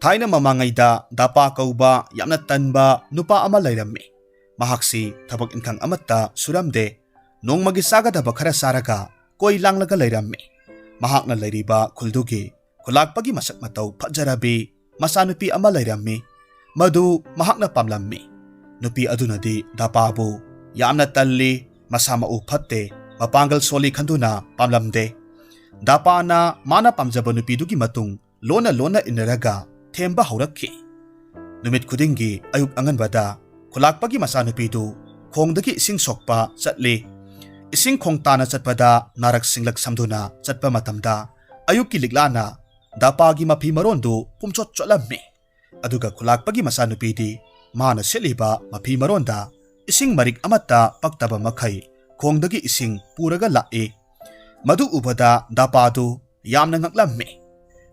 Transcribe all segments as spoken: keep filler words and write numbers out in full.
ꯊꯥꯏꯅ ꯃꯃꯥꯡꯉꯩꯗ ꯗꯥꯄꯥ ꯀꯧꯕ ꯌꯥꯝꯅ ꯇꯟꯕ ꯅꯨꯄꯥ ꯑꯃ ꯂꯩꯔꯝꯃꯤ꯫ ꯃꯍꯥꯛꯁꯤ ꯊꯕꯛ ꯏꯟꯈꯥꯡ ꯑꯃꯠꯇ ꯁꯨꯔꯝꯗꯦ꯫ ꯅꯣꯡꯃꯒꯤ ꯆꯥꯒꯗꯕ ꯈꯔ ꯆꯥꯔꯒ ꯀꯣꯏ ꯂꯥꯡꯂꯒ ꯂꯩꯔꯝꯃꯤ꯫ ꯃꯍꯥꯛꯅ ꯂꯩꯔꯤꯕ ꯈꯨꯜꯗꯨꯒꯤ ꯈꯨꯂꯥꯛꯄꯒꯤ ꯃꯁꯛ ꯃꯇꯧ ꯐꯖꯔꯕꯤ ꯃꯆꯥꯅꯨꯄꯤ ꯑꯃ ꯂꯩꯔꯝꯃꯤ꯫ ꯃꯗꯨ ꯃꯍꯥꯛꯅ ꯄꯥꯝꯂꯝꯃꯤ꯫ ꯅꯨꯄꯤ ꯑꯗꯨꯅꯗꯤ ꯗꯥꯄꯥꯕꯨ ꯌꯥꯝꯅ ꯇꯜꯂꯤ, ꯃꯁꯥ ꯃꯎ ꯐꯠꯇꯦ, ꯃꯄꯥꯡꯒꯜ ꯁꯣꯜꯂꯤ ꯈꯟꯗꯨꯅ ꯄꯥꯝꯂꯝꯗꯦ꯫ ꯗꯥꯄꯥꯅ ꯃꯥꯅ ꯄꯥꯝꯖꯕ ꯅꯨꯄꯤꯗꯨꯒꯤ ꯃꯇꯨꯡ ꯂꯣꯟꯅ ꯂꯣꯟꯅ ꯏꯟꯅꯔꯒ ꯊꯦꯝꯕ ꯍꯧꯔꯛꯈꯤ꯫ ꯅꯨꯃꯤꯠ ꯈꯨꯗꯤꯡꯒꯤ ꯑꯌꯨꯛ ꯑꯉꯟꯕꯗ ꯈꯨꯂꯥꯛꯄꯒꯤ ꯃꯆꯥꯅꯨꯄꯤꯗꯨ ꯈꯣꯡꯗꯒꯤ ꯏꯁꯤꯡ ꯁꯣꯛꯄ ꯆꯠꯂꯤ꯫ ꯏꯁꯤꯡ ꯈꯣꯡ ꯇꯥꯅ ꯆꯠꯄꯗ ꯅꯥꯔꯛ ꯁꯤꯡꯂꯛ ꯁꯝꯗꯨꯅ ꯆꯠꯄ ꯃꯇꯝꯗ ꯑꯌꯨꯛꯀꯤ ꯂꯤꯛꯂꯥꯅ ꯗꯥꯄꯥꯒꯤ ꯃꯐꯤ ꯃꯔꯣꯟꯗꯨ ꯄꯨꯝꯆꯣꯠ ꯆꯣꯠꯂꯝꯃꯤ꯫ ꯑꯗꯨꯒ ꯈꯨꯂꯥꯛꯄꯒꯤ ꯃꯆꯥꯅꯨꯄꯤꯗꯤ ꯃꯥꯅ ꯁꯦꯠꯂꯤꯕ ꯃꯐꯤ ꯃꯔꯣꯟꯗ ꯏꯁꯤꯡ ꯃꯔꯤꯛ ꯑꯃꯠꯇ ꯄꯛꯇꯕ ꯃꯈꯩ ꯈꯣꯡꯗꯒꯤ ꯏꯁꯤꯡ ꯄꯨꯔꯒ ꯂꯥꯛꯏ꯫ ꯃꯗꯨ ꯎꯕꯗ ꯗꯥꯄꯥꯗꯨ ꯌꯥꯝꯅ ꯉꯛꯂꯝꯃꯤ꯫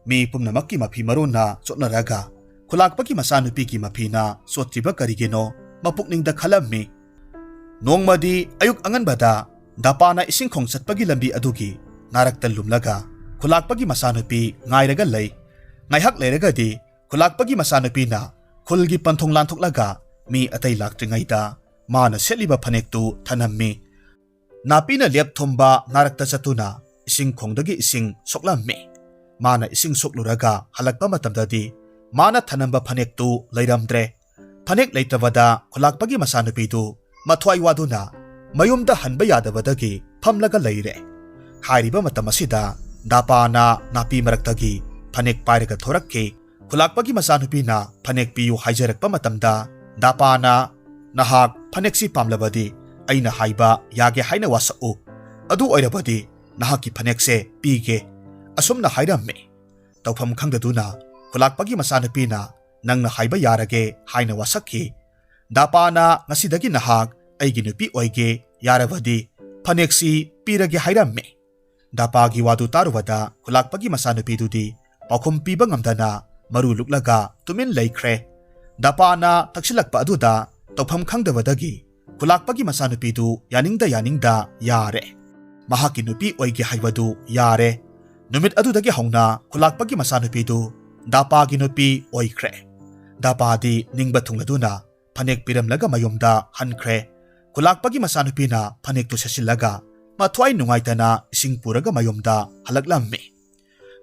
ꯃꯤ ꯄꯨꯝꯅꯃꯛꯀꯤ ꯃꯐꯤ ꯃꯔꯣꯟꯅ ꯆꯣꯠꯅꯔꯒ ꯈꯨꯂꯥꯛꯄꯒꯤ ꯃꯆꯥꯅꯨꯄꯤꯒꯤ ꯃꯐꯤꯅ ꯆꯣꯠꯇ꯭ꯔꯤꯕ ꯀꯔꯤꯒꯤꯅꯣ ꯃꯄꯨꯛꯅꯤꯡꯗ ꯈꯜꯂꯝꯃꯤ꯫ ꯅꯣꯡꯃꯗꯤ ꯑꯌꯨꯛ ꯑꯉꯟꯕꯗ ꯗꯥꯄꯥꯅ ꯏꯁꯤꯡ ꯈꯣꯡ ꯆꯠꯄꯒꯤ ꯂꯝꯕꯤ ꯑꯗꯨꯒꯤ ꯅꯥꯔꯛꯇ ꯂꯨꯝꯂꯒ ꯈꯨꯂꯥꯛꯄꯒꯤ ꯃꯆꯥꯅꯨꯄꯤ ꯉꯥꯏꯔꯒ ꯂꯩ꯫ ꯉꯥꯏꯍꯥꯛ ꯂꯩꯔꯒꯗꯤ ꯈꯨꯂꯥꯛꯄꯒꯤ ꯃꯆꯥꯅꯨꯄꯤꯅ ꯈꯨꯜꯒꯤ ꯄꯟꯊꯨꯡ ꯂꯥꯟꯊꯣꯛꯂꯒ ꯃꯤ ꯑꯇꯩ ꯂꯥꯛꯇ꯭ꯔꯤꯉꯩꯗ ꯃꯥꯅ ꯁꯦꯠꯂꯤꯕ ꯐꯅꯦꯛꯇꯨ ꯊꯅꯝꯃꯤ꯫ ꯅꯥꯄꯤꯅ ꯂꯦꯞ ꯊꯨꯝꯕ ꯅꯥꯔꯛꯇ ꯆꯠꯇꯨꯅ ꯏꯁꯤꯡ ꯈꯣꯡꯗꯒꯤ ꯏꯁꯤꯡ ꯁꯣꯛꯂꯝꯃꯤ꯫ ꯃꯥꯅ ꯏꯁꯤꯡ ꯁꯣꯛꯂꯨꯔꯒ ꯍꯜꯂꯛꯄ ꯃꯇꯝꯗꯗꯤ ꯃꯥꯅ ꯊꯅꯝꯕ ꯐꯅꯦꯛꯇꯨ ꯂꯩꯔꯝꯗ꯭ꯔꯦ꯫ ꯐꯅꯦꯛ ꯂꯩꯇꯕꯗ ꯈꯨꯂꯥꯛꯄꯒꯤ ꯃꯆꯥꯅꯨꯄꯤꯗꯨ ꯃꯊ꯭ꯋꯥꯏ ꯋꯥꯗꯨꯅ ꯃꯌꯨꯝꯗ ꯍꯟꯕ ꯌꯥꯗꯕꯗꯒꯤ ꯐꯝꯂꯒ ꯂꯩꯔꯦ꯫ ꯍꯥꯏꯔꯤꯕ ꯃꯇꯝ ꯑꯁꯤꯗ ꯗꯥꯄꯥꯅ ꯅꯥꯄꯤ ꯃꯔꯛꯇꯒꯤ ꯐꯅꯦꯛ ꯄꯥꯏꯔꯒ ꯊꯣꯔꯛꯈꯤ꯫ ꯈꯨꯂꯥꯛꯄꯒꯤ ꯃꯆꯥꯅꯨꯄꯤꯅ ꯐꯅꯦꯛ ꯄꯤꯌꯨ ꯍꯥꯏꯖꯔꯛꯄ ꯃꯇꯝꯗ ꯗꯥꯄꯥꯅ, "ꯅꯍꯥꯛ ꯐꯅꯦꯛꯁꯤ ꯄꯥꯝꯂꯕꯗꯤ ꯑꯩꯅ ꯍꯥꯏꯕ ꯌꯥꯒꯦ ꯍꯥꯏꯅ ꯋꯥꯁꯛꯎ꯫ ꯑꯗꯨ ꯑꯣꯏꯔꯕꯗꯤ ꯅꯍꯥꯛꯀꯤ ꯐꯅꯦꯛꯁꯦ ꯄꯤꯒꯦ," ꯑꯁꯨꯝꯅ ꯍꯥꯏꯔꯝꯃꯤ꯫ ꯇꯧꯐꯝ ꯈꯪꯗꯗꯨꯅ ꯈꯨꯂꯥꯛꯄꯒꯤ ꯃꯆꯥꯅꯨꯄꯤꯅ, "ꯅꯪꯅ ꯍꯥꯏꯕ ꯌꯥꯔꯒꯦ" ꯍꯥꯏꯅ ꯋꯥꯁꯛꯈꯤ꯫ ꯗꯥꯄꯥꯅ, "ꯉꯁꯤꯗꯒꯤ ꯅꯍꯥꯛ ꯑꯩꯒꯤ ꯅꯨꯄꯤ ꯑꯣꯏꯒꯦ, ꯌꯥꯔꯕꯗꯤ ꯐꯅꯦꯛꯁꯤ ꯄꯤꯔꯒꯦ" ꯍꯥꯏꯔꯝꯃꯤ꯫ ꯗꯥꯄꯥꯒꯤ ꯋꯥꯗꯨ ꯇꯥꯔꯨꯕꯗ ꯈꯨꯂꯥꯛꯄꯒꯤ ꯃꯆꯥꯅꯨꯄꯤꯗꯨꯗꯤ ꯄꯥꯎꯈꯨꯝ ꯄꯤꯕ ꯉꯝꯗꯅ ꯃꯔꯨ ꯂꯨꯛꯂꯒ ꯇꯨꯃꯤꯟ ꯂꯩꯈ꯭ꯔꯦ꯫ ꯗꯥꯄꯥꯅ ꯊꯛꯁꯤꯜꯂꯛꯄ ꯑꯗꯨꯗ ꯇꯧꯐꯝ ꯈꯪꯗꯕꯗꯒꯤ ꯈꯨꯂꯥꯛꯄꯒꯤ ꯃꯆꯥꯅꯨꯄꯤꯗꯨ ꯌꯥꯅꯤꯡꯗ ꯌꯥꯅꯤꯡꯗ ꯌꯥꯔꯦ꯫ ꯃꯍꯥꯛꯀꯤ ꯅꯨꯄꯤ ꯑꯣꯏꯒꯦ ꯍꯥꯏꯕꯗꯨ ꯌꯥꯔꯦ꯫ ꯅꯨꯃꯤꯠ ꯑꯗꯨꯗꯒꯤ ꯍꯧꯅ ꯈꯨꯂꯥꯛꯄꯒꯤ ꯃꯆꯥꯅꯨꯄꯤꯗꯨ ꯗꯥꯄꯥꯒꯤ ꯅꯨꯄꯤ ꯑꯣꯏꯈ꯭ꯔꯦ꯫ ꯗꯥꯄꯥꯗꯤ ꯅꯤꯡꯕ ꯊꯨꯡꯂꯗꯨꯅ ꯐꯅꯦꯛ ꯄꯤꯔꯝꯂꯒ ꯃꯌꯨꯝꯗ ꯍꯟꯈ꯭ꯔꯦ꯫ ꯈꯨꯂꯥꯛꯄꯒꯤ ꯃꯆꯥꯅꯨꯄꯤꯅ ꯐꯅꯦꯛꯇꯨ ꯁꯦꯠꯆꯤꯜꯂꯒ ꯃꯊ꯭ꯋꯥꯏ ꯅꯨꯡꯉꯥꯏꯇꯅ ꯏꯁꯤꯡ ꯄꯨꯔꯒ ꯃꯌꯨꯝꯗ ꯍꯜꯂꯛꯂꯝꯃꯤ꯫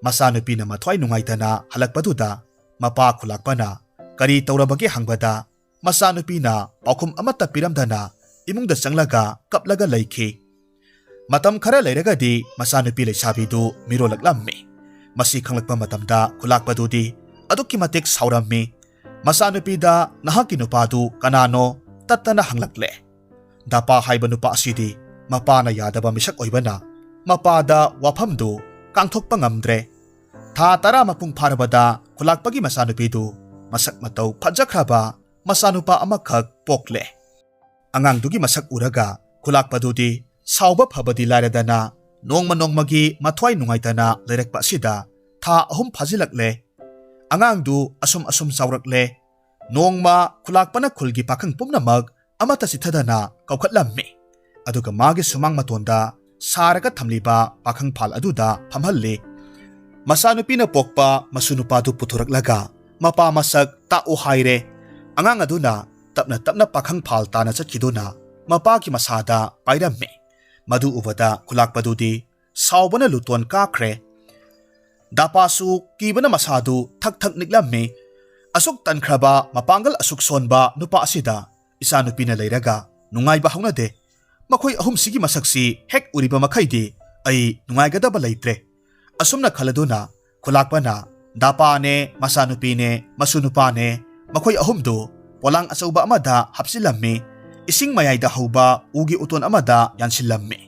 ꯃꯆꯥꯅꯨꯄꯤꯅ ꯃꯊ꯭ꯋꯥꯏ ꯅꯨꯡꯉꯥꯏꯇꯅ ꯍꯜꯂꯛꯄꯗꯨꯗ ꯃꯄꯥ ꯈꯨꯂꯥꯛꯄꯅ ꯀꯔꯤ ꯇꯧꯔꯕꯒꯦ ꯍꯪꯕꯗ, ꯃꯆꯥꯅꯨꯄꯤꯅ ꯄꯥꯎꯈꯨꯝ ꯑꯃꯠꯇ ꯄꯤꯔꯝꯗꯅ ꯏꯃꯨꯡꯗ ꯆꯪꯂꯒ ꯀꯞꯂꯒ ꯂꯩꯈꯤ꯫ ꯃꯇꯝ ꯈꯔ ꯂꯩꯔꯒꯗꯤ ꯃꯆꯥꯅꯨꯄꯤ ꯂꯩꯁꯥꯕꯤꯗꯨ ꯃꯤꯔꯣꯜꯂꯛꯂꯝꯃꯤ꯫ ꯃꯁꯤ ꯈꯪꯂꯛꯄ ꯃꯇꯝꯗ ꯈꯨꯂꯥꯛꯄꯗꯨꯗꯤ ꯑꯗꯨꯛꯀꯤ ꯃꯇꯤꯛ ꯁꯥꯎꯔꯝꯃꯤ꯫ ꯃꯆꯥꯅꯨꯄꯤꯗ "ꯅꯍꯥꯛꯀꯤ ꯅꯨꯄꯥꯗꯨ ꯀꯅꯥꯅꯣ?" ꯇꯠꯇꯅ ꯍꯪꯂꯛꯂꯦ꯫ ꯗꯥꯄꯥ ꯍꯥꯏꯕ ꯅꯨꯄꯥ ꯑꯁꯤꯗꯤ ꯃꯄꯥꯅ ꯌꯥꯗꯕ ꯃꯤꯁꯛ ꯑꯣꯏꯕꯅ ꯃꯄꯥꯗ ꯋꯥꯐꯝꯗꯨ ꯀꯥꯡꯊꯣꯛꯄ ꯉꯝꯗ꯭ꯔꯦ꯫ ꯊꯥ ꯇꯔꯥ ꯃꯄꯨꯡ ꯐꯥꯔꯕꯗ ꯈꯨꯂꯥꯛꯄꯒꯤ ꯃꯆꯥꯅꯨꯄꯤꯗꯨ ꯃꯁꯛ ꯃꯇꯧ ꯐꯖꯈ꯭ꯔꯕ ꯃꯆꯥꯅꯨꯄꯥ ꯑꯃꯈꯛ ꯄꯣꯛꯂꯦ꯫ ꯑꯉꯥꯡꯗꯨꯒꯤ ꯃꯁꯛ ꯎꯔꯒ ꯈꯨꯂꯥꯛꯄꯗꯨꯗꯤ ꯁꯥꯎꯕ ꯐꯕꯗꯤ ꯂꯥꯏꯔꯗꯅ ꯅꯣꯡꯃ ꯅꯣꯡꯃꯒꯤ ꯃꯊ꯭ꯋꯥꯏ ꯅꯨꯡꯉꯥꯏꯇꯅ ꯂꯩꯔꯛꯄ ꯑꯁꯤꯗ ꯊꯥ ꯑꯍꯨꯝ ꯐꯥꯖꯤꯜꯂꯛꯂꯦ꯫ ꯑꯉꯥꯡꯗꯨ ꯑꯁꯨꯝ ꯑꯁꯨꯝ ꯆꯥꯎꯔꯛꯂꯦ꯫ ꯅꯣꯡꯃ ꯈꯨꯂꯥꯛꯄꯅ ꯈꯨꯜꯒꯤ ꯄꯥꯈꯪ ꯄꯨꯝꯅꯃꯛ ꯑꯃꯠꯇ ꯆꯤꯠꯊꯗꯅ ꯀꯧꯈꯠꯂꯝꯃꯤ꯫ ꯑꯗꯨꯒ ꯃꯥꯒꯤ ꯁꯨꯃꯥꯡ ꯃꯇꯣꯟꯗ ꯁꯥꯔꯒ ꯊꯝꯂꯤꯕ ꯄꯥꯈꯪ ꯐꯥꯜ ꯑꯗꯨꯗ ꯐꯝꯍꯜꯂꯤ꯫ ꯃꯆꯥꯅꯨꯄꯤꯅ ꯄꯣꯛꯄ ꯃꯁꯨ ꯅꯨꯄꯥꯗꯨ ꯄꯨꯊꯣꯔꯛꯂꯒ ꯃꯄꯥ ꯃꯁꯛ ꯇꯥꯛꯎ ꯍꯥꯏꯔꯦ꯫ ꯑꯉꯥꯡ ꯑꯗꯨꯅ ꯇꯞꯅ ꯇꯞꯅ ꯄꯥꯈꯪ ꯐꯥꯜ ꯇꯥꯅ ꯆꯠꯈꯤꯗꯨꯅ ꯃꯄꯥꯒꯤ ꯃꯁꯥꯗ ꯄꯥꯏꯔꯝꯃꯤ꯫ ꯃꯗꯨ ꯎꯕꯗ ꯈꯨꯂꯥꯛꯄꯗꯨꯗꯤ ꯁꯥꯎꯕꯅ ꯂꯨꯇꯣꯟ ꯀꯥꯈ꯭ꯔꯦ꯫ ꯗꯥꯄꯥꯁꯨ ꯀꯤꯕꯅ ꯃꯁꯥꯗꯨ ꯊꯛ ꯊꯛ ꯅꯤꯛꯂꯝꯃꯤ꯫ ꯑꯁꯨꯛ ꯇꯟꯈ꯭ꯔꯕ, ꯃꯄꯥꯡꯒꯜ ꯑꯁꯨꯛ ꯁꯣꯟꯕ ꯅꯨꯄꯥ ꯑꯁꯤꯗ ꯏꯆꯥꯅꯨꯄꯤꯅ ꯂꯩꯔꯒ ꯅꯨꯡꯉꯥꯏꯕ ꯍꯧꯅꯗꯦ꯫ ꯃꯈꯣꯏ ꯑꯍꯨꯝꯁꯤꯒꯤ ꯃꯁꯛꯁꯤ ꯍꯦꯛ ꯎꯔꯤꯕ ꯃꯈꯩꯗꯤ ꯑꯩ ꯅꯨꯡꯉꯥꯏꯒꯗꯕ ꯂꯩꯇ꯭ꯔꯦ꯫ ꯑꯁꯨꯝꯅ ꯈꯜꯂꯗꯨꯅ ꯈꯨꯂꯥꯛꯄꯅ ꯗꯥꯄꯥꯅꯦ, ꯃꯆꯥꯅꯨꯄꯤꯅꯦ, ꯃꯁꯨ ꯅꯨꯄꯥꯅꯦ, ꯃꯈꯣꯏ ꯑꯍꯨꯝꯗꯨ ꯄꯣꯂꯥꯡ ꯑꯆꯧꯕ ꯑꯃꯗ ꯍꯥꯞꯆꯤꯜꯂꯝꯃꯤ꯫ ꯏꯁꯤꯡ ꯃꯌꯥꯏꯗ ꯍꯧꯕ ꯎꯒꯤ ꯎꯇꯣꯟ ꯑꯃꯗ ꯌꯥꯟꯁꯤꯜꯂꯝꯃꯤ꯫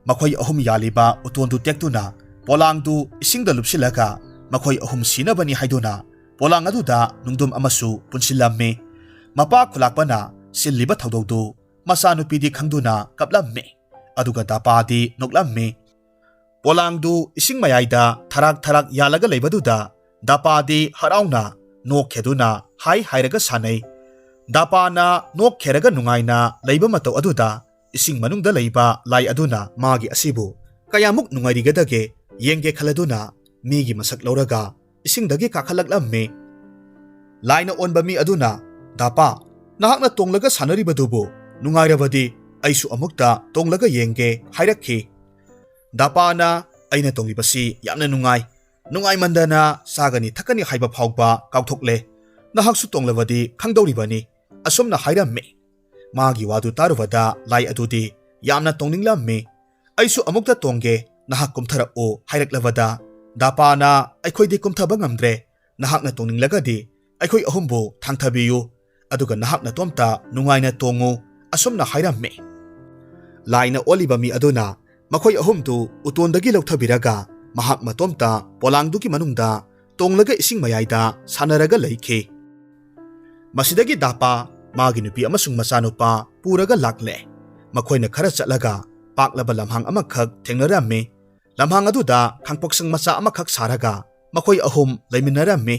ꯃꯈꯣꯏ ꯑꯍꯨꯝ ꯌꯥꯜꯂꯤꯕ ꯎꯇꯣꯟꯗꯨ ꯇꯦꯛꯇꯨꯅ ꯄꯣꯂꯥꯡꯗꯨ ꯏꯁꯤꯡꯗ ꯂꯨꯞꯁꯤꯜꯂꯒ ꯃꯈꯣꯏ ꯑꯍꯨꯝ ꯁꯤꯅꯕꯅꯤ ꯍꯥꯏꯗꯨꯅ ꯄꯣꯂꯥꯡ ꯑꯗꯨꯗ ꯅꯨꯡꯗꯨꯝ ꯑꯃꯁꯨ ꯄꯨꯟꯁꯤꯜꯂꯝꯃꯤ꯫ ꯃꯄꯥ ꯈꯨꯂꯥꯛꯄꯅ ꯁꯤꯜꯂꯤꯕ ꯊꯧꯗꯧꯗꯨ ꯃꯆꯥꯅꯨꯄꯤꯗꯤ ꯈꯪꯗꯨꯅ ꯀꯞꯂꯝꯃꯤ꯫ ꯑꯗꯨꯒ ꯗꯥꯄꯥꯗꯤ ꯅꯣꯛꯂꯝꯃꯤ꯫ ꯄꯣꯂꯥꯡꯗꯨ ꯏꯁꯤꯡ ꯃꯌꯥꯏꯗ ꯊꯔꯥꯛ ꯊꯔꯥꯛ ꯌꯥꯜꯂꯒ ꯂꯩꯕꯗꯨꯗ ꯗꯥꯄꯥꯗꯤ ꯍꯔꯥꯎꯅ ꯅꯣꯛꯈꯦꯗꯨꯅ ꯍꯥꯏ ꯍꯥꯏꯔꯒ ꯁꯥꯟꯅꯩ꯫ ꯗꯥꯄꯥꯅ ꯅꯣꯛꯈꯦꯔꯒ ꯅꯨꯡꯉꯥꯏꯅ ꯂꯩꯕ ꯃꯇꯧ ꯑꯗꯨꯗ ꯏꯁꯤꯡ ꯃꯅꯨꯡꯗ ꯂꯩꯕ ꯂꯥꯏ ꯑꯗꯨꯅ ꯃꯥꯒꯤ ꯑꯁꯤꯕꯨ ꯀꯌꯥꯃꯨꯛ ꯅꯨꯡꯉꯥꯏꯔꯤꯒꯗꯒꯦ ꯌꯦꯡꯒꯦ ꯈꯜꯂꯗꯨꯅ ꯃꯤꯒꯤ ꯃꯁꯛ ꯂꯧꯔꯒ ꯏꯁꯤꯡꯗꯒꯤ ꯀꯥꯈꯠꯂꯛꯂꯝꯃꯤ꯫ ꯂꯥꯏꯅ ꯑꯣꯟꯕ ꯃꯤ ꯑꯗꯨꯅ, "ꯗꯥꯄꯥ, ꯅꯍꯥꯛꯅ ꯇꯣꯡꯂꯒ ꯁꯥꯟꯅꯔꯤꯕꯗꯨꯕꯨ ꯅꯨꯡꯉꯥꯏꯔꯕꯗꯤ ꯑꯩꯁꯨ ꯑꯃꯨꯛꯇ ꯇꯣꯡꯂꯒ ꯌꯦꯡꯒꯦ" ꯍꯥꯏꯔꯛꯈꯤ꯫ ꯗꯥꯄꯥꯅ, "ꯑꯩꯅ ꯇꯣꯡꯂꯤꯕꯁꯤ ꯌꯥꯝꯅ ꯅꯨꯡꯉꯥꯏ꯫ ꯅꯨꯡꯉꯥꯏꯃꯟꯗꯅ ꯆꯥꯒꯅꯤ ꯊꯛꯀꯅꯤ ꯍꯥꯏꯕ ꯐꯥꯎꯕ ꯀꯥꯎꯊꯣꯛꯂꯦ꯫ ꯅꯍꯥꯛꯁꯨ ꯇꯣꯡꯂꯕꯗꯤ ꯈꯪꯗꯧꯔꯤꯕꯅꯤ," ꯑꯁꯨꯝꯅ ꯍꯥꯏꯔꯝꯃꯤ꯫ ꯃꯥꯒꯤ ꯋꯥꯗꯨ ꯇꯥꯔꯨꯕꯗ ꯂꯥꯏ ꯑꯗꯨꯗꯤ ꯌꯥꯝꯅ ꯇꯣꯡꯅꯤꯡꯂꯝꯃꯤ꯫ "ꯑꯩꯁꯨ ꯑꯃꯨꯛꯇ ꯇꯣꯡꯒꯦ, ꯅꯍꯥꯛ ꯀꯨꯝꯊꯔꯛꯎ" ꯍꯥꯏꯔꯛꯂꯕꯗ, ꯗꯥꯄꯥꯅ, "ꯑꯩꯈꯣꯏꯗꯤ ꯀꯨꯝꯊꯕ ꯉꯝꯗ꯭ꯔꯦ꯫ ꯅꯍꯥꯛꯅ ꯇꯣꯡꯅꯤꯡꯂꯒꯗꯤ ꯑꯩꯈꯣꯏ ꯑꯍꯨꯝꯕꯨ ꯊꯥꯡꯊꯕꯤꯌꯨ, ꯑꯗꯨꯒ ꯅꯍꯥꯛ ꯅꯇꯣꯝꯇ ꯅꯨꯡꯉꯥꯏꯅ ꯇꯣꯡꯉꯨ," ꯑꯁꯨꯝꯅ ꯍꯥꯏꯔꯝꯃꯤ꯫ ꯂꯥꯏꯅ ꯑꯣꯜꯂꯤꯕ ꯃꯤ ꯑꯗꯨꯅ ꯃꯈꯣꯏ ꯑꯍꯨꯝꯗꯨ ꯎꯇꯣꯟꯗꯒꯤ ꯂꯧꯊꯕꯤꯔꯒ ꯃꯍꯥꯛ ꯃꯇꯣꯝꯇ ꯄꯣꯂꯥꯡꯗꯨꯒꯤ ꯃꯅꯨꯡꯗ ꯇꯣꯡꯂꯒ ꯏꯁꯤꯡ ꯃꯌꯥꯏꯗ ꯁꯥꯟꯅꯔꯒ ꯂꯩꯈꯤ꯫ ꯃꯁꯤꯗꯒꯤ ꯗꯥꯄꯥ, ꯃꯥꯒꯤ ꯅꯨꯄꯤ ꯑꯃꯁꯨꯡ ꯃꯆꯥꯅꯨꯄꯥ ꯄꯨꯔꯒ ꯂꯥꯛꯂꯦ꯫ ꯃꯈꯣꯏꯅ ꯈꯔ ꯆꯠꯂꯒ ꯄꯥꯛꯂꯕ ꯂꯝꯍꯥꯡ ꯑꯃꯈꯛ ꯊꯦꯡꯅꯔꯝꯃꯤ꯫ ꯂꯝꯍꯥꯡ ꯑꯗꯨꯗ ꯈꯥꯡꯄꯣꯛꯁꯪ ꯃꯆꯥ ꯑꯃꯈꯛ ꯁꯥꯔꯒ ꯃꯈꯣꯏ ꯑꯍꯨꯝ ꯂꯩꯃꯤꯟꯅꯔꯝꯃꯤ꯫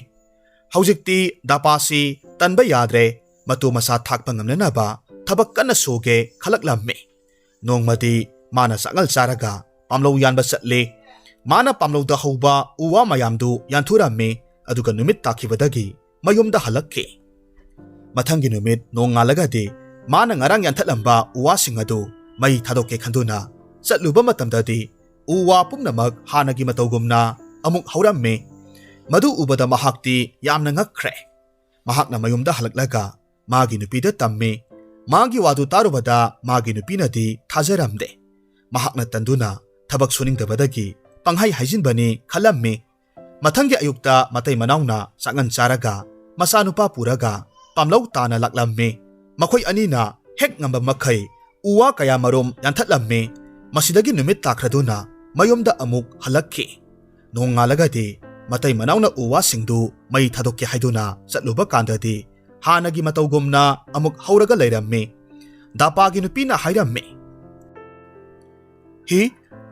ꯍꯧꯖꯤꯛꯇꯤ ꯗꯥꯄꯥꯁꯤ ꯇꯟꯕ ꯌꯥꯗ꯭ꯔꯦ, ꯃꯇꯨ ꯃꯆꯥ ꯊꯥꯛꯄ ꯉꯝꯅꯅꯕ ꯊꯕꯛ ꯀꯟꯅ ꯁꯨꯒꯦ ꯈꯜꯂꯛꯂꯝꯃꯤ꯫ ꯅꯣꯡꯃꯗꯤ ꯃꯥꯅ ꯆꯥꯛꯉꯜ ꯆꯥꯔꯒ ꯄꯥꯝꯂꯧ ꯌꯥꯟꯕ ꯆꯠꯂꯤ꯫ ꯃꯥꯅ ꯄꯥꯝꯂꯧꯗ ꯍꯧꯕ ꯎ ꯋꯥ ꯃꯌꯥꯝꯗꯨ ꯌꯥꯟꯊꯨꯔꯝꯃꯤ, ꯑꯗꯨꯒ ꯅꯨꯃꯤꯠ ꯇꯥꯈꯤꯕꯗꯒꯤ ꯃꯌꯨꯝꯗ ꯍꯜꯂꯛꯈꯤ꯫ ꯃꯊꯪꯒꯤ ꯅꯨꯃꯤꯠ ꯅꯣꯡꯉꯥꯜꯂꯒꯗꯤ ꯃꯥꯅ ꯉꯔꯥꯡ ꯌꯥꯟꯊꯠꯂꯝꯕ ꯎ ꯋꯥꯁꯤꯡ ꯑꯗꯨ ꯃꯩ ꯊꯥꯗꯣꯛꯀꯦ ꯈꯟꯗꯨꯅ ꯆꯠꯂꯨꯕ ꯃꯇꯝꯗꯗꯤ ꯎ ꯋꯥ ꯄꯨꯝꯅꯃꯛ ꯍꯥꯟꯅꯒꯤ ꯃꯇꯧꯒꯨꯝꯅ ꯑꯃꯨꯛ ꯍꯧꯔꯝꯃꯤ꯫ ꯃꯗꯨ ꯎꯕꯗ ꯃꯍꯥꯛꯇꯤ ꯌꯥꯝꯅ ꯉꯛꯈ꯭ꯔꯦ꯫ ꯃꯍꯥꯛꯅ ꯃꯌꯨꯝꯗ ꯍꯜꯂꯛꯂꯒ ꯃꯥꯒꯤ ꯅꯨꯄꯤꯗ ꯇꯝꯃꯤ꯫ ꯃꯥꯒꯤ ꯋꯥꯗꯨ ꯇꯥꯔꯨꯕꯗ ꯃꯥꯒꯤ ꯅꯨꯄꯤꯅꯗꯤ ꯊꯥꯖꯔꯝꯗꯦ꯫ ꯃꯍꯥꯛꯅ ꯇꯟꯗꯨꯅ ꯊꯕꯛ ꯁꯨꯅꯤꯡꯗꯕꯗꯒꯤ ꯄꯪꯍꯥꯏ ꯍꯥꯏꯖꯤꯟꯕꯅꯤ ꯈꯜꯂꯝꯃꯤ꯫ ꯃꯊꯪꯒꯤ ꯑꯌꯨꯛꯇ ꯃꯇꯩ ꯃꯅꯥꯎꯅ ꯆꯥꯛꯉꯟ ꯆꯥꯔꯒ ꯃꯆꯥꯅꯨꯄꯥ ꯄꯨꯔꯒ ꯄꯥꯝꯂꯧ ꯇꯥꯅ ꯂꯥꯛꯂꯝꯃꯤ꯫ ꯃꯈꯣꯏ ꯑꯅꯤꯅ ꯍꯦꯛ ꯉꯝꯕ ꯃꯈꯩ ꯎ ꯋꯥ ꯀꯌꯥ ꯃꯔꯨꯝ ꯌꯥꯟꯊꯠꯂꯝꯃꯤ꯫ ꯃꯁꯤꯗꯒꯤ ꯅꯨꯃꯤꯠ ꯇꯥꯈ꯭ꯔꯗꯨꯅ ꯃꯌꯨꯝꯗ ꯑꯃꯨꯛ ꯍꯜꯂꯛꯈꯤ꯫ ꯅꯣꯡꯉꯥꯜꯂꯒꯗꯤ ꯃꯇꯩ ꯃꯅꯥꯎꯅ ꯎ ꯋꯥꯁꯤꯡꯗꯨ ꯃꯩ ꯊꯥꯗꯣꯛꯀꯦ ꯍꯥꯏꯗꯨꯅ ꯆꯠꯂꯨꯕ ꯀꯥꯟꯗꯗꯤ ꯍꯥꯟꯅꯒꯤ ꯃꯇꯧꯒꯨꯝꯅ ꯑꯃꯨꯛ ꯍꯧꯔꯒ ꯂꯩꯔꯝꯃꯤ꯫ ꯗꯥꯄꯥꯒꯤ ꯅꯨꯄꯤꯅ ꯍꯥꯏꯔꯝꯃꯤ, "ꯍꯤ,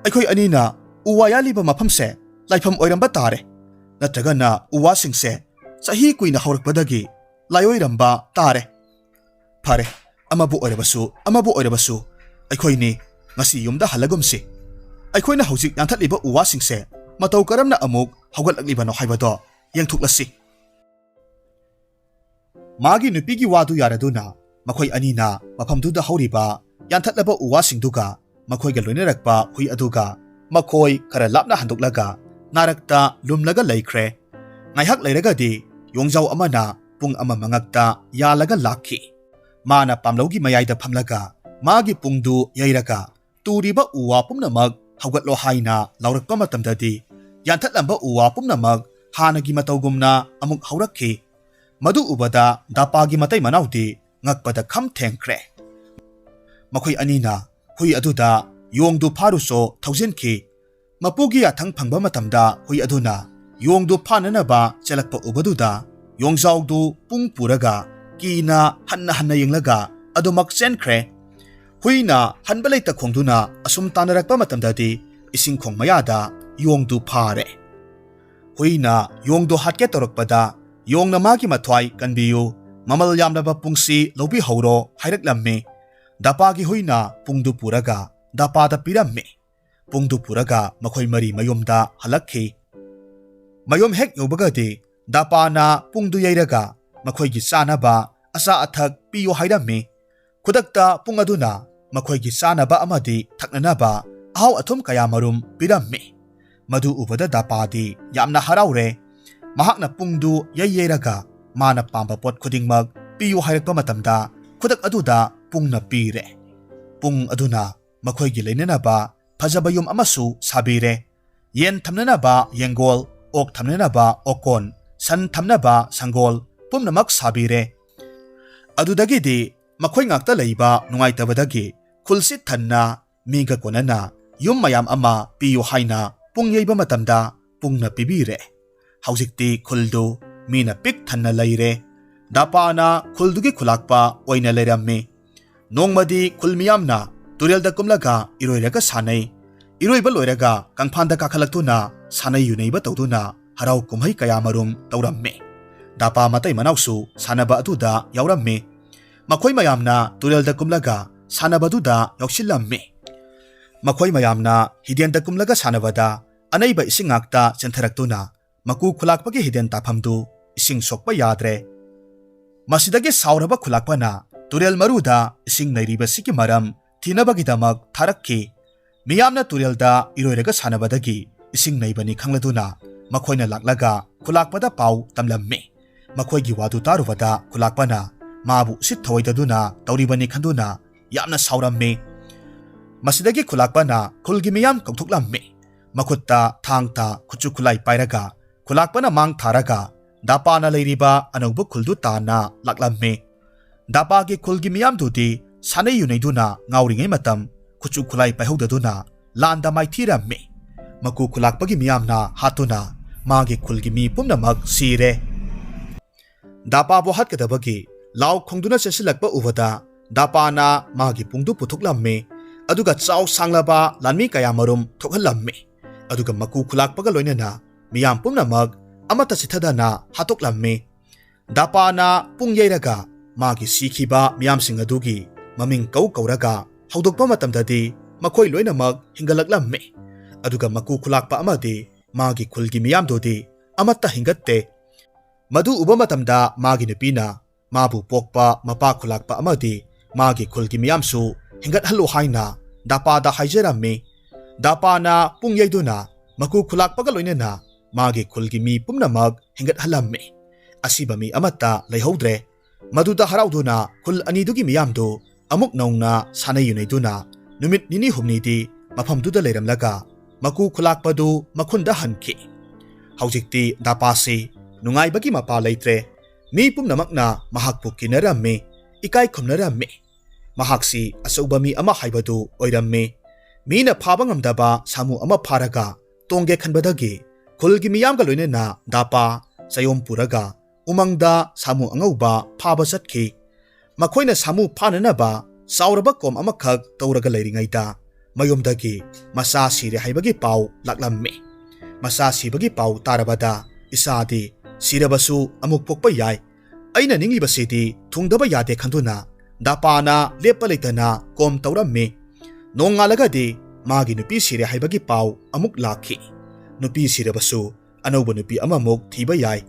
ꯑꯩꯈꯣꯏ ꯑꯅꯤꯅ ꯎ ꯋꯥ ꯌꯥꯜꯂꯤꯕ ꯃꯐꯝꯁꯦ ꯂꯥꯏꯐꯝ ꯑꯣꯏꯔꯝꯕ ꯇꯥꯔꯦ, ꯅꯠꯇ꯭ꯔꯒꯅ ꯎ ꯋꯥꯁꯤꯡꯁꯦ ꯆꯍꯤ ꯀꯨꯏꯅ ꯍꯧꯔꯛꯄꯗꯒꯤ ꯂꯥꯏꯑꯣꯏꯔꯝꯕ ꯇꯥꯔꯦ꯫ ꯐꯔꯦ, ꯑꯃꯕꯨ ꯑꯣꯏꯔꯕꯁꯨ ꯑꯃꯕꯨ ꯑꯣꯏꯔꯕꯁꯨ, ꯑꯩꯈꯣꯏꯅꯤ ꯉꯁꯤ ꯌꯨꯝꯗ ꯍꯜꯂꯒꯨꯝꯁꯤ꯫ ꯑꯩꯈꯣꯏꯅ ꯍꯧꯖꯤꯛ ꯌꯥꯟꯊꯠꯂꯤꯕ ꯎ ꯋꯥꯁꯤꯡꯁꯦ ꯃꯇꯧ ꯀꯔꯝꯅ ꯑꯃꯨꯛ ꯍꯧꯒꯠꯂꯛꯂꯤꯕꯅꯣ ꯍꯥꯏꯕꯗꯣ ꯌꯦꯡꯊꯣꯛꯂꯁꯤ꯫ ꯃꯥꯒꯤ ꯅꯨꯄꯤꯒꯤ ꯋꯥꯗꯨ ꯌꯥꯔꯗꯨꯅ ꯃꯈꯣꯏ ꯑꯅꯤꯅ ꯃꯐꯝꯗꯨꯗ ꯍꯧꯔꯤꯕ ꯌꯥꯟꯊꯠꯂꯕ ꯎ ꯋꯥꯁꯤꯡꯗꯨꯒ ꯃꯈꯣꯏꯒ ꯂꯣꯏꯅꯔꯛꯄ ꯍꯨꯏ ꯑꯗꯨꯒ ꯃꯈꯣꯏ ꯈꯔ ꯂꯥꯞꯅ ꯍꯟꯗꯣꯛꯂꯒ ꯅꯥꯔꯛꯇ ꯂꯨꯝꯂꯒ ꯂꯩꯈ꯭ꯔꯦ꯫ ꯉꯥꯏꯍꯥꯛ ꯂꯩꯔꯒꯗꯤ ꯌꯣꯡꯖꯥꯎ ꯑꯃꯅ ꯄꯨꯡ ꯑꯃ ꯃꯉꯛꯇ ꯌꯥꯜꯂꯒ ꯂꯥꯛꯈꯤ꯫ ꯃꯥꯅ ꯄꯥꯝꯂꯧꯒꯤ ꯃꯌꯥꯏꯗ ꯐꯝꯂꯒ ꯃꯥꯒꯤ ꯄꯨꯡꯗꯨ ꯌꯩꯔꯒ ꯇꯨꯔꯤꯕ ꯎ ꯋꯥ ꯄꯨꯝꯅꯃꯛ ꯍꯧꯒꯠꯂꯣ ꯍꯥꯏꯅ ꯂꯥꯎꯔꯛꯄ ꯃꯇꯝꯗꯗꯤ ꯌꯥꯟꯊꯠꯂꯝꯕ ꯎ ꯋꯥ ꯄꯨꯝꯅꯃꯛ ꯍꯥꯟꯅꯒꯤ ꯃꯇꯧꯒꯨꯝꯅ ꯑꯃꯨꯛ ꯍꯧꯔꯛꯈꯤ꯫ ꯃꯗꯨ ꯎꯕꯗ ꯗꯥꯄꯥꯒꯤ ꯃꯇꯩ ꯃꯅꯥꯎꯗꯤ ꯉꯛꯄꯗ ꯈꯝ ꯊꯦꯡꯈ꯭ꯔꯦ꯫ ꯃꯈꯣꯏ ꯑꯅꯤꯅ ꯍꯨꯏ ꯑꯗꯨꯗ ꯌꯣꯡꯗꯨ ꯐꯥꯔꯨꯆꯣ ꯊꯧꯖꯤꯟꯈꯤ꯫ ꯃꯄꯨꯒꯤ ꯌꯥꯊꯪ ꯐꯪꯕ ꯃꯇꯝꯗ ꯍꯨꯏ ꯑꯗꯨꯅ ꯌꯣꯡꯗꯨ ꯐꯥꯅꯅꯕ ꯆꯦꯜꯂꯛꯄ ꯎꯕꯗꯨꯗ ꯌꯣꯡꯖꯥꯎꯗꯨ ꯄꯨꯡ ꯄꯨꯔꯒ ꯀꯤꯅ ꯍꯟꯅ ꯍꯟꯅ ꯌꯦꯡꯂꯒ ꯑꯗꯨꯃꯛ ꯆꯦꯟꯈ꯭ꯔꯦ꯫ ꯍꯨꯏꯅ ꯍꯟꯕ ꯂꯩꯇ ꯈꯣꯡꯗꯨꯅ ꯑꯁꯨꯝ ꯇꯥꯟꯅꯔꯛꯄ ꯃꯇꯝꯗꯗꯤ ꯏꯁꯤꯡ ꯈꯣꯡ ꯃꯌꯥꯗ ꯌꯣꯡꯗꯨ ꯐꯥꯔꯦ꯫ ꯍꯨꯏꯅ ꯌꯣꯡꯗꯨ ꯍꯥꯠꯀꯦ ꯇꯧꯔꯛꯄꯗ ꯌꯣꯡꯅ ꯃꯥꯒꯤ ꯃꯊ꯭ꯋꯥꯏ ꯀꯟꯕꯤꯌꯨ, ꯃꯃꯜ ꯌꯥꯝꯂꯕ ꯄꯨꯡꯁꯤ ꯂꯧꯕꯤꯍꯧꯔꯣ ꯍꯥꯏꯔꯛꯂꯝꯃꯤ꯫ ꯗꯥꯄꯥꯒꯤ ꯍꯨꯏꯅ ꯄꯨꯡꯗꯨ ꯄꯨꯔꯒ ꯗꯥꯄꯥꯗ ꯄꯤꯔꯝꯃꯤ꯫ ꯄꯨꯡꯗꯨ ꯄꯨꯔꯒ ꯃꯈꯣꯏ ꯃꯔꯤ ꯃꯌꯨꯝꯗ ꯍꯜꯂꯛꯈꯤ꯫ ꯃꯌꯨꯝ ꯍꯦꯛ ꯌꯧꯕꯒꯗꯤ ꯗꯥꯄꯥꯅ ꯄꯨꯡꯗꯨ ꯌꯩꯔꯒ ꯃꯈꯣꯏꯒꯤ ꯆꯥꯅꯕ ꯑꯆꯥ ꯑꯊꯛ ꯄꯤꯌꯨ ꯍꯥꯏꯔꯝꯃꯤ꯫ ꯈꯨꯗꯛꯇ ꯄꯨꯡ ꯑꯗꯨꯅ ꯃꯈꯣꯏꯒꯤ ꯆꯥꯅꯕ ꯑꯃꯗꯤ ꯊꯛꯅꯅꯕ ꯑꯍꯥꯎ ꯑꯊꯨꯝ ꯀꯌꯥꯃꯔꯨꯝ ꯄꯤꯔꯝꯃꯤ꯫ ꯃꯗꯨ ꯎꯕꯗ ꯗꯥꯄꯥꯗꯤ ꯌꯥꯝꯅ ꯍꯔꯥꯎꯔꯦ꯫ ꯃꯍꯥꯛꯅ ꯄꯨꯡꯗꯨ ꯌꯩ ꯌꯩꯔꯒ ꯃꯥꯅ ꯄꯥꯝꯕ ꯄꯣꯠ ꯈꯨꯗꯤꯡꯃꯛ ꯄꯤꯌꯨ ꯍꯥꯏꯔꯛꯄ ꯃꯇꯝꯗ ꯈꯨꯗꯛ ꯑꯗꯨꯗ ꯄꯨꯡꯅ ꯄꯤꯔꯦ꯫ ꯄꯨꯡ ꯑꯗꯨꯅ ꯃꯈꯣꯏꯒꯤ ꯂꯩꯅꯅꯕ ꯐꯖꯕ ꯌꯨꯝ ꯑꯃꯁꯨ ꯁꯥꯕꯤꯔꯦ꯫ ꯌꯦꯟ ꯊꯝꯅꯅꯕ ꯌꯦꯡꯒꯣꯜ, ꯑꯣꯛ ꯊꯝꯅꯅꯕ ꯑꯣꯀꯣꯟ, ꯁꯟ ꯊꯝꯅꯕ ꯁꯪꯒꯣꯜ ꯄꯨꯝꯅꯃꯛ ꯁꯥꯕꯤꯔꯦ꯫ ꯑꯗꯨꯗꯒꯤꯗꯤ ꯃꯈꯣꯏ ꯉꯥꯛꯇ ꯂꯩꯕ ꯅꯨꯡꯉꯥꯏꯇꯕꯗꯒꯤ ꯈꯨꯜꯁꯤ ꯊꯟꯅ ꯃꯤꯒ ꯀꯣꯟꯅꯅ ꯌꯨꯝ ꯃꯌꯥꯝ ꯑꯃ ꯄꯤꯌꯨ ꯍꯥꯏꯅ ꯄꯨꯡ ꯌꯩꯕ ꯃꯇꯝꯗ ꯄꯨꯡꯅ ꯄꯤꯕꯤꯔꯦ꯫ ꯍꯧꯖꯤꯛꯇꯤ ꯈꯨꯜꯗꯨ ꯃꯤꯅ ꯄꯤꯛ ꯊꯟꯅ ꯂꯩꯔꯦ꯫ ꯗꯥꯄꯥꯅ ꯈꯨꯜꯗꯨꯒꯤ ꯈꯨꯂꯥꯛꯄ ꯑꯣꯏꯅ ꯂꯩꯔꯝꯃꯤ꯫ ꯅꯣꯡꯃꯗꯤ ꯈꯨꯜ ꯃꯤꯌꯥꯝꯅ ꯇꯨꯔꯦꯜꯗ ꯀꯨꯝꯂꯒ ꯏꯔꯣꯏꯔꯒ ꯁꯥꯟꯅꯩ꯫ ꯏꯔꯣꯏꯕ ꯂꯣꯏꯔꯒ ꯀꯪꯐꯥꯟꯗ ꯀꯥꯈꯠꯂꯛꯇꯨꯅ ꯁꯥꯟꯅꯩ ꯌꯨꯅꯩꯕ ꯇꯧꯗꯨꯅ ꯍꯔꯥꯎ ꯀꯨꯝꯍꯩ ꯀꯌꯥꯃꯔꯨꯝ ꯇꯧꯔꯝꯃꯤ꯫ ꯗꯥꯄꯥ ꯃꯇꯩ ꯃꯅꯥꯎꯁꯨ ꯁꯥꯟꯅꯕ ꯑꯗꯨꯗ ꯌꯥꯎꯔꯝꯃꯤ꯫ ꯃꯈꯣꯏ ꯃꯌꯥꯝꯅ ꯇꯨꯔꯦꯜꯗ ꯀꯨꯝꯂꯒ ꯁꯥꯟꯅꯕꯗꯨꯗ ꯌꯥꯎꯁꯤꯜꯂꯝꯃꯤ꯫ ꯃꯈꯣꯏ ꯃꯌꯥꯝꯅ ꯍꯤꯗꯦꯟꯗ ꯀꯨꯝꯂꯒ ꯁꯥꯟꯅꯕꯗ ꯑꯅꯩꯕ ꯏꯁꯤꯡ ꯉꯥꯛꯇ ꯆꯦꯟꯊꯔꯛꯇꯨꯅ ꯃꯀꯨ ꯈꯨꯂꯥꯛꯄꯒꯤ ꯍꯤꯗꯦꯟ ꯇꯥꯐꯝꯗꯨ ꯏꯁꯤꯡ ꯁꯣꯛꯄ ꯌꯥꯗ꯭ꯔꯦ꯫ ꯃꯁꯤꯗꯒꯤ ꯁꯥꯎꯔꯕ ꯈꯨꯂꯥꯛꯄꯅ ꯇꯨꯔꯦꯜ ꯃꯔꯨꯗ ꯏꯁꯤꯡ ꯅꯩꯔꯤꯕꯁꯤꯒꯤ ꯃꯔꯝ ꯊꯤꯅꯕꯒꯤꯗꯃꯛ ꯊꯥꯔꯛꯈꯤ꯫ ꯃꯤꯌꯥꯝꯅ ꯇꯨꯔꯦꯜꯗ ꯏꯔꯣꯏꯔꯒ ꯁꯥꯟꯅꯕꯗꯒꯤ ꯏꯁꯤꯡ ꯅꯩꯕꯅꯤ ꯈꯪꯂꯗꯨꯅ ꯃꯈꯣꯏꯅ ꯂꯥꯛꯂꯒ ꯈꯨꯂꯥꯛꯄꯗ ꯄꯥꯎ ꯇꯝꯂꯝꯃꯤ꯫ ꯃꯈꯣꯏꯒꯤ ꯋꯥꯗꯨ ꯇꯥꯔꯨꯕꯗ ꯈꯨꯂꯥꯛꯄꯅ ꯃꯥꯕꯨ ꯎꯁꯤꯠ ꯊꯑꯣꯏꯗꯗꯨꯅ ꯇꯧꯔꯤꯕꯅꯤ ꯈꯟꯗꯨꯅ ꯌꯥꯝꯅ ꯁꯥꯎꯔꯝꯃꯤ꯫ ꯃꯁꯤꯗꯒꯤ ꯈꯨꯂꯥꯛꯄꯅ ꯈꯨꯜꯒꯤ ꯃꯤꯌꯥꯝ ꯀꯧꯊꯣꯛꯂꯝꯃꯤ꯫ ꯃꯈꯨꯠꯇ ꯊꯥꯡ ꯇꯥ ꯈꯨꯠꯁꯨ ꯈꯨꯠꯂꯥꯏ ꯄꯥꯏꯔꯒ ꯈꯨꯂꯥꯛꯄꯅ ꯃꯥꯡ ꯊꯥꯔꯒ ꯗꯥꯄꯥꯅ ꯂꯩꯔꯤꯕ ꯑꯅꯧꯕ ꯈꯨꯜꯗꯨ ꯇꯥꯟꯅ ꯂꯥꯛꯂꯝꯃꯤ꯫ ꯗꯥꯄꯥꯒꯤ ꯈꯨꯜꯒꯤ ꯃꯤꯌꯥꯝꯗꯨꯗꯤ ꯁꯥꯅꯩ ꯌꯨꯅꯩꯗꯨꯅ ꯉꯥꯎꯔꯤꯉꯩ ꯃꯇꯝ ꯈꯨꯠꯁꯨ ꯈꯨꯠꯂꯥꯏ ꯄꯥꯏꯍꯧꯗꯗꯨꯅ ꯂꯥꯟꯗ ꯃꯥꯏꯊꯤꯔꯝꯃꯤ꯫ ꯃꯀꯨ ꯈꯨꯂꯥꯛꯄꯒꯤ ꯃꯤꯌꯥꯝꯅ ꯍꯥꯠꯇꯨꯅ ꯃꯥꯒꯤ ꯈꯨꯜꯒꯤ ꯃꯤ ꯄꯨꯝꯅꯃꯛ ꯁꯤꯔꯦ꯫ ꯗꯥꯄꯥꯕꯨ ꯍꯥꯠꯀꯗꯕꯒꯤ ꯂꯥꯎ ꯈꯣꯡꯗꯨꯅ ꯆꯦꯟꯁꯤꯜꯂꯛꯄ ꯎꯕꯗ ꯗꯥꯄꯥꯅ ꯃꯥꯒꯤ ꯄꯨꯡꯗꯨ ꯄꯨꯊꯣꯛꯂꯝꯃꯤ꯫ ꯑꯗꯨꯒ ꯆꯥꯎ ꯁꯥꯡꯂꯕ ꯂꯥꯟꯃꯤ ꯀꯌꯥꯃꯔꯨꯝ ꯊꯣꯛꯍꯜꯂꯝꯃꯤ꯫ ꯑꯗꯨꯒ ꯃꯀꯨ ꯈꯨꯂꯥꯛꯄꯒ ꯂꯣꯏꯅꯅ ꯃꯤꯌꯥꯝ ꯄꯨꯝꯅꯃꯛ ꯑꯃꯠꯇ ꯆꯤꯠꯊꯗꯅ ꯍꯥꯠꯇꯣꯛꯂꯝꯃꯤ꯫ ꯗꯥꯄꯥꯅ ꯄꯨꯡ ꯌꯩꯔꯒ ꯃꯥꯒꯤ ꯁꯤꯈꯤꯕ ꯃꯤꯌꯥꯝꯁꯤꯡ ꯑꯗꯨꯒꯤ ꯃꯃꯤꯡ ꯀꯧ ꯀꯧꯔꯒ ꯍꯧꯗꯣꯛꯄ ꯃꯇꯝꯗꯗꯤ ꯃꯈꯣꯏ ꯂꯣꯏꯅꯃꯛ ꯍꯤꯡꯒꯠꯂꯛꯂꯝꯃꯤ꯫ ꯑꯗꯨꯒ ꯃꯀꯨ ꯈꯨꯂꯥꯛꯄ ꯑꯃꯗꯤ ꯃꯥꯒꯤ ꯈꯨꯜꯒꯤ ꯃꯤꯌꯥꯝꯗꯨꯗꯤ ꯑꯃꯠꯇ ꯍꯤꯡꯒꯠꯇꯦ꯫ ꯃꯗꯨ ꯎꯕ ꯃꯇꯝꯗ ꯃꯥꯒꯤ ꯅꯨꯄꯤꯅ ꯃꯥꯕꯨ ꯄꯣꯛꯄ ꯃꯄꯥ ꯈꯨꯂꯥꯛꯄ ꯑꯃꯗꯤ ꯃꯥꯒꯤ ꯈꯨꯜꯒꯤ ꯃꯤꯌꯥꯝꯁꯨ ꯍꯤꯡꯒꯠꯍꯜꯂꯨ ꯍꯥꯏꯅ ꯗꯥꯄꯥꯗ ꯍꯥꯏꯖꯔꯝꯃꯤ꯫ ꯗꯥꯄꯥꯅ ꯄꯨꯡ ꯌꯩꯗꯨꯅ ꯃꯀꯨ ꯈꯨꯂꯥꯛꯄꯒ ꯂꯣꯏꯅꯅ ꯃꯥꯒꯤ ꯈꯨꯜꯒꯤ ꯃꯤ ꯄꯨꯝꯅꯃꯛ ꯍꯤꯡꯒꯠꯍꯜꯂꯝꯃꯤ꯫ ꯑꯁꯤꯕ ꯃꯤ ꯑꯃꯠꯇ ꯂꯩꯍꯧꯗ꯭ꯔꯦ꯫ ꯃꯗꯨꯗ ꯍꯔꯥꯎꯗꯨꯅ ꯈꯨꯜ ꯑꯅꯤꯗꯨꯒꯤ ꯃꯤꯌꯥꯝꯗꯨ ꯑꯃꯨꯛ ꯅꯧꯅ ꯁꯥꯟꯅ ꯌꯨꯅꯩꯗꯨꯅ ꯅꯨꯃꯤꯠ ꯅꯤꯅꯤ ꯍꯨꯝꯅꯤꯗꯤ ꯃꯐꯝꯗꯨꯗ ꯂꯩꯔꯝꯂꯒ ꯃꯀꯨ ꯈꯨꯂꯥꯛꯄꯗꯨ ꯃꯈꯨꯟꯗ ꯍꯟꯈꯤ꯫ ꯍꯧꯖꯤꯛꯇꯤ ꯗꯥꯄꯥꯁꯤ ꯅꯨꯡꯉꯥꯏꯕꯒꯤ ꯃꯄꯥ ꯂꯩꯇ꯭ꯔꯦ꯫ ꯃꯤ ꯄꯨꯝꯅꯃꯛꯅ ꯃꯍꯥꯛꯄꯨ ꯀꯤꯅꯔꯝꯃꯤ, ꯏꯀꯥꯏ ꯈꯨꯝꯅꯔꯝꯃꯤ꯫ ꯃꯍꯥꯛꯁꯤ ꯑꯆꯧꯕ ꯃꯤ ꯑꯃ ꯍꯥꯏꯕꯗꯨ ꯑꯣꯏꯔꯝꯃꯤ꯫ ꯃꯤꯅ ꯐꯥꯕ ꯉꯝꯗꯕ ꯁꯥꯃꯨ ꯑꯃ ꯐꯥꯔꯒ ꯇꯣꯡꯒꯦ ꯈꯟꯕꯗꯒꯤ ꯈꯨꯜꯒꯤ ꯃꯤꯌꯥꯝꯒ ꯂꯣꯏꯅꯅ ꯗꯥꯄꯥ ꯆꯌꯣꯝ ꯄꯨꯔꯒ ꯎꯃꯪꯗ ꯁꯥꯃꯨ ꯑꯉꯧꯕ ꯐꯥꯕ ꯆꯠꯈꯤ꯫ ꯃꯈꯣꯏꯅ ꯁꯥꯃꯨ ꯐꯥꯅꯅꯕ ꯆꯥꯎꯔꯕ ꯀꯣꯝ ꯑꯃꯈꯛ ꯇꯧꯔꯒ ꯂꯩꯔꯤꯉꯩꯗ ꯃꯌꯨꯝꯗꯒꯤ ꯃꯆꯥ ꯁꯤꯔꯦ ꯍꯥꯏꯕꯒꯤ ꯄꯥꯎ ꯂꯥꯛꯂꯝꯃꯤ꯫ ꯃꯆꯥ ꯁꯤꯕꯒꯤ ꯄꯥꯎ ꯇꯥꯔꯕꯗ ꯏꯆꯥꯗꯤ ꯁꯤꯔꯕꯁꯨ ꯑꯃꯨꯛ ꯄꯣꯛꯄ ꯌꯥꯏ꯫ ꯑꯩꯅ ꯅꯤꯡꯂꯤꯕꯁꯤꯗꯤ ꯊꯨꯡꯗꯕ ꯌꯥꯗꯦ ꯈꯟꯗꯨꯅ ꯗꯥꯄꯥꯅ ꯂꯦꯞꯄ ꯂꯩꯇꯅ ꯀꯣꯝ ꯇꯧꯔꯝꯃꯤ꯫ ꯅꯣꯡꯉꯥꯜꯂꯒꯗꯤ ꯃꯥꯒꯤ ꯅꯨꯄꯤ ꯁꯤꯔꯦ ꯍꯥꯏꯕꯒꯤ ꯄꯥꯎ ꯑꯃꯨꯛ ꯂꯥꯛꯈꯤ꯫ ꯅꯨꯄꯤ ꯁꯤꯔꯕꯁꯨ ꯑꯅꯧꯕ ꯅꯨꯄꯤ ꯑꯃꯃꯨꯛ ꯊꯤꯕ ꯌꯥꯏ꯫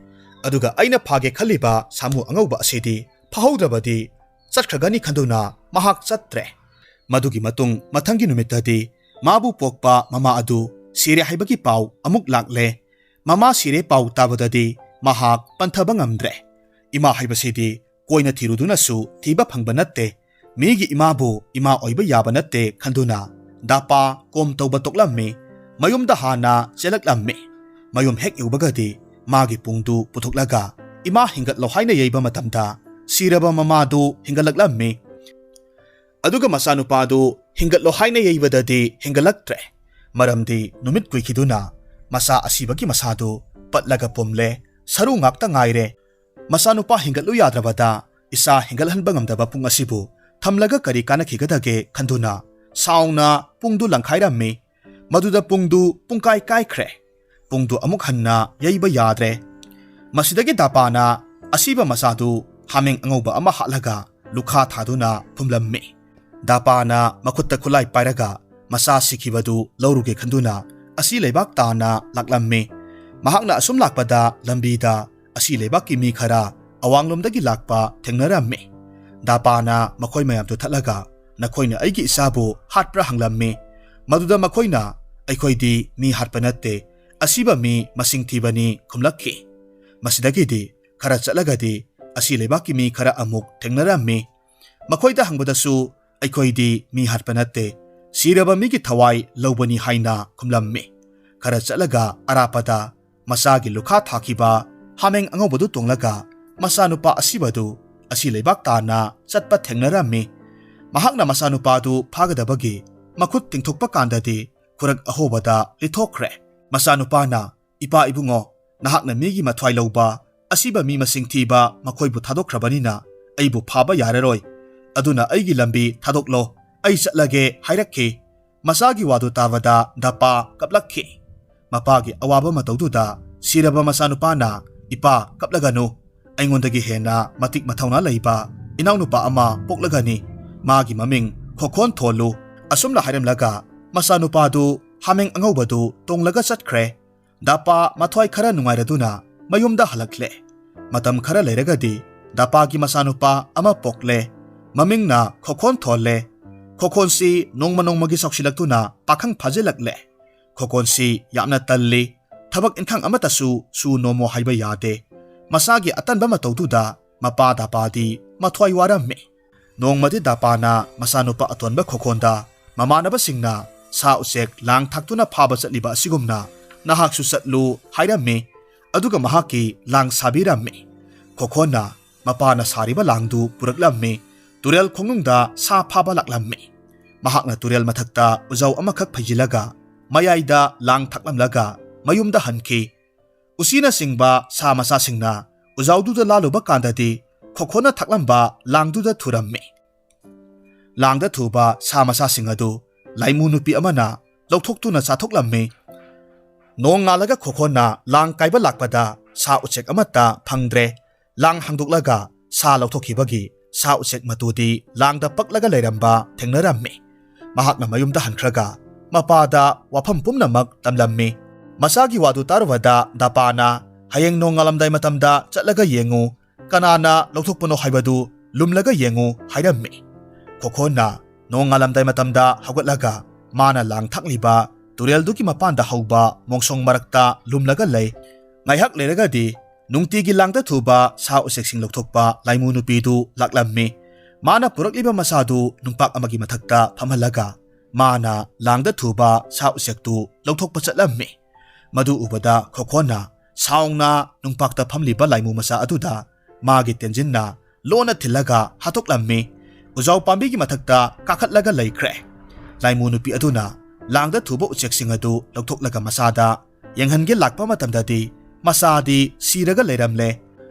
ꯑꯗꯨꯒ ꯑꯩꯅ ꯐꯥꯒꯦ ꯈꯜꯂꯤꯕ ꯁꯥꯃꯨ ꯑꯉꯧꯕ ꯑꯁꯤꯗꯤ ꯐꯥꯍꯧꯗ꯭ꯔꯕꯗꯤ ꯆꯠꯈ꯭ꯔꯒꯅꯤ ꯈꯟꯗꯨꯅ ꯃꯍꯥꯛ ꯆꯠꯇ꯭ꯔꯦ꯫ ꯃꯗꯨꯒꯤ ꯃꯇꯨꯡ ꯃꯊꯪꯒꯤ ꯅꯨꯃꯤꯠꯇꯗꯤ ꯃꯥꯕꯨ ꯄꯣꯛꯄ ꯃꯃꯥ ꯑꯗꯨ ꯁꯤꯔꯦ ꯍꯥꯏꯕꯒꯤ ꯄꯥꯎ ꯑꯃꯨꯛ ꯂꯥꯛꯂꯦ꯫ ꯃꯃꯥ ꯁꯤꯔꯦ ꯄꯥꯎ ꯇꯥꯕꯗꯗꯤ ꯃꯍꯥꯛ ꯄꯟꯊꯕ ꯉꯝꯗ꯭ꯔꯦ꯫ ꯏꯃꯥ ꯍꯥꯏꯕꯁꯤꯗꯤ ꯀꯣꯏꯅ ꯊꯤꯔꯨꯗꯨꯅꯁꯨ ꯊꯤꯕ ꯐꯪꯕ ꯅꯠꯇꯦ꯫ ꯃꯤꯒꯤ ꯏꯃꯥꯕꯨ ꯏꯃꯥ ꯑꯣꯏꯕ ꯌꯥꯕ ꯅꯠꯇꯦ ꯈꯟꯗꯨꯅ ꯗꯥꯄꯥ ꯀꯣꯝ ꯇꯧꯕ ꯇꯣꯛꯂꯝꯃꯤ꯫ ꯃꯌꯨꯝꯗ ꯍꯥꯟꯅ ꯆꯦꯜꯂꯛꯂꯝꯃꯤ꯫ ꯃꯌꯨꯝ ꯍꯦꯛ ꯌꯧꯕꯒꯗꯤ ꯃꯥꯒꯤ ꯄꯨꯡꯗꯨ ꯄꯨꯊꯣꯛꯂꯒ ꯏꯃꯥ ꯍꯤꯡꯒꯠꯂꯣ ꯍꯥꯏꯅ ꯌꯩꯕ ꯃꯇꯝꯗ ꯁꯤꯔꯕ ꯃꯃꯥꯗꯨ ꯍꯤꯡꯒꯠꯂꯛꯂꯝꯃꯤ꯫ ꯑꯗꯨꯒ ꯃꯆꯥꯅꯨꯄꯥꯗꯨ ꯍꯤꯡꯒꯠꯂꯣ ꯍꯥꯏꯅ ꯌꯩꯕꯗꯗꯤ ꯍꯤꯡꯒꯠꯂꯛꯇ꯭ꯔꯦ꯫ ꯃꯔꯝꯗꯤ ꯅꯨꯃꯤꯠ ꯀꯨꯏꯈꯤꯗꯨꯅ ꯃꯆꯥ ꯑꯁꯤꯕꯒꯤ ꯃꯁꯥꯗꯨ ꯄꯠꯂꯒ ꯄꯨꯝꯂꯦ, ꯁꯔꯨ ꯉꯥꯛꯇ ꯉꯥꯏꯔꯦ꯫ ꯃꯆꯥꯅꯨꯄꯥ ꯍꯤꯡꯒꯠꯂꯨ ꯌꯥꯗ꯭ꯔꯕꯗ ꯏꯆꯥ ꯍꯤꯡꯒꯠꯍꯟꯕ ꯉꯝꯗꯕ ꯄꯨꯡ ꯑꯁꯤꯕꯨ ꯊꯝꯂꯒ ꯀꯔꯤ ꯀꯥꯟꯅꯈꯤꯒꯗꯒꯦ ꯈꯟꯗꯨꯅ ꯁꯥꯎꯅ ꯄꯨꯡꯗꯨ ꯂꯪꯈꯥꯏꯔꯝꯃꯤ꯫ ꯃꯗꯨꯗ ꯄꯨꯡꯗꯨ ꯄꯨꯡꯀꯥꯏ ꯀꯥꯏꯈ꯭ꯔꯦ꯫ ꯄꯨꯡꯗꯨ ꯑꯃꯨꯛ ꯍꯟꯅ ꯌꯩꯕ ꯌꯥꯗ꯭ꯔꯦ꯫ ꯃꯁꯤꯗꯒꯤ ꯗꯥꯄꯥꯅ ꯑꯁꯤꯕ ꯃꯆꯥꯗꯨ ꯍꯥꯃꯦꯡ ꯑꯉꯧꯕ ꯑꯃ ꯍꯥꯠꯂꯒ ꯂꯨꯈꯥ ꯊꯥꯗꯨꯅ ꯐꯨꯝꯂꯝꯃꯤ꯫ ꯗꯥꯄꯥꯅ ꯃꯈꯨꯠꯇ ꯈꯨꯠꯂꯥꯏ ꯄꯥꯏꯔꯒ ꯃꯆꯥ ꯁꯤꯈꯤꯕꯗꯨ ꯂꯧꯔꯨꯒꯦ ꯈꯟꯗꯨꯅ ꯑꯁꯤ ꯂꯩꯕꯥꯛ ꯇꯥꯟꯅ ꯂꯥꯛꯂꯝꯃꯤ꯫ ꯃꯍꯥꯛꯅ ꯑꯁꯨꯝ ꯂꯥꯛꯄꯗ ꯂꯝꯕꯤꯗ ꯑꯁꯤ ꯂꯩꯕꯥꯛꯀꯤ ꯃꯤ ꯈꯔ ꯑꯋꯥꯡꯂꯣꯝꯗꯒꯤ ꯂꯥꯛꯄ ꯊꯦꯡꯅꯔꯝꯃꯤ꯫ ꯗꯥꯄꯥꯅ ꯃꯈꯣꯏ ꯃꯌꯥꯝꯗꯨ ꯊꯠꯂꯒ, "ꯅꯈꯣꯏꯅ ꯑꯩꯒꯤ ꯏꯆꯥꯕꯨ ꯍꯥꯠꯄ꯭ꯔꯥ?" ꯍꯪꯂꯝꯃꯤ꯫ ꯃꯗꯨꯗ ꯃꯈꯣꯏꯅ, "ꯑꯩꯈꯣꯏꯗꯤ ꯃꯤ ꯍꯥꯠꯄ ꯅꯠꯇꯦ, ꯑꯁꯤꯕ ꯃꯤ ꯃꯁꯤꯡ ꯊꯤꯕꯅꯤ" ꯈꯨꯝꯂꯛꯈꯤ꯫ ꯃꯁꯤꯗꯒꯤꯗꯤ ꯈꯔ ꯆꯠꯂꯒꯗꯤ ꯑꯁꯤ ꯂꯩꯕꯥꯛꯀꯤ ꯃꯤ ꯈꯔ ꯑꯃꯨꯛ ꯊꯦꯡꯅꯔꯝꯃꯤ꯫ ꯃꯈꯣꯏꯗ ꯍꯪꯕꯗꯁꯨ, "ꯑꯩꯈꯣꯏꯗꯤ ꯃꯤ ꯍꯥꯠꯄ ꯅꯠꯇꯦ, ꯁꯤꯔꯕ ꯃꯤꯒꯤ ꯊꯋꯥꯏ ꯂꯧꯕꯅꯤ" ꯍꯥꯏꯅ ꯈꯨꯝꯂꯝꯃꯤ꯫ ꯈꯔ ꯆꯠꯂꯒ ꯑꯔꯥꯞꯄꯗ ꯃꯆꯥꯒꯤ ꯂꯨꯈꯥ ꯊꯥꯈꯤꯕ ꯍꯥꯃꯦꯡ ꯑꯉꯧꯕꯗꯨ ꯇꯣꯡꯂꯒ ꯃꯆꯥꯅꯨꯄꯥ ꯑꯁꯤꯕꯗꯨ ꯑꯁꯤ ꯂꯩꯕꯥꯛ ꯇꯥꯟꯅ ꯆꯠꯄ ꯊꯦꯡꯅꯔꯝꯃꯤ꯫ ꯃꯍꯥꯛꯅ ꯃꯆꯥꯅꯨꯄꯥꯗꯨ ꯐꯥꯒꯗꯕꯒꯤ ꯃꯈꯨꯠ ꯇꯤꯡꯊꯣꯛꯄ ꯀꯥꯟꯗꯗꯤ ꯈꯨꯔꯛ ꯑꯍꯣꯕꯗ ꯂꯤꯊꯣꯛꯈ꯭ꯔꯦ꯫ ꯃꯆꯥꯅꯨꯄꯥꯅ, "ꯏꯄꯥ ꯏꯕꯨꯡꯉꯣ, ꯅꯍꯥꯛꯅ ꯃꯤꯒꯤ ꯃꯊ꯭ꯋꯥꯏ ꯂꯧꯕ, ꯑꯁꯤꯕ ꯃꯤ ꯃꯁꯤꯡ ꯊꯤꯕ ꯃꯈꯣꯏꯕꯨ ꯊꯥꯗꯣꯛꯈ꯭ꯔꯕꯅꯤꯅ ꯑꯩꯕꯨ ꯐꯥꯕ ꯌꯥꯔꯔꯣꯏ꯫ ꯑꯗꯨꯅ ꯑꯩꯒꯤ ꯂꯝꯕꯤ ꯊꯥꯗꯣꯛꯂꯣ, ꯑꯩ ꯆꯠꯂꯒꯦ" ꯍꯥꯏꯔꯛꯈꯤ꯫ ꯃꯆꯥꯒꯤ ꯋꯥꯗꯨ ꯇꯥꯕꯗ ꯗꯥꯄꯥ ꯀꯞꯂꯛꯈꯤ꯫ ꯃꯄꯥꯒꯤ ꯑꯋꯥꯕ ꯃꯇꯧꯗꯨꯗ ꯁꯤꯔꯕ ꯃꯆꯥꯅꯨꯄꯥꯅ, "ꯏꯄꯥ, ꯀꯞꯂꯒꯅꯨ꯫ ꯑꯩꯉꯣꯟꯗꯒꯤ ꯍꯦꯟꯅ ꯃꯇꯤꯛ ꯃꯊꯧꯅꯥ ꯂꯩꯕ ꯏꯅꯥꯎꯅꯨꯄꯥ ꯑꯃ ꯄꯣꯛꯂꯒꯅꯤ꯫ ꯃꯥꯒꯤ ꯃꯃꯤꯡ ꯈꯣꯈꯣꯟ ꯊꯣꯜꯂꯨ"꯫ ꯑꯁꯨꯝꯅ ꯍꯥꯏꯔꯝꯂꯒ ꯃꯆꯥꯅꯨꯄꯥꯗꯨ ꯍꯥꯃꯦꯡ ꯑꯉꯧꯕꯗꯨ ꯇꯣꯡꯂꯒ ꯆꯠꯈ꯭ꯔꯦ꯫ ꯗꯥꯄꯥ ꯃꯊ꯭ꯋꯥꯏ ꯈꯔ ꯅꯨꯡꯉꯥꯏꯔꯗꯨꯅ ꯃꯌꯨꯝꯗ ꯍꯜꯂꯛꯂꯦ꯫ ꯃꯇꯝ ꯈꯔ ꯂꯩꯔꯒꯗꯤ ꯗꯥꯄꯥꯒꯤ ꯃꯆꯥꯅꯨꯄꯥ ꯑꯃ ꯄꯣꯛꯂꯦ꯫ ꯃꯃꯤꯡꯅ ꯈꯣꯈꯣꯟ ꯊꯣꯜꯂꯦ꯫ ꯈꯣꯈꯣꯟꯁꯤ ꯅꯣꯡꯃ ꯅꯣꯡꯃꯒꯤ ꯆꯥꯎꯁꯤꯜꯂꯛꯇꯨꯅ ꯄꯥꯈꯪ ꯐꯥꯖꯤꯜꯂꯛꯂꯦ꯫ ꯈꯣꯈꯣꯟꯁꯤ ꯌꯥꯝꯅ ꯇꯜꯂꯤ꯫ ꯊꯕꯛ ꯏꯟꯈꯥꯡ ꯑꯃꯠꯇꯁꯨ ꯁꯨ ꯅꯣꯝꯃꯣ ꯍꯥꯏꯕ ꯌꯥꯗꯦ꯫ ꯃꯁꯥꯒꯤ ꯑꯇꯟꯕ ꯃꯇꯧꯗꯨꯗ ꯃꯄꯥ ꯗꯥꯄꯥꯗꯤ ꯃꯊ꯭ꯋꯥꯏ ꯋꯥꯔꯝꯃꯤ꯫ ꯅꯣꯡꯃꯗꯤ ꯗꯥꯄꯥꯅ ꯃꯆꯥꯅꯨꯄꯥ ꯑꯇꯣꯟꯕ ꯈꯣꯈꯣꯟꯗ ꯃꯃꯥꯟꯅꯕꯁꯤꯡꯅ ꯁꯥ ꯎꯆꯦꯛ ꯂꯥꯡ ꯊꯥꯛꯇꯨꯅ ꯐꯥꯕ ꯆꯠꯂꯤꯕ ꯑꯁꯤꯒꯨꯝꯅ ꯅꯍꯥꯛꯁꯨ ꯆꯠꯂꯨ ꯍꯥꯏꯔꯝꯃꯤ꯫ ꯑꯗꯨꯒ ꯃꯍꯥꯛꯀꯤ ꯂꯥꯡ ꯁꯥꯕꯤꯔꯝꯃꯤ꯫ ꯈꯣꯈꯣꯟꯅ ꯃꯄꯥꯅ ꯁꯥꯔꯤꯕ ꯂꯥꯡꯗꯨ ꯄꯨꯔꯛꯂꯝꯃꯤ꯫ ꯇꯨꯔꯦꯜ ꯈꯣꯡꯅꯨꯡꯗ ꯁꯥ ꯐꯥꯕ ꯂꯥꯛꯂꯝꯃꯤ꯫ ꯃꯍꯥꯛꯅ ꯇꯨꯔꯦꯜ ꯃꯊꯛꯇ ꯎꯖꯥꯎ ꯑꯃꯈꯛ ꯐꯩꯖꯤꯜꯂꯒ ꯃꯌꯥꯏꯗ ꯂꯥꯡ ꯊꯥꯛꯂꯝꯂꯒ ꯃꯌꯨꯝꯗ ꯍꯟꯈꯤ꯫ ꯎꯆꯤꯅꯆꯤꯡꯕ ꯁꯥ ꯃꯆꯥꯁꯤꯡꯅ ꯎꯖꯥꯎꯗꯨꯗ ꯂꯥꯜꯂꯨꯕ ꯀꯥꯟꯗꯗꯤ ꯈꯣꯈꯣꯟꯅ ꯊꯥꯛꯂꯝꯕ ꯂꯥꯡꯗꯨꯗ ꯊꯨꯔꯝꯃꯤ꯫ ꯂꯥꯡꯗ ꯊꯨꯕ ꯁꯥ ꯃꯆꯥꯁꯤꯡ ꯑꯗꯨ ꯂꯥꯏꯃꯨ ꯅꯨꯄꯤ ꯑꯃꯅ ꯂꯧꯊꯣꯛꯇꯨꯅ ꯆꯥꯊꯣꯛꯂꯝꯃꯤ꯫ ꯅꯣꯡ ꯉꯥꯜꯂꯒ ꯈꯣꯈꯣꯟꯅ ꯂꯥꯡ ꯀꯥꯏꯕ ꯂꯥꯛꯄꯗ ꯁꯥ ꯎꯆꯦꯛ ꯑꯃꯠꯇ ꯐꯪꯗ꯭ꯔꯦ꯫ ꯂꯥꯡ ꯍꯥꯡꯗꯣꯛꯂꯒ ꯁꯥ ꯂꯧꯊꯣꯛꯈꯤꯕꯒꯤ ꯁꯥ ꯎꯆꯦꯛ ꯃꯇꯨꯗꯤ ꯂꯥꯡꯗ ꯄꯛꯂꯒ ꯂꯩꯔꯝꯕ ꯊꯦꯡꯅꯔꯝꯃꯤ꯫ ꯃꯍꯥꯛꯅ ꯃꯌꯨꯝꯗ ꯍꯟꯈ꯭ꯔꯒ ꯃꯄꯥꯗ ꯋꯥꯐꯝ ꯄꯨꯝꯅꯃꯛ ꯇꯝꯂꯝꯃꯤ꯫ ꯃꯆꯥꯒꯤ ꯋꯥꯗꯨ ꯇꯥꯔꯨꯕꯗ ꯗꯥꯄꯥꯅ, "ꯍꯌꯦꯡ ꯅꯣꯡꯉꯥꯜꯂꯝꯗꯥꯏ ꯃꯇꯝꯗ ꯆꯠꯂꯒ ꯌꯦꯡꯉꯨ, ꯀꯅꯥꯅ ꯂꯧꯊꯣꯛꯄꯅꯣ ꯍꯥꯏꯕꯗꯨ ꯂꯨꯝꯂꯒ ꯌꯦꯡꯉꯨ" ꯍꯥꯏꯔꯝꯃꯤ꯫ ꯈꯣꯈꯣꯟꯅ ꯅꯣꯡꯉꯥꯜꯂꯝꯗꯥꯏ ꯃꯇꯝꯗ ꯍꯧꯒꯠꯂꯒ ꯃꯥꯅ ꯂꯥꯡ ꯊꯥꯛꯂꯤꯕ ꯇꯨꯔꯦꯜꯗꯨꯒꯤ ꯃꯄꯥꯟꯗ ꯍꯧꯕ ꯃꯣꯡꯁꯣꯡ ꯃꯔꯛꯇ ꯂꯨꯝꯂꯒ ꯂꯩ꯫ ꯉꯥꯏꯍꯥꯛ ꯂꯩꯔꯒꯗꯤ ꯅꯨꯡꯇꯤꯒꯤ ꯂꯥꯡꯗ ꯊꯨꯕ ꯁꯥ ꯎꯆꯦꯛꯁꯤꯡ ꯂꯧꯊꯣꯛꯄ ꯂꯥꯏꯃꯨ ꯅꯨꯄꯤꯗꯨ ꯂꯥꯛꯂꯝꯃꯤ꯫ ꯃꯥꯅ ꯄꯨꯔꯛꯂꯤꯕ ꯃꯆꯥꯗꯨ ꯅꯨꯡꯄꯥꯛ ꯑꯃꯒꯤ ꯃꯊꯛꯇ ꯐꯝꯍꯜꯂꯒ ꯃꯥꯅ ꯂꯥꯡꯗ ꯊꯨꯕ ꯁꯥ ꯎꯆꯦꯛꯇꯨ ꯂꯧꯊꯣꯛꯄ ꯆꯠꯂꯝꯃꯤ꯫ ꯃꯗꯨ ꯎꯕꯗ ꯈꯣꯈꯣꯟꯅ ꯁꯥꯎꯅ ꯅꯨꯡꯄꯥꯛꯇ ꯐꯝꯂꯤꯕ ꯂꯥꯏꯃꯨ ꯃꯆꯥ ꯑꯗꯨꯗ ꯃꯥꯒꯤ ꯇꯦꯟꯖꯤꯟꯅ ꯂꯣꯟꯅ ꯊꯤꯜꯂꯒ ꯍꯥꯠꯇꯣꯛꯂꯝꯃꯤ꯫ ꯎꯖꯥꯎ ꯄꯥꯝꯕꯤꯒꯤ ꯃꯊꯛꯇ ꯀꯥꯈꯠꯂꯒ ꯂꯩꯈ꯭ꯔꯦ꯫ ꯂꯥꯏꯃꯨ ꯅꯨꯄꯤ ꯑꯗꯨꯅ ꯂꯥꯡꯗ ꯊꯨꯕ ꯎꯆꯦꯛꯁꯤꯡ ꯑꯗꯨ ꯂꯧꯊꯣꯛꯂꯒ ꯃꯆꯥꯗ ꯌꯦꯡꯍꯟꯒꯦ ꯂꯥꯛꯄ ꯃꯇꯝꯗꯗꯤ ꯃꯆꯥꯗꯤ ꯁꯤꯔꯒ ꯂꯩꯔꯝꯂꯦ꯫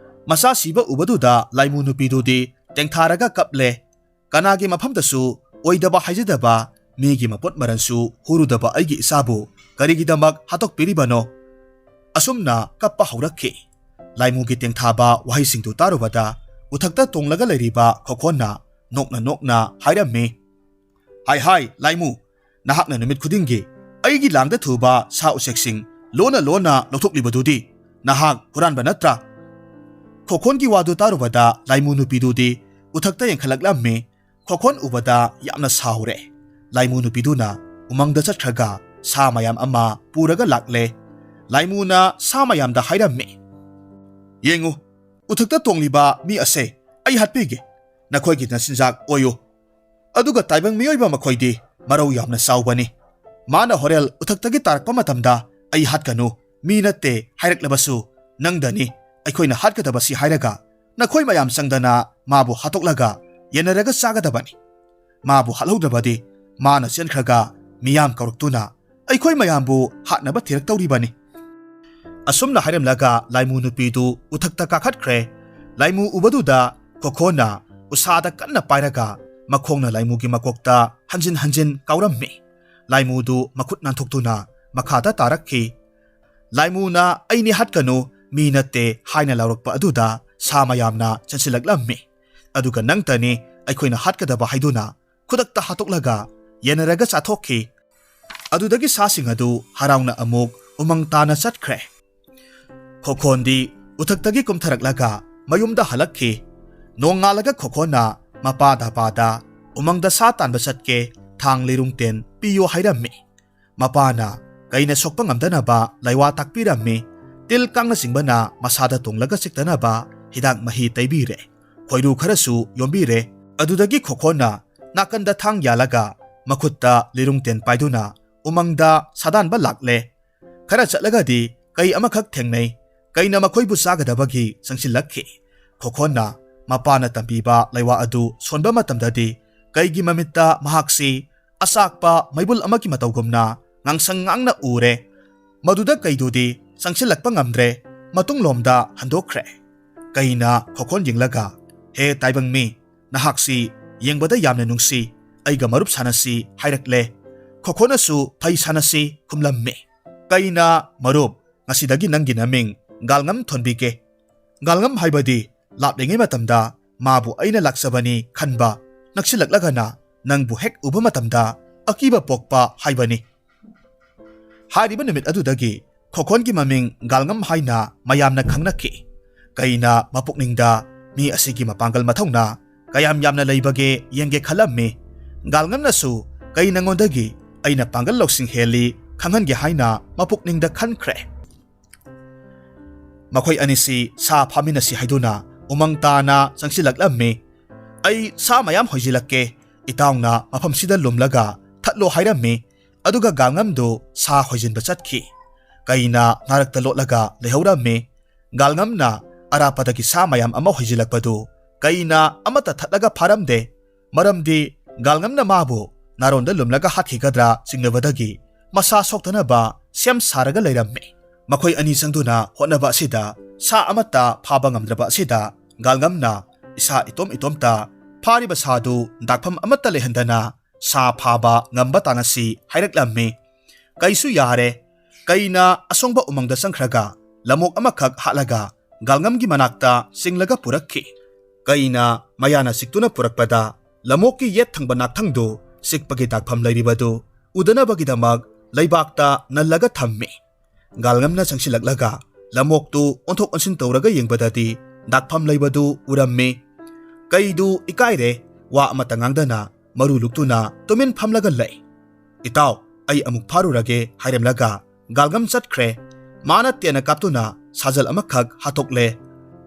ꯃꯆꯥ ꯁꯤꯕ ꯎꯕꯗꯨꯗ ꯂꯥꯏꯃꯨ ꯅꯨꯄꯤꯗꯨꯗꯤ ꯇꯦꯡꯊꯥꯔꯒ ꯀꯞꯂꯦ꯫ "ꯀꯅꯥꯒꯤ ꯃꯐꯝꯗꯁꯨ ꯑꯣꯏꯗꯕ ꯍꯥꯏꯖꯗꯕ, ꯃꯤꯒꯤ ꯃꯄꯣꯠ ꯃꯔꯟꯁꯨ ꯍꯨꯔꯨꯗꯕ ꯑꯩꯒꯤ ꯏꯆꯥꯕꯨ ꯀꯔꯤꯒꯤꯗꯃꯛ ꯍꯥꯠꯇꯣꯛꯄꯤꯔꯤꯕꯅꯣ?" ꯑꯁꯨꯝꯅ ꯀꯞꯄ ꯍꯧꯔꯛꯈꯤ꯫ ꯂꯥꯏꯃꯨꯒꯤ ꯇꯦꯡꯊꯥꯕ ꯋꯥꯍꯩꯁꯤꯡꯗꯨ ꯇꯥꯔꯨꯕꯗ ꯎꯊꯛꯇ ꯇꯣꯡꯂꯒ ꯂꯩꯔꯤꯕ ꯈꯣꯈꯣꯟꯅ ꯅꯣꯛꯅ ꯅꯣꯛꯅ ꯍꯥꯏꯔꯝꯃꯤ, "ꯍꯥꯏ ꯍꯥꯏ, ꯂꯥꯏꯃꯨ, ꯅꯍꯥꯛꯅ ꯅꯨꯃꯤꯠ ꯈꯨꯗꯤꯡꯒꯤ ꯑꯩꯒꯤ ꯂꯥꯡꯗ ꯊꯨꯕ ꯁꯥ ꯎꯆꯦꯛꯁꯤꯡ ꯂꯣꯟꯅ ꯂꯣꯟꯅ ꯂꯧꯊꯣꯛꯂꯤꯕꯗꯨꯗꯤ? ꯅꯍꯥꯛ ꯍꯨꯔꯥꯟꯕ ꯅꯠꯇ꯭ꯔꯥ?" ꯈꯣꯈꯣꯟꯒꯤ ꯋꯥꯗꯨ ꯇꯥꯔꯨꯕꯗ ꯂꯥꯏꯃꯨ ꯅꯨꯄꯤꯗꯨꯗꯤ ꯎꯊꯛꯇ ꯌꯦꯡꯈꯠꯂꯛꯂꯝꯃꯤ꯫ ꯈꯣꯈꯣꯟ ꯎꯕꯗ ꯌꯥꯝꯅ ꯁꯥꯎꯔꯦ꯫ ꯂꯥꯏꯃꯨ ꯅꯨꯄꯤꯗꯨꯅ ꯎꯃꯪꯗ ꯆꯠꯈ꯭ꯔꯒ ꯁꯥ ꯃꯌꯥꯝ ꯑꯃ ꯄꯨꯔꯒ ꯂꯥꯛꯂꯦ꯫ ꯂꯥꯏꯃꯨꯅ ꯁꯥ ꯃꯌꯥꯝꯗ ꯍꯥꯏꯔꯝꯃꯤ, "ꯌꯦꯡꯉꯨ, ꯎꯊꯛꯇ ꯇꯣꯡꯂꯤꯕ ꯃꯤ ꯑꯁꯦ ꯑꯩ ꯍꯥꯠꯄꯤꯒꯦ꯫ ꯅꯈꯣꯏꯒꯤ ꯅꯆꯤꯟꯖꯥꯛ ꯑꯣꯏꯌꯨ꯫ ꯑꯗꯨꯒ ꯇꯥꯏꯕꯪ ꯃꯤꯑꯣꯏꯕ ꯃꯈꯣꯏꯗꯤ ꯃꯔꯧ ꯌꯥꯝꯅ ꯆꯥꯎꯕꯅꯤ꯫ ꯃꯥꯅ ꯍꯣꯔꯦꯜ ꯎꯊꯛꯇꯒꯤ ꯇꯥꯔꯛꯄ ꯃꯇꯝꯗ ꯑꯩ ꯍꯥꯠꯀꯅꯨ, ꯃꯤ ꯅꯠꯇꯦ ꯍꯥꯏꯔꯛꯂꯕꯁꯨ ꯅꯪꯗꯅꯤ ꯑꯩꯈꯣꯏꯅ ꯍꯥꯠꯀꯗꯕꯁꯤ ꯍꯥꯏꯔꯒ ꯅꯈꯣꯏ ꯃꯌꯥꯝ ꯆꯪꯗꯅ ꯃꯥꯕꯨ ꯍꯥꯠꯇꯣꯛꯂꯒ ꯌꯦꯟꯅꯔꯒ ꯆꯥꯒꯗꯕꯅꯤ꯫ ꯃꯥꯕꯨ ꯍꯥꯠꯍꯧꯗ꯭ꯔꯕꯗꯤ ꯃꯥꯅ ꯆꯦꯟꯈ꯭ꯔꯒ ꯃꯤꯌꯥꯝ ꯀꯧꯔꯛꯇꯨꯅ ꯑꯩꯈꯣꯏ ꯃꯌꯥꯝꯕꯨ ꯍꯥꯠꯅꯕ ꯊꯤꯔꯛꯇꯧꯔꯤꯕꯅꯤ꯫" ꯑꯁꯨꯝꯅ ꯍꯥꯏꯔꯝꯂꯒ ꯂꯥꯏꯃꯨ ꯅꯨꯄꯤꯗꯨ ꯎꯊꯛꯇ ꯀꯥꯈꯠꯈ꯭ꯔꯦ꯫ ꯂꯥꯏꯃꯨ ꯎꯕꯗꯨꯗ ꯈꯣꯈꯣꯅ ꯎꯁꯥꯗ ꯀꯟꯅ ꯄꯥꯏꯔꯒ ꯃꯈꯣꯡꯅ ꯂꯥꯏꯃꯨꯒꯤ ꯃꯀꯣꯛꯇ ꯍꯟꯖꯤꯟ ꯍꯟꯖꯤꯟ ꯀꯥꯎꯔꯝꯃꯤ꯫ ꯂꯥꯏꯃꯨꯗꯨ ꯃꯈꯨꯠ ꯅꯥꯟꯊꯣꯛꯇꯨꯅ ꯃꯈꯥꯗ ꯇꯥꯔꯛꯈꯤ꯫ ꯂꯥꯏꯃꯨꯅ "ꯑꯩꯅꯤ ꯍꯥꯠꯀꯅꯨ, ꯃꯤ ꯅꯠꯇꯦ" ꯍꯥꯏꯅ ꯂꯥꯎꯔꯛꯄ ꯑꯗꯨꯗ ꯁꯥ ꯃꯌꯥꯝꯅ ꯆꯦꯟꯁꯤꯜꯂꯛꯂꯝꯃꯤ꯫ ꯑꯗꯨꯒ "ꯅꯪꯇꯅꯤ ꯑꯩꯈꯣꯏꯅ ꯍꯥꯠꯀꯗꯕ" ꯍꯥꯏꯗꯨꯅ ꯈꯨꯗꯛꯇ ꯍꯥꯠꯇꯣꯛꯂꯒ ꯌꯦꯟꯅꯔꯒ ꯆꯥꯊꯣꯛꯈꯤ꯫ ꯑꯗꯨꯗꯒꯤ ꯁꯥꯁꯤꯡ ꯑꯗꯨ ꯍꯔꯥꯎꯅ ꯑꯃꯨꯛ ꯎꯃꯪ ꯇꯥꯅ ꯆꯠꯈ꯭ꯔꯦ꯫ ꯈꯣꯈꯣꯟꯗꯤ ꯎꯊꯛꯇꯒꯤ ꯀꯨꯝꯊꯔꯛꯂꯒ ꯃꯌꯨꯝꯗ ꯍꯜꯂꯛꯈꯤ꯫ ꯅꯣꯡꯉꯥꯜꯂꯒ ꯈꯣꯈꯣꯟꯅ ꯃꯄꯥꯗ ꯄꯥꯗ "ꯎꯃꯪꯗ ꯁꯥ ꯇꯥꯟꯕ ꯆꯠꯀꯦ, ꯊꯥꯡ ꯂꯤꯔꯨꯡ ꯇꯦꯟ ꯄꯤꯌꯨ" ꯍꯥꯏꯔꯝꯃꯤ꯫ ꯃꯄꯥꯅ ꯀꯩꯅ ꯁꯣꯛꯄ ꯉꯝꯗꯅꯕ ꯂꯩꯋꯥ ꯇꯥꯛꯄꯤꯔꯝꯃꯤ꯫ ꯇꯤꯜ ꯀꯥꯡꯅꯆꯤꯡꯕꯅ ꯃꯁꯥꯗ ꯇꯣꯡꯂꯒ ꯆꯤꯛꯇꯅꯕ ꯍꯤꯗꯥꯛ ꯃꯍꯤ ꯇꯩꯕꯤꯔꯦ꯫ ꯈꯣꯏꯔꯨ ꯈꯔꯁꯨ ꯌꯣꯝꯕꯤꯔꯦ꯫ ꯑꯗꯨꯗꯒꯤ ꯈꯣꯈꯣꯟꯅ ꯅꯥꯀꯟꯗ ꯊꯥꯡ ꯌꯥꯜꯂꯒ ꯃꯈꯨꯠꯇ ꯂꯤꯔꯨꯡ ꯇꯦꯟ ꯄꯥꯏꯗꯨꯅ ꯎꯃꯪꯗ ꯁꯥꯗꯥꯟꯕ ꯂꯥꯛꯂꯦ꯫ ꯈꯔ ꯆꯠꯂꯒꯗꯤ ꯀꯩ ꯑꯃꯈꯛ ꯊꯦꯡꯅꯩ꯫ ꯀꯩꯅ ꯃꯈꯣꯏꯕꯨ ꯆꯥꯒꯗꯕꯒꯤ ꯆꯪꯁꯤꯜꯂꯛꯈꯤ꯫ ꯈꯣꯈꯣꯟꯅ ꯃꯄꯥꯅ ꯇꯝꯕꯤꯕ ꯂꯩꯋꯥ ꯑꯗꯨ ꯁꯣꯟꯕ ꯃꯇꯝꯗꯗꯤ ꯀꯩꯒꯤ ꯃꯃꯤꯠꯇ ꯃꯍꯥꯛꯁꯤ ꯑꯆꯥꯛꯄ ꯃꯩꯕꯨꯜ ꯑꯃꯒꯤ ꯃꯇꯧꯒꯨꯝꯅ ꯉꯥꯡꯁꯪ ꯉꯥꯡꯅ ꯎꯔꯦ꯫ ꯃꯗꯨꯗ ꯀꯩꯗꯨꯗꯤ ꯆꯪꯁꯤꯜꯂꯛꯄ ꯉꯝꯗ꯭ꯔꯦ, ꯃꯇꯨꯡꯂꯣꯝꯗ ꯍꯟꯗꯣꯛꯈ꯭ꯔꯦ꯫ ꯀꯩꯅ ꯈꯣꯈꯣꯟ ꯌꯦꯡꯂꯒ, "ꯍꯦ ꯇꯥꯏꯕꯪ ꯃꯤ, ꯅꯍꯥꯛꯁꯤ ꯌꯦꯡꯕꯗ ꯌꯥꯝꯅ ꯅꯨꯡꯁꯤ, ꯑꯩꯒ ꯃꯔꯨꯞ ꯁꯥꯟꯅꯁꯤ" ꯍꯥꯏꯔꯛꯂꯦ꯫ ꯈꯣꯈꯣꯅꯁꯨ "ꯐꯩ, ꯁꯥꯟꯅꯁꯤ" ꯈꯨꯝꯂꯝꯃꯤ꯫ ꯀꯩꯅ, "ꯃꯔꯨꯞ, ꯉꯁꯤꯗꯒꯤ ꯅꯪꯒꯤ ꯅꯃꯤꯡ ꯒꯥꯜꯉꯝ ꯊꯣꯟꯕꯤꯒꯦ꯫ ꯒꯥꯜꯉꯝ ꯍꯥꯏꯕꯗꯤ ꯂꯥꯞꯂꯤꯉꯩ ꯃꯇꯝꯗ ꯃꯥꯕꯨ ꯑꯩꯅ ꯂꯥꯛꯆꯕꯅꯤ ꯈꯟꯕ, ꯅꯛꯁꯤꯜꯂꯛꯂꯒꯅ ꯅꯪꯕꯨ ꯍꯦꯛ ꯎꯕ ꯃꯇꯝꯗ ꯑꯀꯤꯕ ꯄꯣꯛꯄ ꯍꯥꯏꯕꯅꯤ"꯫ ꯍꯥꯏꯔꯤꯕ ꯅꯨꯃꯤꯠ ꯑꯗꯨꯗꯒꯤ ꯈꯣꯈꯣꯟꯒꯤ ꯃꯃꯤꯡ ꯒꯥꯜꯉꯝ ꯍꯥꯏꯅ ꯃꯌꯥꯝꯅ ꯈꯪꯅꯈꯤ꯫ ꯀꯩꯅ ꯃꯄꯨꯛꯅꯤꯡꯗ ꯃꯤ ꯑꯁꯤꯒꯤ ꯃꯄꯥꯡꯒꯜ ꯃꯊꯧꯅ ꯀꯌꯥꯝ ꯌꯥꯝꯅ ꯂꯩꯕꯒꯦ ꯌꯦꯡꯒꯦ ꯈꯜꯂꯝꯃꯤ꯫ ꯒꯥꯜꯉꯝꯅꯁꯨ ꯀꯩ ꯅꯉꯣꯟꯗꯒꯤ ꯑꯩꯅ ꯄꯥꯡꯒꯜ ꯂꯧꯁꯤꯡ ꯍꯦꯜꯂꯤ ꯈꯪꯍꯟꯒꯦ ꯍꯥꯏꯅ ꯃꯄꯨꯛꯅꯤꯡꯗ ꯈꯟꯈ꯭ꯔꯦ꯫ ꯃꯈꯣꯏ ꯑꯅꯤꯁꯤ ꯁꯥ ꯐꯥꯃꯤꯟꯅꯁꯤ ꯍꯥꯏꯗꯨꯅ ꯎꯃꯪ ꯇꯥꯅ ꯆꯪꯁꯤꯜꯂꯛꯂꯝꯃꯤ꯫ "ꯑꯩ ꯁꯥ ꯃꯌꯥꯝ ꯍꯣꯏꯖꯤꯜꯂꯛꯀꯦ, ꯏꯇꯥꯎꯅ ꯃꯐꯝꯁꯤꯗ ꯂꯨꯝꯂꯒ ꯊꯠꯂꯣ" ꯍꯥꯏꯔꯝꯃꯤ꯫ ꯑꯗꯨꯒ ꯒꯥꯜꯉꯝꯗꯨ ꯁꯥ ꯍꯣꯏꯖꯤꯟꯕ ꯆꯠꯈꯤ꯫ ꯀꯩꯅ ꯅꯥꯔꯛꯇ ꯂꯣꯠꯂꯒ ꯂꯩꯍꯧꯔꯝꯃꯤ꯫ ꯒꯥꯜꯉꯝꯅ ꯑꯔꯥꯞꯄꯗꯒꯤ ꯁꯥ ꯃꯌꯥꯝ ꯑꯃ ꯍꯣꯏꯖꯤꯜꯂꯛꯄꯗꯨ ꯀꯩꯅ ꯑꯃꯠꯇ ꯊꯠꯂꯒ ꯐꯥꯔꯝꯗꯦ꯫ ꯃꯔꯝꯗꯤ ꯒꯥꯜꯉꯝꯅ ꯃꯥꯕꯨ ꯅꯥꯔꯣꯟꯗ ꯂꯨꯝꯂꯒ ꯍꯥꯠꯈꯤꯒꯗ꯭ꯔꯥ ꯆꯤꯡꯅꯕꯗꯒꯤ ꯃꯁꯥ ꯁꯣꯛꯇꯅꯕ ꯁꯦꯝ ꯁꯥꯔꯒ ꯂꯩꯔꯝꯃꯤ꯫ ꯃꯈꯣꯏ ꯑꯅꯤ ꯆꯪꯗꯨꯅ ꯍꯣꯠꯅꯕ ꯑꯁꯤꯗ ꯁꯥ ꯑꯃꯠꯇ ꯐꯥꯕ ꯉꯝꯗ꯭ꯔꯕ ꯑꯁꯤꯗ ꯒꯥꯜꯉꯝꯅ ꯏꯁꯥ ꯏꯇꯣꯝ ꯏꯇꯣꯝꯇ ꯐꯥꯔꯤꯕ ꯁꯥꯗꯨ ꯗꯥꯛꯐꯝ ꯑꯃꯠꯇ ꯂꯩꯍꯟꯗꯅ ꯁꯥ ꯐꯥꯕ ꯉꯝꯕ ꯇꯥꯅꯁꯤ ꯍꯥꯏꯔꯛꯂꯝꯃꯤ꯫ ꯀꯩꯁꯨ ꯌꯥꯔꯦ꯫ ꯀꯩꯅ ꯑꯁꯣꯡꯕ ꯎꯃꯪꯗ ꯆꯪꯈ꯭ꯔꯒ ꯂꯃꯣꯛ ꯑꯃꯈꯛ ꯍꯥꯠꯂꯒ ꯒꯥꯜꯉꯝꯒꯤ ꯃꯅꯥꯛꯇ ꯆꯤꯡꯂꯒ ꯄꯨꯔꯛꯈꯤ꯫ ꯀꯩꯅ ꯃꯌꯥꯅ ꯆꯤꯛꯇꯨꯅ ꯄꯨꯔꯛꯄꯗ ꯂꯃꯣꯛꯀꯤ ꯌꯦꯠ ꯊꯪꯕ ꯅꯥꯛꯊꯪꯗꯨ ꯆꯤꯛꯄꯒꯤ ꯗꯥꯛꯐꯝ ꯂꯩꯔꯤꯕꯗꯨ ꯎꯗꯅꯕꯒꯤꯗꯃꯛ ꯂꯩꯕꯥꯛꯇ ꯅꯜꯂꯒ ꯊꯝꯃꯤ꯫ ꯒꯥꯜꯉꯝꯅ ꯆꯪꯁꯤꯜꯂꯛꯂꯒ ꯂꯃꯣꯛꯇꯨ ꯑꯣꯟꯊꯣꯛ ꯑꯣꯟꯁꯤꯟ ꯇꯧꯔꯒ ꯌꯦꯡꯕꯗꯗꯤ ꯗꯥꯛꯐꯝ ꯂꯩꯕꯗꯨ ꯎꯔꯝꯃꯤ꯫ ꯀꯩꯗꯨ ꯏꯀꯥꯏꯔꯦ, ꯋꯥ ꯑꯃꯠꯇ ꯉꯥꯡꯗꯅ ꯃꯔꯨ ꯂꯨꯛꯇꯨꯅ ꯇꯨꯃꯤꯟ ꯐꯝꯂꯒ ꯂꯩ꯫ "ꯏꯇꯥꯎ, ꯑꯩ ꯑꯃꯨꯛ ꯐꯥꯔꯨꯔꯒꯦ" ꯍꯥꯏꯔꯝꯂꯒ ꯒꯥꯜꯉꯝ ꯆꯠꯈ꯭ꯔꯦ꯫ ꯃꯥꯅ ꯇꯦꯟꯅ ꯀꯥꯞꯇꯨꯅ ꯁꯥꯖꯜ ꯑꯃꯈꯛ ꯍꯥꯠꯇꯣꯛꯂꯦ꯫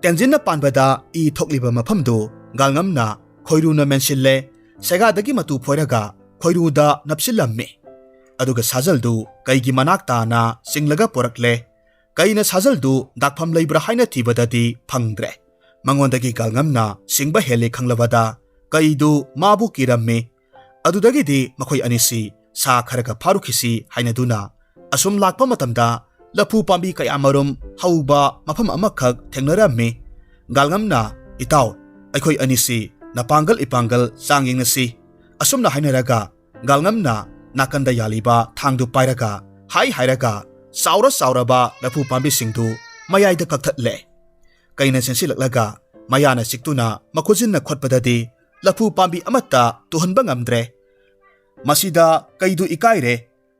ꯇꯦꯟꯖꯤꯟꯅ ꯄꯥꯟꯕꯗ ꯏ ꯊꯣꯛꯂꯤꯕ ꯃꯐꯝꯗꯨ ꯒꯥꯜꯉꯝꯅ ꯈꯣꯏꯔꯨꯅ ꯃꯦꯟꯁꯤꯜꯂꯦ꯫ ꯁꯦꯒꯥꯗꯒꯤ ꯃꯇꯨ ꯐꯣꯏꯔꯒ ꯈꯣꯏꯔꯨꯗ ꯅꯞꯁꯤꯜꯂꯝꯃꯤ꯫ ꯑꯗꯨꯒ ꯁꯥꯖꯜꯗꯨ ꯀꯩꯒꯤ ꯃꯅꯥꯛ ꯇꯥꯅ ꯆꯤꯡꯂꯒ ꯄꯨꯔꯛꯂꯦ꯫ ꯀꯩꯅ ꯁꯥꯖꯜꯗꯨ ꯗꯥꯛꯐꯝ ꯂꯩꯕ꯭ꯔꯥ ꯍꯥꯏꯅ ꯊꯤꯕꯗꯗꯤ ꯐꯪꯗ꯭ꯔꯦ꯫ ꯃꯉꯣꯟꯗꯒꯤ ꯒꯥꯜꯉꯝꯅ ꯁꯤꯡꯕ ꯍꯦꯜꯂꯦ ꯈꯪꯂꯕꯗ ꯀꯩꯗꯨ ꯃꯥꯕꯨ ꯀꯤꯔꯝꯃꯤ꯫ ꯑꯗꯨꯗꯒꯤꯗꯤ ꯃꯈꯣꯏ ꯑꯅꯤꯁꯤ ꯁꯥ ꯈꯔꯒ ꯐꯥꯔꯨꯈꯤꯁꯤ ꯍꯥꯏꯅꯗꯨꯅ ꯑꯁꯨꯝ ꯂꯥꯛꯄ ꯃꯇꯝꯗ ꯂꯐꯨ ꯄꯥꯝꯕꯤ ꯀꯌꯥꯃꯔꯨꯝ ꯍꯧꯕ ꯃꯐꯝ ꯑꯃꯈꯛ ꯊꯦꯡꯅꯔꯝꯃꯤ꯫ ꯒꯥꯜꯉꯝꯅ, "ꯏꯇꯥꯎ, ꯑꯩꯈꯣꯏ ꯑꯅꯤꯁꯤ ꯅꯄꯥꯡꯒꯜ ꯏꯄꯥꯡꯒꯜ ꯆꯥꯡ ꯌꯦꯡꯅꯁꯤ"꯫ ꯑꯁꯨꯝꯅ ꯍꯥꯏꯅꯔꯒ ꯒꯥꯜꯉꯝꯅ ꯅꯥꯀꯟꯗ ꯌꯥꯜꯂꯤꯕ ꯊꯥꯡꯗꯨ ꯄꯥꯏꯔꯒ ꯍꯥꯏ ꯍꯥꯏꯔꯒ ꯆꯥꯎꯔ ꯆꯥꯎꯔꯕ ꯂꯐꯨ ꯄꯥꯝꯕꯤꯁꯤꯡꯗꯨ ꯃꯌꯥꯏꯗ ꯀꯛꯊꯠꯂꯦ꯫ ꯀꯩꯅ ꯆꯦꯟꯁꯤꯜꯂꯛꯂꯒ ꯃꯌꯥꯅ ꯆꯤꯛꯇꯨꯅ ꯃꯈꯨꯠꯁꯤꯟꯅ ꯈꯣꯠꯄꯗꯗꯤ ꯂꯐꯨ ꯄꯥꯝꯕꯤ ꯑꯃꯠꯇ ꯇꯨꯍꯟꯕ ꯉꯝꯗ꯭ꯔꯦ꯫ ꯃꯁꯤꯗ ꯀꯩꯗꯨ ꯏꯀꯥꯏꯔꯦ꯫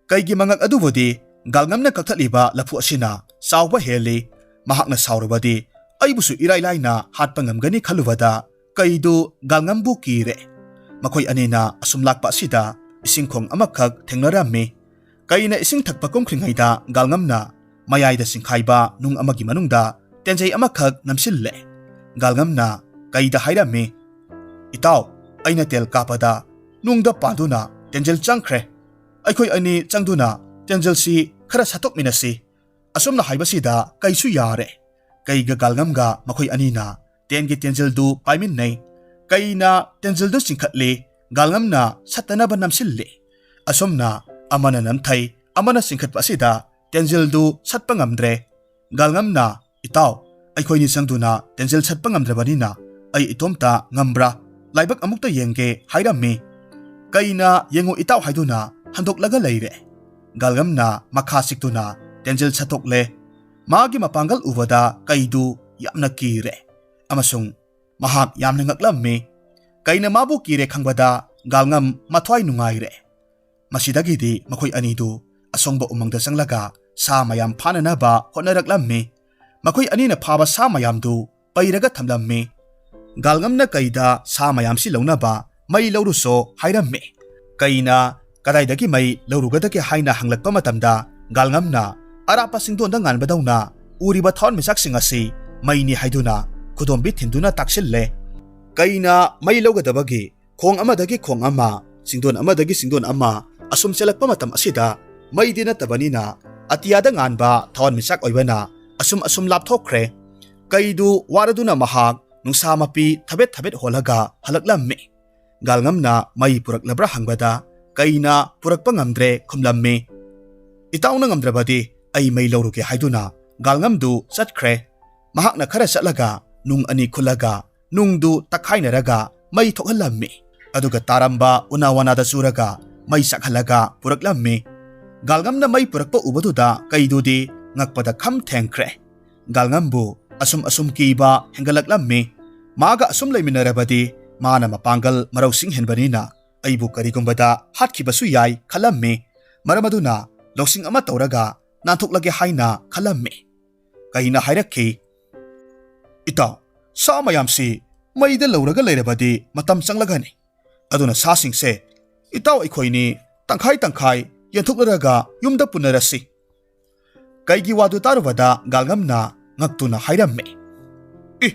ꯀꯩꯒꯤ ꯃꯉꯛ ꯑꯗꯨꯕꯨꯗꯤ ꯒꯥꯜꯉꯝꯅ ꯀꯛꯊꯠꯂꯤꯕ ꯂꯐꯨ ꯑꯁꯤꯅ ꯆꯥꯎꯕ ꯍꯦꯜꯂꯤ꯫ ꯃꯍꯥꯛꯅ ꯁꯥꯎꯔꯕꯗꯤ ꯑꯩꯕꯨꯁꯨ ꯏꯔꯥꯏ ꯂꯥꯏꯅ ꯍꯥꯠꯄ ꯉꯝꯒꯅꯤ ꯈꯜꯂꯨꯕꯗ ꯀꯩꯗꯨ ꯒꯥꯜꯉꯝꯕꯨ ꯀꯤꯔꯦ꯫ ꯃꯈꯣꯏ ꯑꯅꯤꯅ ꯑꯁꯨꯝ ꯂꯥꯛꯄ ꯑꯁꯤꯗ ꯏꯁꯤꯡ ꯈꯣꯡ ꯑꯃꯈꯛ ꯊꯦꯡꯅꯔꯝꯃꯤ꯫ ꯀꯩꯅ ꯏꯁꯤꯡ ꯊꯛꯄ ꯀꯨꯝꯈ꯭ꯔꯤꯉꯩꯗ ꯒꯥꯜꯉꯝꯅ ꯃꯌꯥꯏꯗ ꯆꯤꯡꯈꯥꯏꯕ ꯅꯨꯡ ꯑꯃꯒꯤ ꯃꯅꯨꯡꯗ ꯇꯦꯟꯖꯩ ꯑꯃꯈꯛ ꯅꯝꯁꯤꯜꯂꯦ꯫ ꯒꯥꯜꯉꯝꯅ ꯀꯩꯗ ꯍꯥꯏꯔꯝꯃꯤ, "ꯏꯇꯥꯎ, ꯑꯩꯅ ꯇꯦꯜ ꯀꯥꯞꯄꯗ ꯅꯨꯡꯗ ꯄꯥꯟꯗꯨꯅ ꯇꯦꯟꯖꯦꯜ ꯆꯪꯈ꯭ꯔꯦ꯫ ꯑꯩꯈꯣꯏ ꯑꯅꯤ ꯆꯪꯗꯨꯅ ꯇꯦꯟꯖꯦꯜꯁꯤ ꯈꯔ ꯁꯠꯇꯣꯛꯃꯤꯟꯅꯁꯤ꯫" ꯑꯁꯨꯝꯅ ꯍꯥꯏꯕꯁꯤꯗ ꯀꯩꯁꯨ ꯌꯥꯔꯦ꯫ ꯀꯩꯒ ꯒꯥꯜꯉꯝꯒ ꯃꯈꯣꯏ ꯑꯅꯤꯅ ꯇꯦꯟꯒꯤ ꯇꯦꯟꯖꯦꯜꯗꯨ ꯄꯥꯏꯃꯤꯟꯅꯩ꯫ ꯀꯩꯅ ꯇꯦꯟꯖꯦꯜꯗꯨ ꯆꯤꯡꯈꯠꯂꯤ, ꯒꯥꯜꯉꯝꯅ ꯁꯠꯇꯅꯕ ꯅꯝꯁꯤꯜꯂꯤ꯫ ꯑꯁꯨꯝꯅ ꯑꯃꯅ ꯅꯝꯊꯩ, ꯑꯃꯅ ꯆꯤꯡꯈꯠꯄ ꯑꯁꯤꯗ ꯇꯦꯟꯖꯦꯜꯗꯨ ꯁꯠꯄ ꯉꯝꯗ꯭ꯔꯦ꯫ ꯒꯥꯜꯉꯝꯅ, "ꯏꯇꯥꯎ, ꯑꯩꯈꯣꯏꯅꯤ ꯆꯪꯗꯨꯅ ꯇꯦꯟꯖꯦꯜ ꯁꯠꯄ ꯉꯝꯗ꯭ꯔꯕꯅꯤꯅ ꯑꯩ ꯏꯇꯣꯝꯇ ꯉꯝꯕ꯭ꯔꯥ? ꯂꯥꯏꯕꯛ ꯑꯃꯨꯛꯇ ꯌꯦꯡꯒꯦ" ꯍꯥꯏꯔꯝꯃꯤ꯫ ꯀꯩꯅ "ꯌꯦꯡꯉꯨ ꯏꯇꯥꯎ" ꯍꯥꯏꯗꯨꯅ ꯍꯟꯗꯣꯛꯂꯒ ꯂꯩꯔꯦ꯫ ꯒꯥꯜꯉꯝꯅ ꯃꯈꯥ ꯆꯤꯛꯇꯨꯅ ꯇꯦꯟꯖꯦꯜ ꯁꯠꯇꯣꯛꯂꯦ꯫ ꯃꯥꯒꯤ ꯃꯄꯥꯡꯒꯜ ꯎꯕꯗ ꯀꯩꯗꯨ ꯌꯥꯝꯅ ꯀꯤꯔꯦ ꯑꯃꯁꯨꯡ ꯃꯍꯥꯛ ꯌꯥꯝꯅ ꯉꯛꯂꯝꯃꯤ꯫ ꯀꯩꯅ ꯃꯥꯕꯨ ꯀꯤꯔꯦ ꯈꯪꯕꯗ ꯒꯥꯜꯉꯝ ꯃꯊ꯭ꯋꯥꯏ ꯅꯨꯡꯉꯥꯏꯔꯦ꯫ ꯃꯁꯤꯗꯒꯤꯗꯤ ꯃꯈꯣꯏ ꯑꯅꯤꯗꯨ ꯑꯁꯣꯡꯕ ꯎꯃꯪꯗ ꯆꯪꯂꯒ ꯁꯥ ꯃꯌꯥꯝ ꯐꯥꯅꯅꯕ ꯍꯣꯠꯅꯔꯛꯂꯝꯃꯤ꯫ ꯃꯈꯣꯏ ꯑꯅꯤꯅ ꯐꯥꯕ ꯁꯥ ꯃꯌꯥꯝꯗꯨ ꯄꯩꯔꯒ ꯊꯝꯂꯝꯃꯤ꯫ ꯒꯥꯜꯉꯝꯅ ꯀꯩꯗ ꯁꯥ ꯃꯌꯥꯝꯁꯤ ꯂꯧꯅꯕ ꯃꯩ ꯂꯧꯔꯨꯁꯣ ꯍꯥꯏꯔꯝꯃꯤ꯫ ꯀꯩꯅ "ꯀꯗꯥꯏꯗꯒꯤ ꯃꯩ ꯂꯧꯔꯨꯒꯗꯒꯦ?" ꯍꯥꯏꯅ ꯍꯪꯂꯛꯄ ꯃꯇꯝꯗ ꯒꯥꯜꯉꯝꯅ ꯑꯔꯥꯞꯄ ꯆꯤꯡꯗꯣꯟꯗ ꯉꯥꯟꯕꯗꯧꯅ ꯎꯔꯤꯕ ꯊꯋꯥꯟꯃꯤꯆꯥꯛꯁꯤꯡ ꯑꯁꯤ ꯃꯩꯅꯤ ꯍꯥꯏꯗꯨꯅ ꯈꯨꯗꯣꯝꯕꯤ ꯊꯤꯟꯗꯨꯅ ꯇꯥꯛꯁꯤꯜꯂꯦ꯫ ꯀꯩꯅ ꯃꯩ ꯂꯧꯒꯗꯕꯒꯤ ꯈꯣꯡ ꯑꯃꯗꯒꯤ ꯈꯣꯡ ꯑꯃ, ꯆꯤꯡꯗꯣꯟ ꯑꯃꯗꯒꯤ ꯆꯤꯡꯗꯣꯟ ꯑꯃ ꯑꯁꯨꯝ ꯆꯦꯜꯂꯛꯄ ꯃꯇꯝ ꯑꯁꯤꯗ ꯃꯩꯗꯤ ꯅꯠꯇꯕꯅꯤꯅ ꯑꯇꯤꯌꯥꯗ ꯉꯥꯟꯕ ꯊꯋꯥꯟꯃꯤꯆꯥꯛ ꯑꯣꯏꯕꯅ ꯑꯁꯨꯝ ꯑꯁꯨꯝ ꯂꯥꯞꯊꯣꯛꯈ꯭ꯔꯦ꯫ ꯀꯩꯗꯨ ꯋꯥꯔꯗꯨꯅ ꯃꯍꯥꯛ ꯅꯨꯡꯁꯥ ꯃꯄꯤ ꯊꯕꯦꯠ ꯊꯕꯦꯠ ꯍꯣꯜꯂꯒ ꯍꯜꯂꯛꯂꯝꯃꯤ꯫ ꯒꯥꯜꯉꯝꯅ ꯃꯩ ꯄꯨꯔꯛꯂꯕ꯭ꯔꯥ ꯍꯪꯕꯗ ꯀꯩꯅ "ꯄꯨꯔꯛꯄ ꯉꯝꯗ꯭ꯔꯦ" ꯈꯨꯝꯂꯝꯃꯤ꯫ "ꯏꯇꯥꯎꯅ ꯉꯝꯗ꯭ꯔꯕꯗꯤ ꯑꯩ ꯃꯩ ꯂꯧꯔꯨꯒꯦ" ꯍꯥꯏꯗꯨꯅ ꯒꯥꯜꯉꯝꯗꯨ ꯆꯠꯈ꯭ꯔꯦ꯫ ꯃꯍꯥꯛꯅ ꯈꯔ ꯆꯠꯂꯒ ꯅꯨꯡ ꯑꯅꯤ ꯈꯨꯜꯂꯒ ꯅꯨꯡꯗꯨ ꯇꯛꯈꯥꯏꯅꯔꯒ ꯃꯩ ꯊꯣꯛꯍꯜꯂꯝꯃꯤ꯫ ꯑꯗꯨꯒ ꯇꯥꯔꯝꯕ ꯎꯅꯥ ꯋꯥꯅꯥꯗ ꯆꯨꯔꯒ ꯃꯩ ꯆꯥꯛꯍꯜꯂꯒ ꯄꯨꯔꯛꯂꯝꯃꯤ꯫ ꯒꯥꯜꯉꯝꯅ ꯃꯩ ꯄꯨꯔꯛꯄ ꯎꯕꯗꯨꯗ ꯀꯩꯗꯨꯗꯤ ꯉꯛꯄꯗ ꯈꯝ ꯊꯦꯡꯈ꯭ꯔꯦ꯫ ꯒꯥꯜꯉꯝꯕꯨ ꯑꯁꯨꯝ ꯑꯁꯨꯝ ꯀꯤꯕ ꯍꯦꯟꯒꯠꯂꯛꯂꯝꯃꯤ꯫ ꯃꯥꯒ ꯑꯁꯨꯝ ꯂꯩꯃꯤꯟꯅꯔꯕꯗꯤ ꯃꯥꯅ ꯃꯄꯥꯡꯒꯜ ꯃꯔꯧꯁꯤꯡ ꯍꯦꯟꯕꯅꯤꯅ ꯑꯩꯕꯨ ꯀꯔꯤꯒꯨꯝꯕꯗ ꯍꯥꯠꯈꯤꯕꯁꯨ ꯌꯥꯏ ꯈꯜꯂꯝꯃꯤ꯫ ꯃꯔꯝ ꯑꯗꯨꯅ ꯂꯧꯁꯤꯡ ꯑꯃ ꯇꯧꯔꯒ ꯅꯥꯟꯊꯣꯛꯂꯒꯦ ꯍꯥꯏꯅ ꯈꯜꯂꯝꯃꯤ꯫ ꯀꯩꯅ ꯍꯥꯏꯔꯛꯈꯤ, "ꯏꯇꯥꯎ, ꯁꯥ ꯃꯌꯥꯝꯁꯤ ꯃꯩꯗ ꯂꯧꯔꯒ ꯂꯩꯔꯕꯗꯤ ꯃꯇꯝ ꯆꯪꯂꯒꯅꯤ꯫ ꯑꯗꯨꯅ ꯁꯥꯁꯤꯡꯁꯦ ꯏꯇꯥꯎ ꯑꯩꯈꯣꯏꯅꯤ ꯇꯪꯈꯥꯏ ꯇꯪꯈꯥꯏ ꯌꯦꯟꯊꯣꯛꯅꯔꯒ ꯌꯨꯝꯗ ꯄꯨꯅꯔꯁꯤ꯫" ꯀꯩꯒꯤ ꯋꯥꯗꯨ ꯇꯥꯔꯨꯕꯗ ꯒꯥꯜꯉꯝꯅ ꯉꯛꯇꯨꯅ ꯍꯥꯏꯔꯝꯃꯤ, "ꯏ,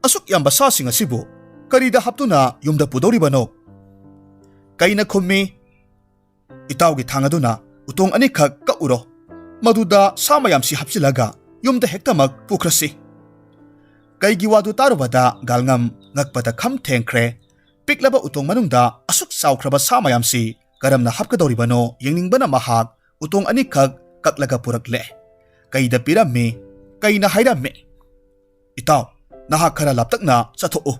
ꯑꯁꯨꯛ ꯌꯥꯝꯕ ꯁꯥꯁꯤꯡ ꯑꯁꯤꯕꯨ ꯀꯔꯤꯗ ꯍꯥꯞꯇꯨꯅ ꯌꯨꯝꯗ ꯄꯨꯗꯧꯔꯤꯕꯅꯣ?" ꯀꯩꯅ ꯈꯨꯝꯃꯤ, "ꯏꯇꯥꯎꯒꯤ ꯊꯥꯡ ꯑꯗꯨꯅ ꯎꯇꯣꯡ ꯑꯅꯤꯈꯛ ꯀꯛꯎꯔꯣ, ꯃꯗꯨꯗ ꯁꯥ ꯃꯌꯥꯝꯁꯤ ꯍꯥꯞꯆꯤꯜꯂꯒ ꯌꯨꯝꯗ ꯍꯦꯛꯇꯃꯛ ꯄꯨꯈ꯭ꯔꯁꯤ꯫" ꯀꯩꯒꯤ ꯋꯥꯗꯨ ꯇꯥꯔꯨꯕꯗ ꯒꯥꯜꯉꯝ ꯉꯛꯄꯗ ꯈꯝ ꯊꯦꯡꯈ꯭ꯔꯦ꯫ ꯄꯤꯛꯂꯕ ꯎꯇꯣꯡ ꯃꯅꯨꯡꯗ ꯑꯁꯨꯛ ꯆꯥꯎꯈ꯭ꯔꯕ ꯁꯥ ꯃꯌꯥꯝꯁꯤ ꯀꯔꯝꯅ ꯍꯥꯞꯀꯗꯧꯔꯤꯕꯅꯣ ꯌꯦꯡꯅꯤꯡꯕꯅ ꯃꯍꯥꯛ ꯎꯇꯣꯡ ꯑꯅꯤꯈꯛ ꯀꯛꯂꯒ ꯄꯨꯔꯛꯂꯦ꯫ ꯀꯩꯗ ꯄꯤꯔꯝꯃꯤ꯫ ꯀꯩꯅ ꯍꯥꯏꯔꯝꯃꯤ, "ꯏꯇꯥꯎ, ꯅꯍꯥꯛ ꯈꯔ ꯂꯥꯞꯇꯛꯅ ꯆꯠꯊꯣꯛꯎ꯫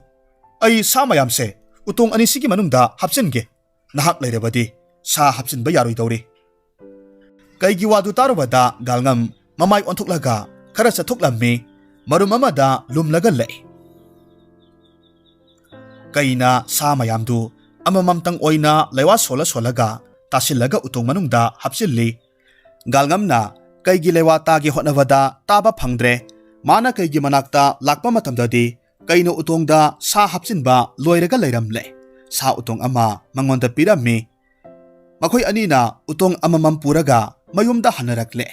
ꯑꯩ ꯁꯥ ꯃꯌꯥꯝꯁꯦ ꯎꯇꯣꯡ ꯑꯅꯤꯁꯤꯒꯤ ꯃꯅꯨꯡꯗ ꯍꯥꯞꯆꯤꯟꯒꯦ꯫ ꯅꯍꯥꯛ ꯂꯩꯔꯕꯗꯤ ꯁꯥ ꯍꯥꯞꯆꯤꯟꯕ ꯌꯥꯔꯣꯏꯗꯧꯔꯤ꯫" ꯀꯩꯒꯤ ꯋꯥꯗꯨ ꯇꯥꯔꯨꯕꯗ ꯒꯥꯜꯉꯝ ꯃꯃꯥꯏ ꯑꯣꯟꯊꯣꯛꯂꯒ ꯈꯔ ꯆꯠꯊꯣꯛꯂꯝꯃꯤ꯫ ꯃꯔꯨꯝ ꯑꯃꯗ ꯂꯨꯝꯂꯒ ꯂꯩ꯫ ꯀꯩꯅ ꯁꯥ ꯃꯌꯥꯝꯗꯨ ꯑꯃꯃꯝꯇꯪ ꯑꯣꯏꯅ ꯂꯩꯋꯥ ꯁꯣꯜꯂ ꯁꯣꯜꯂꯒ ꯇꯥꯁꯤꯜꯂꯒ ꯎꯇꯣꯡ ꯃꯅꯨꯡꯗ ꯍꯥꯞꯆꯤꯜꯂꯤ꯫ ꯒꯥꯜꯉꯝꯅ ꯀꯩꯒꯤ ꯂꯩꯋꯥ ꯇꯥꯒꯦ ꯍꯣꯠꯅꯕꯗ ꯇꯥꯕ ꯐꯪꯗ꯭ꯔꯦ꯫ ꯃꯥꯅ ꯀꯩꯒꯤ ꯃꯅꯥꯛꯇ ꯂꯥꯛꯄ ꯃꯇꯝꯗꯗꯤ ꯀꯩꯅ ꯎꯇꯣꯡꯗ ꯁꯥ ꯍꯥꯞꯆꯤꯟꯕ ꯂꯣꯏꯔꯒ ꯂꯩꯔꯝꯂꯦ꯫ ꯁꯥ ꯎꯇꯣꯡ ꯑꯃ ꯃꯉꯣꯟꯗ ꯄꯤꯔꯝꯃꯤ꯫ ꯃꯈꯣꯏ ꯑꯅꯤꯅ ꯎꯇꯣꯡ ꯑꯃꯃꯝ ꯄꯨꯔꯒ ꯃꯌꯨꯝꯗ ꯍꯟꯅꯔꯛꯂꯦ꯫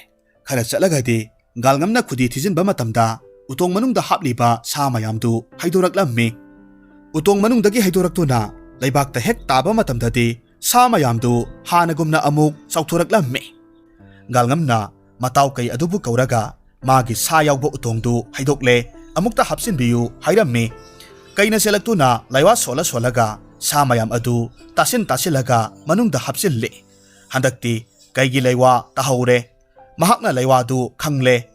ꯈꯔ ꯆꯠꯂꯒꯗꯤ ꯒꯥꯜꯉꯝꯅ ꯈꯨꯗꯤ ꯊꯤꯖꯤꯟꯕ ꯃꯇꯝꯗ ꯎꯇꯣꯡ ꯃꯅꯨꯡꯗ ꯍꯥꯞꯂꯤꯕ ꯁꯥ ꯃꯌꯥꯝꯗꯨ ꯍꯩꯗꯣꯔꯛꯂꯝꯃꯤ꯫ ꯎꯇꯣꯡ ꯃꯅꯨꯡꯗꯒꯤ ꯍꯩꯗꯣꯔꯛꯇꯨꯅ ꯂꯩꯕꯥꯛꯇ ꯍꯦꯛ ꯇꯥꯕ ꯃꯇꯝꯗꯗꯤ ꯁꯥ ꯃꯌꯥꯝꯗꯨ ꯍꯥꯟꯅꯒꯨꯝꯅ ꯑꯃꯨꯛ ꯆꯥꯎꯊꯣꯔꯛꯂꯝꯃꯤ꯫ ꯒꯥꯜꯉꯝꯅ ꯃꯇꯥꯎ ꯀꯩ ꯑꯗꯨꯕꯨ ꯀꯧꯔꯒ ꯃꯥꯒꯤ ꯁꯥ ꯌꯥꯎꯕ ꯎꯇꯣꯡꯗꯨ ꯍꯩꯗꯣꯛꯂꯦ, ꯑꯃꯨꯛꯇ ꯍꯥꯞꯆꯤꯟꯕꯤꯌꯨ ꯍꯥꯏꯔꯝꯃꯤ꯫ ꯀꯩꯅ ꯆꯦꯜꯂꯛꯇꯨꯅ ꯂꯩꯋꯥ ꯁꯣꯜꯂ ꯁꯣꯜꯂꯒ ꯁꯥ ꯃꯌꯥꯝ ꯑꯗꯨ ꯇꯥꯁꯤꯟ ꯇꯥꯁꯤꯜꯂꯒ ꯃꯅꯨꯡꯗ ꯍꯥꯞꯆꯤꯜꯂꯤ꯫ ꯍꯟꯗꯛꯇꯤ ꯀꯩꯒꯤ ꯂꯩꯋꯥ ꯇꯥꯍꯧꯔꯦ꯫ ꯃꯍꯥꯛꯅ ꯂꯩꯋꯥꯗꯨ ꯈꯪꯂꯦ꯫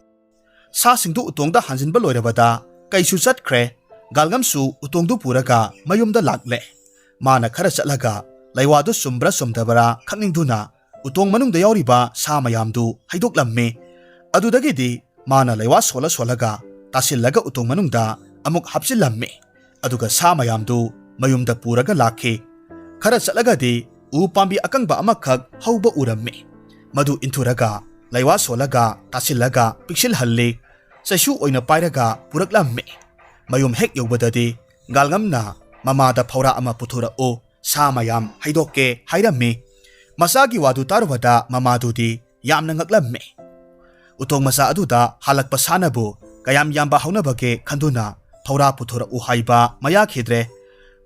ꯁꯥꯁꯤꯡꯗꯨ ꯎꯇꯣꯡꯗ ꯍꯥꯟꯖꯤꯟꯕ ꯂꯣꯏꯔꯕꯗ ꯀꯩꯁꯨ ꯆꯠꯈ꯭ꯔꯦ꯫ ꯒꯥꯜꯉꯝꯁꯨ ꯎꯇꯣꯡꯗꯨ ꯄꯨꯔꯒ ꯃꯌꯨꯝꯗ ꯂꯥꯛꯂꯦ꯫ ꯃꯥꯅ ꯈꯔ ꯆꯠꯂꯒ ꯂꯩꯋꯥꯗꯨ ꯆꯨꯝꯕ꯭ꯔꯥ ꯆꯨꯝꯗꯕ꯭ꯔꯥ ꯈꯪꯅꯤꯡꯗꯨꯅ ꯎꯇꯣꯡ ꯃꯅꯨꯡꯗ ꯌꯥꯎꯔꯤꯕ ꯁꯥ ꯃꯌꯥꯝꯗꯨ ꯍꯩꯗꯣꯛꯂꯝꯃꯤ꯫ ꯑꯗꯨꯗꯒꯤꯗꯤ ꯃꯥꯅ ꯂꯩꯋꯥ ꯁꯣꯜꯂ ꯁꯣꯜꯂꯒ ꯇꯥꯁꯤꯜꯂꯒ ꯎꯇꯣꯡ ꯃꯅꯨꯡꯗ ꯑꯃꯨꯛ ꯍꯥꯞꯆꯤꯜꯂꯝꯃꯤ꯫ ꯑꯗꯨꯒ ꯁꯥ ꯃꯌꯥꯝꯗꯨ ꯃꯌꯨꯝꯗ ꯄꯨꯔꯒ ꯂꯥꯛꯈꯤ꯫ ꯈꯔ ꯆꯠꯂꯒꯗꯤ ꯎ ꯄꯥꯝꯕꯤ ꯑꯀꯪꯕ ꯑꯃꯈꯛ ꯍꯧꯕ ꯎꯔꯝꯃꯤ꯫ ꯃꯗꯨ ꯏꯟꯊꯨꯔꯒ ꯂꯩꯋꯥ ꯁꯣꯜꯂꯒ ꯇꯥꯁꯤꯜꯂꯒ ꯄꯤꯛꯁꯤꯜꯍꯜꯂꯤ꯫ ꯆꯩꯁꯨ ꯑꯣꯏꯅ ꯄꯥꯏꯔꯒ ꯄꯨꯔꯛꯂꯝꯃꯤ꯫ ꯃꯌꯨꯝ ꯍꯦꯛ ꯌꯧꯕꯗꯗꯤ ꯒꯥꯜꯉꯝꯅ ꯃꯃꯥꯗ "ꯐꯧꯔꯥ ꯑꯃ ꯄꯨꯊꯣꯔꯛꯎ, ꯁꯥ ꯃꯌꯥꯝ ꯍꯩꯗꯣꯛꯀꯦ" ꯍꯥꯏꯔꯝꯃꯤ꯫ ꯃꯆꯥꯒꯤ ꯋꯥꯗꯨ ꯇꯥꯔꯨꯕꯗ ꯃꯃꯥꯗꯨꯗꯤ ꯌꯥꯝꯅ ꯉꯛꯂꯝꯃꯤ꯫ ꯎꯇꯣꯡ ꯃꯆꯥ ꯑꯗꯨꯗ ꯍꯥꯜꯂꯛꯄ ꯁꯥꯅꯕꯨ ꯀꯌꯥꯝ ꯌꯥꯝꯕ ꯍꯧꯅꯕꯒꯦ ꯈꯟꯗꯨꯅ "ꯐꯧꯔꯥ ꯄꯨꯊꯣꯔꯛꯎ" ꯍꯥꯏꯕ ꯃꯌꯥꯈꯤꯗ꯭ꯔꯦ꯫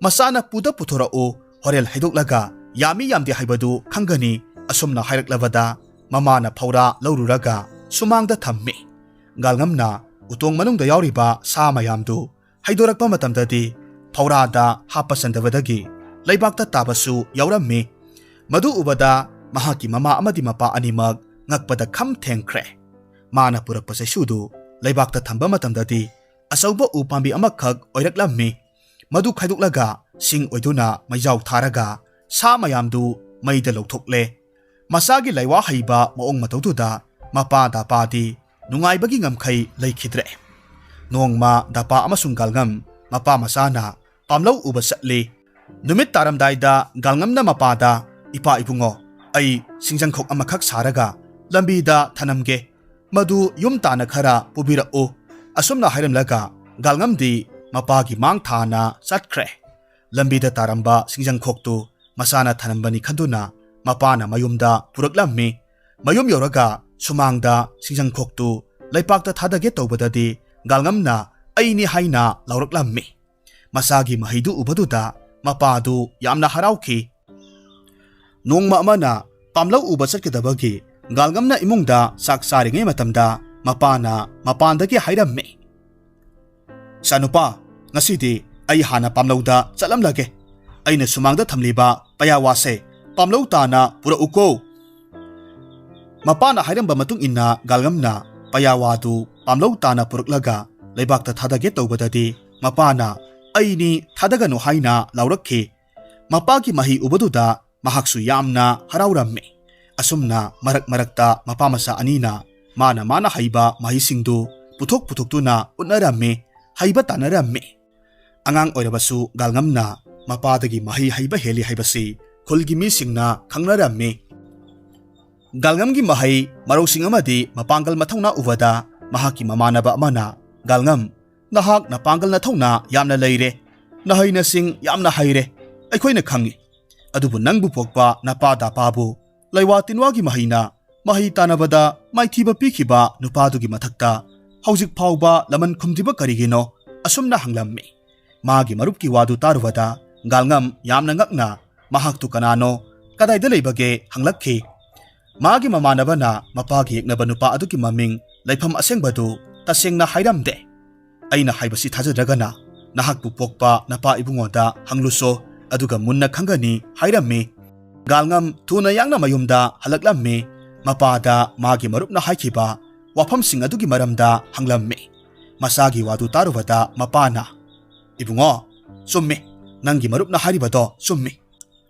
ꯃꯆꯥꯅ "ꯄꯨꯗ ꯄꯨꯊꯣꯔꯛꯎ, ꯍꯣꯔꯦꯟ ꯍꯩꯗꯣꯛꯂꯒ ꯌꯥꯝꯃꯤ ꯌꯥꯝꯗꯦ ꯍꯥꯏꯕꯗꯨ ꯈꯪꯒꯅꯤ" ꯑꯁꯨꯝꯅ ꯍꯥꯏꯔꯛꯂꯕꯗ ꯃꯃꯥꯅ ꯐꯧꯔꯥ ꯂꯧꯔꯨꯔꯒ ꯁꯨꯃꯥꯡꯗ ꯊꯝꯃꯤ꯫ ꯒꯥꯜꯉꯝꯅ ꯎꯇꯣꯡ ꯃꯅꯨꯡꯗ ꯌꯥꯎꯔꯤꯕ ꯁꯥ ꯃꯌꯥꯝꯗꯨ ꯍꯩꯗꯣꯔꯛꯄ ꯃꯇꯝꯗꯗꯤ ꯐꯧꯔꯥꯗ ꯍꯥꯞꯄ ꯆꯟꯗꯕꯗꯒꯤ ꯂꯩꯕꯥꯛꯇ ꯇꯥꯕꯁꯨ ꯌꯥꯎꯔꯝꯃꯤ꯫ ꯃꯗꯨ ꯎꯕꯗ ꯃꯍꯥꯛꯀꯤ ꯃꯃꯥ ꯑꯃꯗꯤ ꯃꯄꯥ ꯑꯅꯤꯃꯛ ꯉꯛꯄꯗ ꯈꯝ ꯊꯦꯡꯈ꯭ꯔꯦ꯫ ꯃꯥꯅ ꯄꯨꯔꯛꯄ ꯆꯩꯁꯨꯗꯨ ꯂꯩꯕꯥꯛꯇ ꯊꯝꯕ ꯃꯇꯝꯗꯗꯤ ꯑꯆꯧꯕ ꯎ ꯄꯥꯝꯕꯤ ꯑꯃꯈꯛ ꯑꯣꯏꯔꯛꯂꯝꯃꯤ꯫ ꯃꯗꯨ ꯈꯥꯏꯗꯣꯛꯂꯒ ꯁꯤꯡ ꯑꯣꯏꯗꯨꯅ ꯃꯩꯖꯥꯎ ꯊꯥꯔꯒ ꯁꯥ ꯃꯌꯥꯝꯗꯨ ꯃꯩꯗ ꯂꯧꯊꯣꯛꯂꯦ꯫ ꯃꯁꯥꯒꯤ ꯂꯩꯋꯥ ꯍꯩꯕ ꯃꯑꯣꯡ ꯃꯇꯧꯗꯨꯗ ꯃꯄꯥ ꯗꯥꯄꯥꯗꯤ ꯅꯨꯡꯉꯥꯏꯕꯒꯤ ꯉꯝꯈꯩ ꯂꯩꯈꯤꯗ꯭ꯔꯦ꯫ ꯅꯣꯡꯃ ꯗꯥꯄꯥ ꯑꯃꯁꯨꯡ ꯒꯥꯜꯉꯝ ꯃꯄꯥ ꯃꯆꯥꯅ ꯄꯥꯝꯂꯧ ꯎꯕ ꯆꯠꯂꯤ꯫ ꯅꯨꯃꯤꯠ ꯇꯥꯔꯝꯗꯥꯏꯗ ꯒꯥꯜꯉꯝꯅ ꯃꯄꯥꯗ, "ꯏꯄꯥ ꯏꯕꯨꯡꯉꯣ, ꯑꯩ ꯁꯤꯡꯖꯪꯈꯣꯛ ꯑꯃꯈꯛ ꯁꯥꯔꯒ ꯂꯝꯕꯤꯗ ꯊꯅꯝꯒꯦ꯫ ꯃꯗꯨ ꯌꯨꯝ ꯇꯥꯅ ꯈꯔ ꯄꯨꯕꯤꯔꯛꯎ"꯫ ꯑꯁꯨꯝꯅ ꯍꯥꯏꯔꯝꯂꯒ ꯒꯥꯜꯉꯝꯗꯤ ꯃꯄꯥꯒꯤ ꯃꯥꯡ ꯊꯥꯅ ꯆꯠꯈ꯭ꯔꯦ꯫ ꯂꯝꯕꯤꯗ ꯇꯥꯔꯝꯕ ꯁꯤꯡꯖꯪꯈꯣꯛꯇꯨ ꯃꯆꯥꯅ ꯊꯅꯝꯕꯅꯤ ꯈꯟꯗꯨꯅ ꯃꯄꯥꯅ ꯃꯌꯨꯝꯗ ꯄꯨꯔꯛꯂꯝꯃꯤ꯫ ꯃꯌꯨꯝ ꯌꯧꯔꯒ ꯁꯨꯃꯥꯡꯗ ꯁꯤꯡꯖꯪꯈꯣꯛꯇꯨ ꯂꯩꯄꯥꯛꯇ ꯊꯥꯗꯒꯦ ꯇꯧꯕꯗꯗꯤ ꯒꯥꯜꯉꯝꯅ "ꯑꯩꯅꯤ" ꯍꯥꯏꯅ ꯂꯥꯎꯔꯛꯂꯝꯃꯤ꯫ ꯃꯆꯥꯒꯤ ꯃꯍꯩꯗꯨ ꯎꯕꯗꯨꯗ ꯃꯄꯥꯗꯨ ꯌꯥꯝꯅ ꯍꯔꯥꯎꯈꯤ꯫ ꯅꯣꯡꯃ ꯑꯃꯅ ꯄꯥꯝꯂꯧ ꯎꯕ ꯆꯠꯀꯗꯕꯒꯤ ꯒꯥꯜꯉꯝꯅ ꯏꯃꯨꯡꯗ ꯆꯥꯛ ꯆꯥꯔꯤꯉꯩ ꯃꯇꯝꯗ ꯃꯄꯥꯅ ꯃꯄꯥꯟꯗꯒꯤ ꯍꯥꯏꯔꯝꯃꯤ, "ꯏꯆꯥꯅꯨꯄꯥ, ꯉꯁꯤꯗꯤ ꯑꯩ ꯍꯥꯟꯅ ꯄꯥꯝꯂꯧꯗ ꯆꯠꯂꯝꯂꯒꯦ꯫ ꯑꯩꯅ ꯁꯨꯃꯥꯡꯗ ꯊꯝꯂꯤꯕ ꯄꯌꯥꯋꯥꯁꯦ ꯄꯥꯝꯂꯧ ꯇꯥꯅ ꯄꯨꯔꯛꯎꯀꯣ"꯫ ꯃꯄꯥꯅ ꯍꯥꯏꯔꯝꯕ ꯃꯇꯨꯡ ꯏꯟꯅ ꯒꯥꯜꯉꯝꯅ ꯄꯌꯥꯋꯥꯗꯨ ꯄꯥꯝꯂꯧ ꯇꯥꯅ ꯄꯨꯔꯛꯂꯒ ꯂꯩꯕꯥꯛꯇ ꯊꯥꯗꯒꯦ ꯇꯧꯕꯗꯗꯤ ꯃꯄꯥꯅ "ꯑꯩꯅꯤ, ꯊꯥꯗꯒꯅꯨ" ꯍꯥꯏꯅ ꯂꯥꯎꯔꯛꯈꯤ꯫ ꯃꯄꯥꯒꯤ ꯃꯍꯩ ꯎꯕꯗꯨꯗ ꯃꯍꯥꯛꯁꯨ ꯌꯥꯝꯅ ꯍꯔꯥꯎꯔꯝꯃꯤ꯫ ꯑꯁꯨꯝꯅ ꯃꯔꯛ ꯃꯔꯛꯇ ꯃꯄꯥ ꯃꯆꯥ ꯑꯅꯤꯅ ꯃꯥꯅ ꯃꯥꯅ ꯍꯩꯕ ꯃꯍꯩꯁꯤꯡꯗꯨ ꯄꯨꯊꯣꯛ ꯄꯨꯊꯣꯛꯇꯨꯅ ꯎꯠꯅꯔꯝꯃꯤ, ꯍꯩꯕ ꯇꯥꯟꯅꯔꯝꯃꯤ꯫ ꯑꯉꯥꯡ ꯑꯣꯏꯔꯕꯁꯨ ꯒꯥꯜꯉꯝꯅ ꯃꯄꯥꯗꯒꯤ ꯃꯍꯩ ꯍꯩꯕ ꯍꯦꯜꯂꯤ ꯍꯥꯏꯕꯁꯤ ꯈꯨꯜꯒꯤ ꯃꯤꯁꯤꯡꯅ ꯈꯪꯅꯔꯝꯃꯤ꯫ ꯒꯥꯜꯉꯝꯒꯤ ꯃꯍꯩ ꯃꯔꯧꯁꯤꯡ ꯑꯃꯗꯤ ꯃꯄꯥꯡꯒꯜ ꯃꯊꯧꯅꯥ ꯎꯕꯗ ꯃꯍꯥꯛꯀꯤ ꯃꯃꯥꯟꯅꯕ ꯑꯃꯅ, "ꯒꯥꯜꯉꯝ, ꯅꯍꯥꯛ ꯅꯄꯥꯡꯒꯜ ꯅꯊꯧꯅꯥ ꯌꯥꯝꯅ ꯂꯩꯔꯦ, ꯅꯍꯩ ꯅꯁꯤꯡ ꯌꯥꯝꯅ ꯍꯩꯔꯦ, ꯑꯩꯈꯣꯏꯅ ꯈꯪꯏ꯫ ꯑꯗꯨꯕꯨ ꯅꯪꯕꯨ ꯄꯣꯛꯄ ꯅꯄꯥ ꯗꯥꯄꯥꯕꯨ ꯂꯩꯋꯥ ꯇꯤꯟꯋꯥꯒꯤ ꯃꯍꯩꯅ ꯃꯍꯩ ꯇꯥꯟꯅꯕꯗ ꯃꯥꯏꯊꯤꯕ ꯄꯤꯈꯤꯕ ꯅꯨꯄꯥꯗꯨꯒꯤ ꯃꯊꯛꯇ ꯍꯧꯖꯤꯛ ꯐꯥꯎꯕ ꯂꯃꯟ ꯈꯨꯝꯗ꯭ꯔꯤꯕ ꯀꯔꯤꯒꯤꯅꯣ?" ꯑꯁꯨꯝꯅ ꯍꯪꯂꯝꯃꯤ꯫ ꯃꯥꯒꯤ ꯃꯔꯨꯞꯀꯤ ꯋꯥꯗꯨ ꯇꯥꯔꯨꯕꯗ ꯒꯥꯜꯉꯝ ꯌꯥꯝꯅ ꯉꯛꯅ, "ꯃꯍꯥꯛꯇꯨ ꯀꯅꯥꯅꯣ? ꯀꯗꯥꯏꯗ ꯂꯩꯕꯒꯦ?" ꯍꯪꯂꯛꯈꯤ꯫ ꯃꯥꯒꯤ ꯃꯃꯥꯟꯅꯕꯅ ꯃꯄꯥꯒꯤ ꯌꯦꯛꯅꯕ ꯅꯨꯄꯥ ꯑꯗꯨꯒꯤ ꯃꯃꯤꯡ, ꯂꯩꯐꯝ ꯑꯁꯦꯡꯕꯗꯨ ꯇꯁꯦꯡꯅ ꯍꯥꯏꯔꯝꯗꯦ꯫ "ꯑꯩꯅ ꯍꯥꯏꯕꯁꯤ ꯊꯥꯖꯗ꯭ꯔꯒꯅ ꯅꯍꯥꯛꯄꯨ ꯄꯣꯛꯄ ꯅꯄꯥ ꯏꯕꯨꯡꯉꯣꯗ ꯍꯪꯂꯨꯁꯣ, ꯑꯗꯨꯒ ꯃꯨꯟꯅ ꯈꯪꯒꯅꯤ" ꯍꯥꯏꯔꯝꯃꯤ꯫ ꯒꯥꯜꯉꯝ ꯊꯨꯅ ꯌꯥꯡꯅ ꯃꯌꯨꯝꯗ ꯍꯜꯂꯛꯂꯝꯃꯤ꯫ ꯃꯄꯥꯗ ꯃꯥꯒꯤ ꯃꯔꯨꯞꯅ ꯍꯥꯏꯈꯤꯕ ꯋꯥꯐꯝꯁꯤꯡ ꯑꯗꯨꯒꯤ ꯃꯔꯝꯗ ꯍꯪꯂꯝꯃꯤ꯫ ꯃꯆꯥꯒꯤ ꯋꯥꯗꯨ ꯇꯥꯔꯨꯕꯗ ꯃꯄꯥꯅ, "ꯏꯕꯨꯡꯉꯣ, ꯆꯨꯝꯃꯤ, ꯅꯪꯒꯤ ꯃꯔꯨꯞꯅ ꯍꯥꯏꯔꯤꯕꯗꯣ ꯆꯨꯝꯃꯤ꯫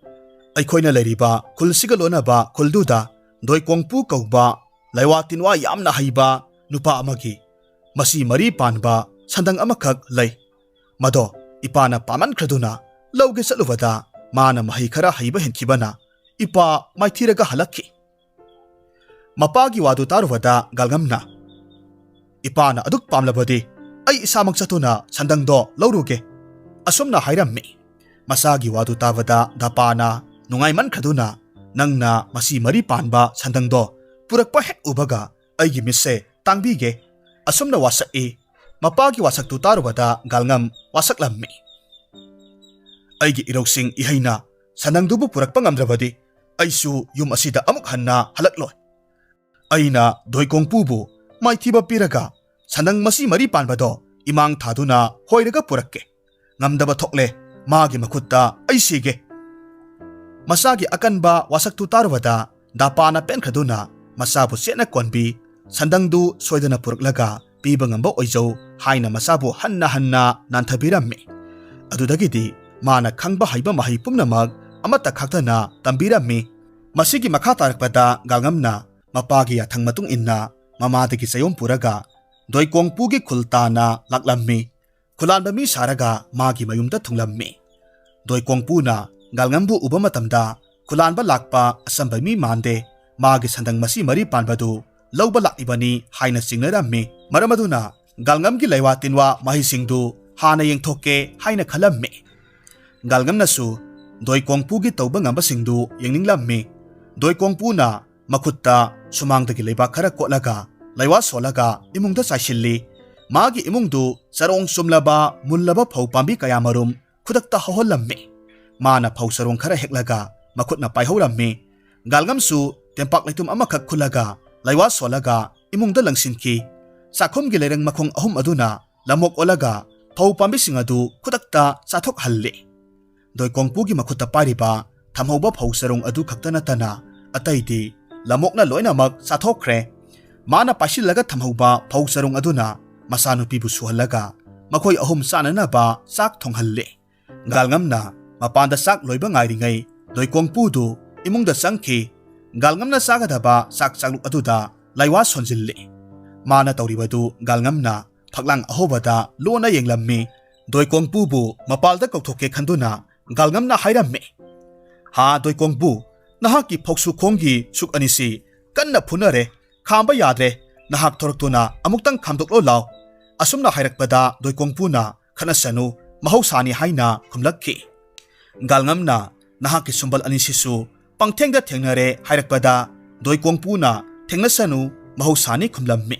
ꯑꯩꯈꯣꯏꯅ ꯂꯩꯔꯤꯕ ꯈꯨꯜꯁꯤꯒ ꯂꯣꯟꯅꯕ ꯈꯨꯜꯗꯨꯗ ꯗꯣꯏꯀꯣꯡꯄꯨ ꯀꯧꯕ ꯂꯩꯋꯥ ꯇꯤꯟꯋꯥ ꯌꯥꯝꯅ ꯍꯩꯕ ꯅꯨꯄꯥ ꯑꯃꯒꯤ ꯃꯁꯤ ꯃꯔꯤ ꯄꯥꯟꯕ ꯁꯟꯗꯪ ꯑꯃꯈꯛ ꯂꯩ꯫ ꯃꯗꯣ ꯏꯄꯥꯅ ꯄꯥꯝꯃꯟꯈ꯭ꯔꯗꯨꯅ ꯂꯧꯒꯦ ꯆꯠꯂꯨꯕꯗ ꯃꯥꯅ ꯃꯍꯩ ꯈꯔ ꯍꯩꯕ ꯍꯦꯟꯈꯤꯕꯅ ꯏꯄꯥ ꯃꯥꯏꯊꯤꯔꯒ ꯍꯜꯂꯛꯈꯤ꯫" ꯃꯄꯥꯒꯤ ꯋꯥꯗꯨ ꯇꯥꯔꯨꯕꯗ ꯒꯥꯜꯉꯝꯅ, "ꯏꯄꯥꯅ ꯑꯗꯨꯛ ꯄꯥꯝꯂꯕꯗꯤ ꯑꯩ ꯏꯁꯥꯃꯛ ꯆꯠꯇꯨꯅ ꯁꯟꯗꯪꯗꯣ ꯂꯧꯔꯨꯒꯦ" ꯑꯁꯨꯝꯅ ꯍꯥꯏꯔꯝꯃꯤ꯫ ꯃꯆꯥꯒꯤ ꯋꯥꯗꯨ ꯇꯥꯕꯗ ꯗꯥꯄꯥꯅ ꯅꯨꯡꯉꯥꯏꯃꯟꯈ꯭ꯔꯗꯨꯅ, "ꯅꯪꯅ ꯃꯁꯤ ꯃꯔꯤ ꯄꯥꯟꯕ ꯁꯟꯗꯪꯗꯣ ꯄꯨꯔꯛꯄ ꯍꯦꯛ ꯎꯕꯒ ꯑꯩꯒꯤ ꯃꯤꯠꯁꯦ ꯇꯥꯡꯕꯤꯒꯦ" ꯑꯁꯨꯝꯅ ꯋꯥꯁꯛꯏ꯫ ꯃꯄꯥꯒꯤ ꯋꯥꯁꯛꯇꯨ ꯇꯥꯔꯨꯕꯗ ꯒꯥꯜꯉꯝ ꯋꯥꯁꯛꯂꯝꯃꯤ꯫ "ꯑꯩꯒꯤ ꯏꯔꯧꯁꯤꯡ ꯏꯍꯩꯅ ꯁꯟꯗꯪꯗꯨꯕꯨ ꯄꯨꯔꯛꯄ ꯉꯝꯗ꯭ꯔꯕꯗꯤ ꯑꯩꯁꯨ ꯌꯨꯝ ꯑꯁꯤꯗ ꯑꯃꯨꯛ ꯍꯟꯅ ꯍꯜꯂꯛꯂꯣꯏ꯫ ꯑꯩꯅ ꯗꯣꯏꯀꯣꯡꯄꯨꯕꯨ ꯃꯥꯏꯊꯤꯕ ꯄꯤꯔꯒ ꯁꯟꯗꯪ ꯃꯁꯤ ꯃꯔꯤ ꯄꯥꯟꯕꯗꯣ ꯏꯃꯥꯡ ꯊꯥꯗꯨꯅ ꯍꯣꯏꯔꯒ ꯄꯨꯔꯛꯀꯦ꯫ ꯉꯝꯗꯕ ꯊꯣꯛꯂꯦ, ꯃꯥꯒꯤ ꯃꯈꯨꯠꯇ ꯑꯩ ꯁꯤꯒꯦ꯫" ꯃꯆꯥꯒꯤ ꯑꯀꯟꯕ ꯋꯥꯁꯛꯇꯨ ꯇꯥꯔꯨꯕꯗ ꯗꯥꯄꯥꯅ ꯄꯦꯟꯈ꯭ꯔꯗꯨꯅ ꯃꯆꯥꯕꯨ ꯆꯦꯠꯅ ꯀꯣꯟꯕꯤ, ꯁꯟꯗꯪꯗꯨ ꯁꯣꯏꯗꯅ ꯄꯨꯔꯛꯂꯒ ꯄꯤꯕ ꯉꯝꯕ ꯑꯣꯏꯖꯧ ꯍꯥꯏꯅ ꯃꯆꯥꯕꯨ ꯍꯟꯅ ꯍꯟꯅ ꯅꯥꯟꯊꯕꯤꯔꯝꯃꯤ꯫ ꯑꯗꯨꯗꯒꯤꯗꯤ ꯃꯥꯅ ꯈꯪꯕ ꯍꯩꯕ ꯃꯍꯩ ꯄꯨꯝꯅꯃꯛ ꯑꯃꯠꯇ ꯈꯥꯛꯇꯅ ꯇꯝꯕꯤꯔꯝꯃꯤ꯫ ꯃꯁꯤꯒꯤ ꯃꯈꯥ ꯇꯥꯔꯛꯄꯗ ꯒꯥꯜꯉꯝꯅ ꯃꯄꯥꯒꯤ ꯌꯥꯊꯪ ꯃꯇꯨꯡ ꯏꯟꯅ ꯃꯃꯥꯗꯒꯤ ꯆꯌꯣꯝ ꯄꯨꯔꯒ ꯗꯣꯏꯀꯣꯡꯄꯨꯒꯤ ꯈꯨꯜ ꯇꯥꯟꯅ ꯂꯥꯛꯂꯝꯃꯤ꯫ ꯈꯨꯂꯥꯟꯕ ꯃꯤ ꯁꯥꯔꯒ ꯃꯥꯒꯤ ꯃꯌꯨꯝꯗ ꯊꯨꯡꯂꯝꯃꯤ꯫ ꯗꯣꯏꯀꯣꯡꯄꯨꯅ ꯒꯥꯜꯉꯝꯕꯨ ꯎꯕ ꯃꯇꯝꯗ ꯈꯨꯂꯥꯟꯕ ꯂꯥꯛꯄ ꯑꯆꯝꯕ ꯃꯤ ꯃꯥꯟꯗꯦ꯫ ꯃꯥꯒꯤ ꯁꯟꯗꯪ ꯃꯁꯤ ꯃꯔꯤ ꯄꯥꯟꯕꯗꯨ ꯂꯧꯕ ꯂꯥꯛꯂꯤꯕꯅꯤ ꯍꯥꯏꯅ ꯆꯤꯡꯅꯔꯝꯃꯤ꯫ ꯃꯔꯝ ꯑꯗꯨꯅ ꯒꯥꯜꯉꯝꯒꯤ ꯂꯩꯋꯥ ꯇꯤꯟꯋꯥ ꯃꯍꯩꯁꯤꯡꯗꯨ ꯍꯥꯟꯅ ꯌꯦꯡꯊꯣꯛꯀꯦ ꯍꯥꯏꯅ ꯈꯜꯂꯝꯃꯤ꯫ ꯒꯥꯜꯉꯝꯅꯁꯨ ꯗꯣꯏꯀꯣꯡꯄꯨꯒꯤ ꯇꯧꯕ ꯉꯝꯕꯁꯤꯡꯗꯨ ꯌꯦꯡꯅꯤꯡꯂꯝꯃꯤ꯫ ꯗꯣꯏꯀꯣꯡꯄꯨꯅ ꯃꯈꯨꯠꯇ ꯁꯨꯃꯥꯡꯗꯒꯤ ꯂꯩꯕꯥꯛ ꯈꯔ ꯀꯣꯠꯂꯒ ꯂꯩꯋꯥ ꯁꯣꯜꯂꯒ ꯏꯃꯨꯡꯗ ꯆꯥꯏꯁꯤꯜꯂꯤ꯫ ꯃꯥꯒꯤ ꯏꯃꯨꯡꯗꯨ ꯆꯔꯣꯡ ꯆꯨꯝꯂꯕ ꯃꯨꯜꯂꯕ ꯐꯧ ꯄꯥꯝꯕꯤ ꯀꯌꯥꯃꯔꯨꯝ ꯈꯨꯗꯛꯇ ꯍꯧꯍꯜꯂꯝꯃꯤ꯫ ꯃꯥꯅ ꯐꯧ ꯆꯔꯣꯡ ꯈꯔ ꯍꯦꯛꯂꯒ ꯃꯈꯨꯠꯅ ꯄꯥꯏꯍꯧꯔꯝꯃꯤ꯫ ꯒꯥꯜꯉꯝꯁꯨ ꯇꯦꯝꯄꯥꯛ ꯂꯩꯇꯨꯝ ꯑꯃꯈꯛ ꯈꯨꯜꯂꯒ ꯂꯩꯋꯥ ꯁꯣꯜꯂꯒ ꯏꯃꯨꯡꯗ ꯂꯪꯁꯤꯟꯈꯤ꯫ ꯆꯥꯛꯈꯨꯝꯒꯤ ꯂꯩꯔꯪ ꯃꯈꯣꯡ ꯑꯍꯨꯝ ꯑꯗꯨꯅ ꯂꯝꯑꯣꯛ ꯑꯣꯜꯂꯒ ꯐꯧ ꯄꯥꯝꯕꯤꯁꯤꯡ ꯑꯗꯨ ꯈꯨꯗꯛꯇ ꯆꯥꯊꯣꯛꯍꯜꯂꯤ꯫ ꯗꯣꯏꯀꯣꯡꯄꯨꯒꯤ ꯃꯈꯨꯠꯇ ꯄꯥꯏꯔꯤꯕ ꯊꯝꯍꯧꯕ ꯐꯧ ꯆꯔꯣꯡ ꯑꯗꯨ ꯈꯛꯇ ꯅꯠꯇꯅ ꯑꯇꯩꯗꯤ ꯂꯝꯑꯣꯛꯅ ꯂꯣꯏꯅꯃꯛ ꯆꯥꯊꯣꯛꯈ꯭ꯔꯦ꯫ ꯃꯥꯅ ꯄꯥꯏꯁꯤꯜꯂꯒ ꯊꯝꯍꯧꯕ ꯐꯧ ꯆꯔꯣꯡ ꯑꯗꯨꯅ ꯃꯆꯥꯅꯨꯄꯤꯕꯨ ꯁꯨꯍꯜꯂꯒ ꯃꯈꯣꯏ ꯑꯍꯨꯝ ꯆꯥꯅꯅꯕ ꯆꯥꯛ ꯊꯣꯡꯍꯜꯂꯤ꯫ ꯒꯥꯜꯉꯝꯅ ꯃꯄꯥꯟꯗ ꯆꯥꯛ ꯂꯣꯏꯕ ꯉꯥꯏꯔꯤꯉꯩ ꯗꯣꯏꯀꯣꯡꯄꯨꯗꯨ ꯏꯃꯨꯡꯗ ꯆꯪꯈꯤ꯫ ꯒꯥꯜꯉꯝꯅ ꯆꯥꯒꯗꯕ ꯆꯥꯛ ꯆꯥꯛꯂꯨꯛ ꯑꯗꯨꯗ ꯂꯩꯋꯥ ꯁꯣꯟꯖꯤꯜꯂꯤ꯫ ꯃꯥꯅ ꯇꯧꯔꯤꯕꯗꯨ ꯒꯥꯜꯉꯝꯅ ꯐꯛꯂꯥꯡ ꯑꯍꯧꯕꯗ ꯂꯣꯟꯅ ꯌꯦꯡꯂꯝꯃꯤ꯫ ꯗꯣꯏꯀꯣꯡꯄꯨꯕꯨ ꯃꯄꯥꯜꯗ ꯀꯧꯊꯣꯛꯀꯦ ꯈꯟꯗꯨꯅ ꯒꯥꯜꯉꯝꯅ ꯍꯥꯏꯔꯝꯃꯤ, "ꯍꯥ ꯗꯣꯏꯀꯣꯡꯄꯨ, ꯅꯍꯥꯛꯀꯤ ꯐꯧꯁꯨ ꯈꯣꯡꯒꯤ ꯁꯨꯛ ꯑꯅꯤꯁꯤ ꯀꯟꯅ ꯐꯨꯅꯔꯦ, ꯈꯥꯝꯕ ꯌꯥꯗ꯭ꯔꯦ꯫ ꯅꯍꯥꯛ ꯊꯣꯔꯛꯇꯨꯅ ꯑꯃꯨꯛꯇꯪ ꯈꯥꯝꯗꯣꯛꯂꯣ ꯂꯥꯎ꯫" ꯑꯁꯨꯝꯅ ꯍꯥꯏꯔꯛꯄꯗ ꯗꯣꯏꯀꯣꯡꯄꯨꯅ, "ꯈꯠꯅꯁꯅꯨ, ꯃꯍꯧꯁꯥꯅꯤ" ꯍꯥꯏꯅ ꯈꯨꯝꯂꯛꯈꯤ꯫ ꯒꯥꯜꯉꯝꯅ, "ꯅꯍꯥꯛꯀꯤ ꯁꯨꯝꯕꯜ ꯑꯅꯤꯁꯤꯁꯨ ꯄꯪꯊꯦꯡꯗ ꯊꯦꯡꯅꯔꯦ" ꯍꯥꯏꯔꯛꯄꯗ ꯗꯣꯏꯀꯣꯡꯄꯨꯅ, "ꯊꯦꯡꯅꯁꯅꯨ, ꯃꯍꯧꯁꯥꯅꯤ" ꯈꯨꯝꯂꯝꯃꯤ꯫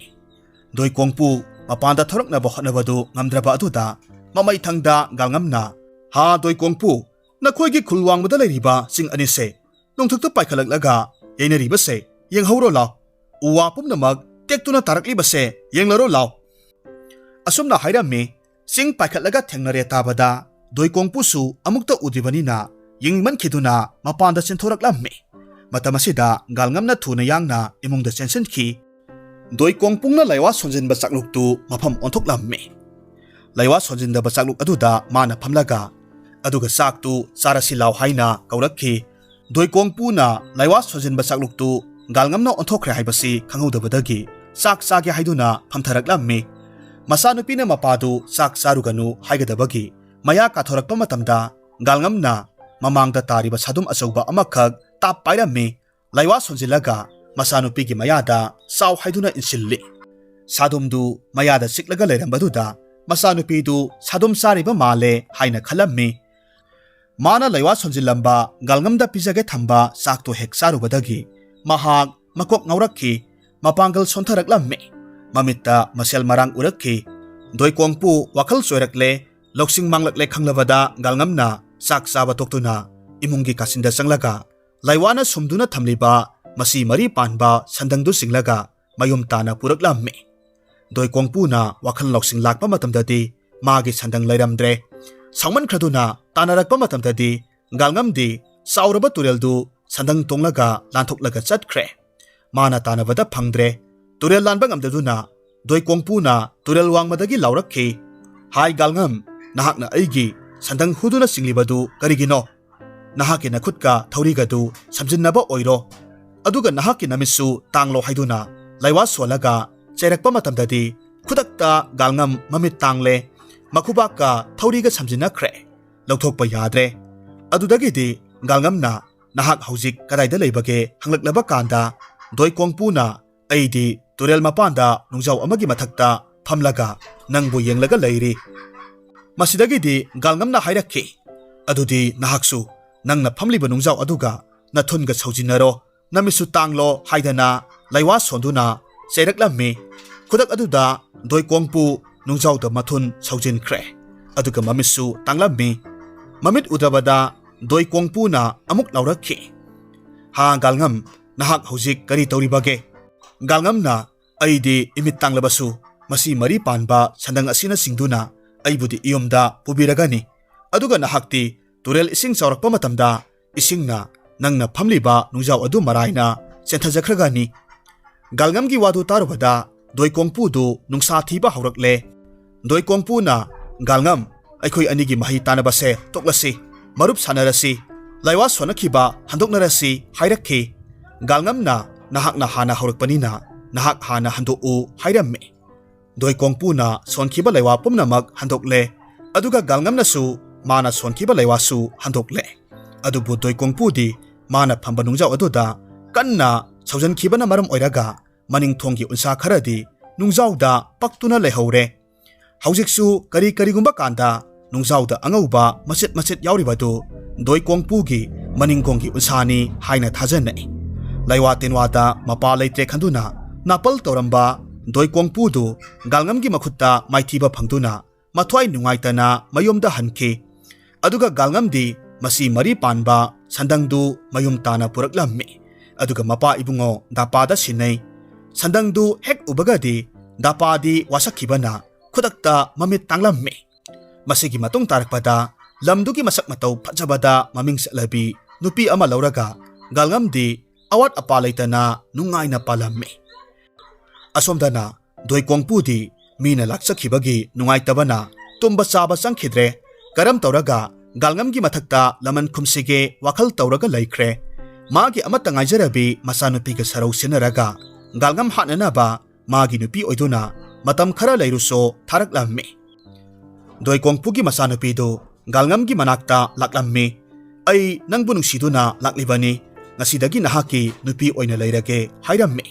ꯗꯣꯏꯀꯣꯡꯄꯨ ꯃꯄꯥꯟꯗ ꯊꯣꯔꯛꯅꯕ ꯍꯣꯠꯅꯕꯗꯨ ꯉꯝꯗ꯭ꯔꯕ ꯑꯗꯨꯗ ꯃꯃꯩꯊꯪꯗ ꯒꯥꯜꯉꯝꯅ, "ꯍꯥ ꯗꯣꯏꯀꯣꯡꯄꯨ, ꯅꯈꯣꯏꯒꯤ ꯈꯨꯜ ꯋꯥꯡꯃꯗ ꯂꯩꯔꯤꯕ ꯆꯤꯡ ꯑꯅꯤꯁꯦ ꯅꯣꯡꯊꯛꯇ ꯄꯥꯏꯈꯠꯂꯛꯂꯒ ꯌꯩꯅꯔꯤꯕꯁꯦ ꯌꯦꯡꯍꯧꯔꯣ ꯂꯥꯎ꯫ ꯎ ꯋꯥ ꯄꯨꯝꯅꯃꯛ ꯇꯦꯛꯇꯨꯅ ꯇꯥꯔꯛꯂꯤꯕꯁꯦ ꯌꯦꯡꯂꯔꯣ ꯂꯥꯎ꯫" ꯑꯁꯨꯝꯅ ꯍꯥꯏꯔꯝꯃꯤ꯫ ꯆꯤꯡ ꯄꯥꯏꯈꯠꯂꯒ ꯊꯦꯡꯅꯔꯦ ꯇꯥꯕꯗ ꯗꯣꯏꯀꯣꯡꯄꯨꯁꯨ ꯑꯃꯨꯛꯇ ꯎꯗ꯭ꯔꯤꯕꯅꯤꯅ ꯌꯦꯡꯅꯤꯡꯃꯟꯈꯤꯗꯨꯅ ꯃꯄꯥꯟꯗ ꯆꯦꯟꯊꯣꯔꯛꯂꯝꯃꯤ꯫ ꯃꯇꯝ ꯑꯁꯤꯗ ꯒꯥꯜꯉꯝꯅ ꯊꯨꯅ ꯌꯥꯡꯅ ꯏꯃꯨꯡꯗ ꯆꯦꯟꯁꯤꯟꯈꯤ꯫ ꯗꯣꯏꯀꯣꯡꯄꯨꯅ ꯂꯩꯋꯥ ꯁꯣꯟꯖꯤꯟꯕ ꯆꯥꯛꯂꯨꯛꯇꯨ ꯃꯐꯝ ꯑꯣꯟꯊꯣꯛꯂꯝꯃꯤ꯫ ꯂꯩꯋꯥ ꯁꯣꯟꯖꯤꯟꯗꯕ ꯆꯥꯛꯂꯨꯛ ꯑꯗꯨꯗ ꯃꯥꯅ ꯐꯝꯂꯒ, ꯑꯗꯨꯒ ꯆꯥꯛꯇꯨ ꯆꯥꯔꯁꯤ ꯂꯥꯎ ꯍꯥꯏꯅ ꯀꯧꯔꯛꯈꯤ꯫ ꯗꯣꯏꯀꯣꯡꯄꯨꯅ ꯂꯩꯋꯥ ꯁꯣꯟꯖꯤꯟꯕ ꯆꯥꯛꯂꯨꯛꯇꯨ ꯒꯥꯜꯉꯝꯅ ꯑꯣꯟꯊꯣꯛꯈ꯭ꯔꯦ ꯍꯥꯏꯕꯁꯤ ꯈꯪꯍꯧꯗꯕꯗꯒꯤ ꯆꯥꯛ ꯆꯥꯒꯦ ꯍꯥꯏꯗꯨꯅ ꯐꯝꯊꯔꯛꯂꯝꯃꯤ꯫ ꯃꯆꯥꯅꯨꯄꯤꯅ ꯃꯄꯥꯗꯨ ꯆꯥꯛ ꯆꯥꯔꯨꯒꯅꯨ ꯍꯥꯏꯒꯗꯕꯒꯤ ꯃꯌꯥ ꯀꯥꯊꯣꯔꯛꯄ ꯃꯇꯝꯗ ꯒꯥꯜꯉꯝꯅ ꯃꯃꯥꯡꯗ ꯇꯥꯔꯤꯕ ꯁꯥꯗꯨꯝ ꯑꯆꯧꯕ ꯑꯃꯈꯛ ꯇꯥꯞ ꯄꯥꯏꯔꯝꯃꯤ꯫ ꯂꯥꯏꯋꯥ ꯁꯣꯟꯖꯤꯜꯂꯒ ꯃꯆꯥꯅꯨꯄꯤꯒꯤ ꯃꯌꯥꯗ ꯆꯥꯎ ꯍꯥꯏꯗꯨꯅ ꯏꯟꯁꯤꯜꯂꯤ꯫ ꯁꯥꯗꯣꯝꯗꯨ ꯃꯌꯥꯗ ꯆꯤꯛꯂꯒ ꯂꯩꯔꯝꯕꯗꯨꯗ ꯃꯆꯥꯅꯨꯄꯤꯗꯨ ꯁꯥꯗꯣꯝ ꯆꯥꯔꯤꯕ ꯃꯥꯜꯂꯦ ꯍꯥꯏꯅ ꯈꯜꯂꯝꯃꯤ꯫ ꯃꯥꯅ ꯂꯩꯋꯥ ꯁꯣꯟꯖꯤꯜꯂꯝꯕ ꯒꯥꯜꯉꯝꯗ ꯄꯤꯖꯒꯦ ꯊꯝꯕ ꯆꯥꯛꯇꯨ ꯍꯦꯛ ꯆꯥꯔꯨꯕꯗꯒꯤ ꯃꯍꯥꯛ ꯃꯀꯣꯛ ꯉꯥꯎꯔꯛꯈꯤ, ꯃꯄꯥꯡꯒꯜ ꯁꯣꯟꯊꯔꯛꯂꯝꯃꯤ꯫ ꯃꯃꯤꯠꯇ ꯃꯁꯦꯜ ꯃꯔꯥꯡ ꯎꯔꯛꯈꯤ꯫ ꯗꯣꯏꯀꯣꯡꯄꯨ ꯋꯥꯈꯜ ꯆꯣꯏꯔꯛꯂꯦ, ꯂꯧꯁꯤꯡ ꯃꯥꯡꯂꯛꯂꯦ ꯈꯪꯂꯕꯗ ꯒꯥꯜꯉꯝꯅ ꯆꯥꯛ ꯆꯥꯕ ꯇꯣꯛꯇꯨꯅ ꯏꯃꯨꯡꯒꯤ ꯀꯥꯆꯤꯟꯗ ꯆꯪꯂꯒ ꯂꯩꯋꯥꯅ ꯁꯨꯝꯗꯨꯅ ꯊꯝꯂꯤꯕ ꯃꯁꯤ ꯃꯔꯤ ꯄꯥꯟꯕ ꯁꯟꯗꯪꯗꯨ ꯆꯤꯡꯂꯒ ꯃꯌꯨꯝ ꯇꯥꯅ ꯄꯨꯔꯛꯂꯝꯃꯤ꯫ ꯗꯣꯏꯀꯣꯡꯄꯨꯅ ꯋꯥꯈꯜ ꯂꯧꯁꯤꯡ ꯂꯥꯛꯄ ꯃꯇꯝꯗꯗꯤ ꯃꯥꯒꯤ ꯁꯟꯗꯪ ꯂꯩꯔꯝꯗ꯭ꯔꯦ꯫ ꯁꯥꯎꯃꯟꯈ꯭ꯔꯗꯨꯅ ꯇꯥꯅꯔꯛꯄ ꯃꯇꯝꯗꯗꯤ ꯒꯥꯜꯉꯝꯗꯤ ꯆꯥꯎꯔꯕ ꯇꯨꯔꯦꯜꯗꯨ ꯁꯟꯗꯪ ꯇꯣꯡꯂꯒ ꯂꯥꯟꯊꯣꯛꯂꯒ ꯆꯠꯈ꯭ꯔꯦ꯫ ꯃꯥꯅ ꯇꯥꯅꯕꯗ ꯐꯪꯗ꯭ꯔꯦ꯫ ꯇꯨꯔꯦꯜ ꯂꯥꯟꯕ ꯉꯝꯗꯗꯨꯅ ꯗꯣꯏꯀꯣꯡꯄꯨꯅ ꯇꯨꯔꯦꯜ ꯋꯥꯡꯃꯗꯒꯤ ꯂꯥꯎꯔꯛꯈꯤ, "ꯍꯥꯏ ꯒꯥꯜꯉꯝ, ꯅꯍꯥꯛꯅ ꯑꯩꯒꯤ ꯁꯟꯗꯪ ꯍꯨꯗꯨꯅ ꯆꯤꯡꯂꯤꯕꯗꯨ ꯀꯔꯤꯒꯤꯅꯣ? ꯅꯍꯥꯛꯀꯤ ꯅꯈꯨꯠꯀ ꯊꯧꯔꯤꯒꯗꯨ ꯁꯝꯖꯤꯟꯅꯕ ꯑꯣꯏꯔꯣ, ꯑꯗꯨꯒ ꯅꯍꯥꯛꯀꯤ ꯅꯃꯤꯠꯁꯨ ꯇꯥꯡꯂꯣ" ꯍꯥꯏꯗꯨꯅ ꯂꯩꯋꯥ ꯁꯣꯜꯂꯒ ꯆꯩꯔꯛꯄ ꯃꯇꯝꯗꯗꯤ ꯈꯨꯗꯛꯇ ꯒꯥꯜꯉꯝ ꯃꯃꯤꯠ ꯇꯥꯡꯂꯦ, ꯃꯈꯨꯕꯥꯛꯀ ꯊꯧꯔꯤꯒ ꯁꯝꯖꯤꯟꯅꯈ꯭ꯔꯦ꯫ ꯂꯧꯊꯣꯛꯄ ꯌꯥꯗ꯭ꯔꯦ꯫ ꯑꯗꯨꯗꯒꯤꯗꯤ ꯒꯥꯜꯉꯝꯅ "ꯅꯍꯥꯛ ꯍꯧꯖꯤꯛ ꯀꯗꯥꯏꯗ ꯂꯩꯕꯒꯦ?" ꯍꯪꯂꯛꯂꯕ ꯀꯥꯟꯗ ꯗꯣꯏꯀꯣꯡꯄꯨꯅ "ꯑꯩꯗꯤ ꯇꯨꯔꯦꯜ ꯃꯄꯥꯟꯗ ꯅꯨꯡꯖꯥꯎ ꯑꯃꯒꯤ ꯃꯊꯛꯇ ꯐꯝꯂꯒ ꯅꯪꯕꯨ ꯌꯦꯡꯂꯒ ꯂꯩꯔꯤ"꯫ ꯃꯁꯤꯗꯒꯤꯗꯤ ꯒꯥꯜꯉꯝꯅ ꯍꯥꯏꯔꯛꯈꯤ, "ꯑꯗꯨꯗꯤ ꯅꯍꯥꯛꯁꯨ ꯅꯪꯅ ꯐꯝꯂꯤꯕ ꯅꯨꯡꯖꯥꯎ ꯑꯗꯨꯒ ꯅꯊꯨꯟꯒ ꯁꯧꯖꯤꯟꯅꯔꯣ, ꯅꯃꯤꯠꯁꯨ ꯇꯥꯡꯂꯣ" ꯍꯥꯏꯗꯅ ꯂꯩꯋꯥ ꯁꯣꯟꯗꯨꯅ ꯆꯩꯔꯛꯂꯝꯃꯤ꯫ ꯈꯨꯗꯛ ꯑꯗꯨꯗ ꯗꯣꯏꯀꯣꯡꯄꯨ ꯅꯨꯡꯖꯥꯎꯗ ꯃꯊꯨꯟ ꯁꯧꯖꯤꯟꯈ꯭ꯔꯦ꯫ ꯑꯗꯨꯒ ꯃꯃꯤꯠꯁꯨ ꯇꯥꯡꯂꯝꯃꯤ꯫ ꯃꯃꯤꯠ ꯎꯗ꯭ꯔꯕꯗ ꯗꯣꯏꯀꯣꯡꯄꯨꯅ ꯑꯃꯨꯛ ꯂꯥꯎꯔꯛꯈꯤ, "ꯍꯥ ꯒꯥꯜꯉꯝ, ꯅꯍꯥꯛ ꯍꯧꯖꯤꯛ ꯀꯔꯤ ꯇꯧꯔꯤꯕꯒꯦ?" ꯒꯥꯜꯉꯝꯅ "ꯑꯩꯗꯤ ꯏꯃꯤꯠ ꯇꯥꯡꯂꯕꯁꯨ ꯃꯁꯤ ꯃꯔꯤ ꯄꯥꯟꯕ ꯁꯟꯗꯪ ꯑꯁꯤꯅ ꯆꯤꯡꯗꯨꯅ ꯑꯩꯕꯨꯗꯤ ꯏꯌꯨꯝꯗ ꯄꯨꯕꯤꯔꯒꯅꯤ꯫ ꯑꯗꯨꯒ ꯅꯍꯥꯛꯇꯤ ꯇꯨꯔꯦꯜ ꯏꯁꯤꯡ ꯆꯥꯎꯔꯛꯄ ꯃꯇꯝꯗ ꯏꯁꯤꯡꯅ ꯅꯪꯅ ꯐꯝꯂꯤꯕ ꯅꯨꯡꯖꯥꯎ ꯑꯗꯨ ꯃꯔꯥꯏꯅ ꯆꯦꯟꯊꯖꯈ꯭ꯔꯒꯅꯤ"꯫ ꯒꯥꯜꯉꯝꯒꯤ ꯋꯥꯗꯨ ꯇꯥꯔꯨꯕꯗ ꯗꯣꯏꯀꯣꯡꯄꯨꯗꯨ ꯅꯨꯡꯁꯥ ꯊꯤꯕ ꯍꯧꯔꯛꯂꯦ꯫ ꯗꯣꯏꯀꯣꯡꯄꯨꯅ, "ꯒꯥꯜꯉꯝ, ꯑꯩꯈꯣꯏ ꯑꯅꯤꯒꯤ ꯃꯍꯩ ꯇꯥꯟꯅꯕꯁꯦ ꯇꯣꯛꯂꯁꯤ, ꯃꯔꯨꯞ ꯁꯥꯟꯅꯔꯁꯤ, ꯂꯩꯋꯥ ꯁꯣꯟꯅꯈꯤꯕ ꯍꯟꯗꯣꯛꯅꯔꯁꯤ" ꯍꯥꯏꯔꯛꯈꯤ꯫ ꯒꯥꯜꯉꯝꯅ, "ꯅꯍꯥꯛꯅ ꯍꯥꯟꯅ ꯍꯧꯔꯛꯄꯅꯤꯅ ꯅꯍꯥꯛ ꯍꯥꯟꯅ ꯍꯟꯗꯣꯛꯎ" ꯍꯥꯏꯔꯝꯃꯤ꯫ ꯗꯣꯏꯀꯣꯡꯄꯨꯅ ꯁꯣꯟꯈꯤꯕ ꯂꯩꯋꯥ ꯄꯨꯝꯅꯃꯛ ꯍꯟꯗꯣꯛꯂꯦ, ꯑꯗꯨꯒ ꯒꯥꯜꯉꯝꯅꯁꯨ ꯃꯥꯅ ꯁꯣꯟꯈꯤꯕ ꯂꯩꯋꯥꯁꯨ ꯍꯟꯗꯣꯛꯂꯦ꯫ ꯑꯗꯨꯕꯨ ꯗꯣꯏꯀꯣꯡꯄꯨꯗꯤ ꯃꯥꯅ ꯐꯝꯕ ꯅꯨꯡꯖꯥꯎ ꯑꯗꯨꯗ ꯀꯟꯅ ꯁꯧꯖꯟꯈꯤꯕꯅ ꯃꯔꯝ ꯑꯣꯏꯔꯒ ꯃꯅꯤꯡ ꯊꯣꯡꯒꯤ ꯎꯟꯁꯥ ꯈꯔꯗꯤ ꯅꯨꯡꯖꯥꯎꯗ ꯄꯛꯇꯨꯅ ꯂꯩꯍꯧꯔꯦ꯫ ꯍꯧꯖꯤꯛꯁꯨ ꯀꯔꯤ ꯀꯔꯤꯒꯨꯝꯕ ꯀꯥꯟꯗ ꯅꯨꯡꯖꯥꯎꯗ ꯑꯉꯧꯕ ꯃꯆꯦꯠ ꯃꯆꯦꯠ ꯌꯥꯎꯔꯤꯕꯗꯨ ꯗꯣꯏꯀꯣꯡꯄꯨꯒꯤ ꯃꯅꯤꯡꯒꯣꯡꯒꯤ ꯎꯟꯁꯥꯅꯤ ꯍꯥꯏꯅ ꯊꯥꯖꯅꯩ꯫ ꯂꯩꯋꯥ ꯇꯤꯟꯋꯥꯗ ꯃꯄꯥ ꯂꯩꯇ꯭ꯔꯦ ꯈꯟꯗꯨꯅ ꯅꯥꯄꯜ ꯇꯧꯔꯝꯕ ꯗꯣꯏꯀꯣꯡꯄꯨꯗꯨ ꯒꯥꯜꯉꯝꯒꯤ ꯃꯈꯨꯠꯇ ꯃꯥꯏꯊꯤꯕ ꯐꯪꯗꯨꯅ ꯃꯊ꯭ꯋꯥꯏ ꯅꯨꯡꯉꯥꯏꯇꯅ ꯃꯌꯨꯝꯗ ꯍꯟꯈꯤ꯫ ꯑꯗꯨꯒ ꯒꯥꯜꯉꯝꯗꯤ ꯃꯁꯤ ꯃꯔꯤ ꯄꯥꯟꯕ ꯁꯟꯗꯪꯗꯨ ꯃꯌꯨꯝ ꯇꯥꯅ ꯄꯨꯔꯛꯂꯝꯃꯤ꯫ ꯑꯗꯨꯒ ꯃꯄꯥ ꯏꯕꯨꯡꯉꯣ ꯗꯥꯄꯥꯗ ꯁꯤꯟꯅꯩ꯫ ꯁꯟꯗꯪꯗꯨ ꯍꯦꯛ ꯎꯕꯒꯗꯤ ꯗꯥꯄꯥꯗꯤ ꯋꯥꯁꯛꯈꯤꯕꯅ ꯈꯨꯗꯛꯇ ꯃꯃꯤꯠ ꯇꯥꯡꯂꯝꯃꯤ꯫ ꯃꯁꯤꯒꯤ ꯃꯇꯨꯡ ꯇꯥꯔꯛꯄꯗ ꯂꯝꯗꯨꯒꯤ ꯃꯁꯛ ꯃꯇꯧ ꯐꯖꯕꯗ ꯃꯃꯤꯡ ꯆꯠꯂꯕꯤ ꯅꯨꯄꯤ ꯑꯃ ꯂꯧꯔꯒ ꯒꯥꯜꯉꯝꯗꯤ ꯑꯋꯥꯠ ꯑꯄꯥ ꯂꯩꯇꯅ ꯅꯨꯡꯉꯥꯏꯅ ꯄꯥꯜꯂꯝꯃꯤ꯫ ꯑꯁꯣꯝꯗꯅ ꯗꯣꯏꯀꯣꯡꯄꯨꯗꯤ ꯃꯤꯅ ꯂꯥꯛꯆꯈꯤꯕꯒꯤ ꯅꯨꯡꯉꯥꯏꯇꯕꯅ ꯇꯨꯝꯕ ꯆꯥꯕ ꯆꯪꯈꯤꯗ꯭ꯔꯦ꯫ ꯀꯔꯝ ꯇꯧꯔꯒ ꯒꯥꯜꯉꯝꯒꯤ ꯃꯊꯛꯇ ꯂꯃꯟ ꯈꯨꯝꯁꯤꯒꯦ ꯋꯥꯈꯜ ꯇꯧꯔꯒ ꯂꯩꯈ꯭ꯔꯦ꯫ ꯃꯥꯒꯤ ꯑꯃꯠꯇ ꯉꯥꯏꯖꯔꯕꯤ ꯃꯆꯥꯅꯨꯄꯤꯒ ꯁꯔꯧ ꯁꯤꯟꯅꯔꯒ ꯒꯥꯜꯉꯝ ꯍꯥꯠꯅꯅꯕ ꯃꯥꯒꯤ ꯅꯨꯄꯤ ꯑꯣꯏꯗꯨꯅ ꯃꯇꯝ ꯈꯔ ꯂꯩꯔꯨꯁꯣ ꯊꯥꯔꯛꯂꯝꯃꯤ꯫ ꯗꯣꯏꯀꯣꯡꯄꯨꯒꯤ ꯃꯆꯥꯅꯨꯄꯤꯗꯨ ꯒꯥꯜꯉꯝꯒꯤ ꯃꯅꯥꯛꯇ ꯂꯥꯛꯂꯝꯃꯤ꯫ "ꯑꯩ ꯅꯪꯕꯨ ꯅꯨꯡꯁꯤꯗꯨꯅ ꯂꯥꯛꯂꯤꯕꯅꯤ, ꯉꯁꯤꯗꯒꯤ ꯅꯍꯥꯛꯀꯤ ꯅꯨꯄꯤ ꯑꯣꯏꯅ ꯂꯩꯔꯒꯦ" ꯍꯥꯏꯔꯝꯃꯤ꯫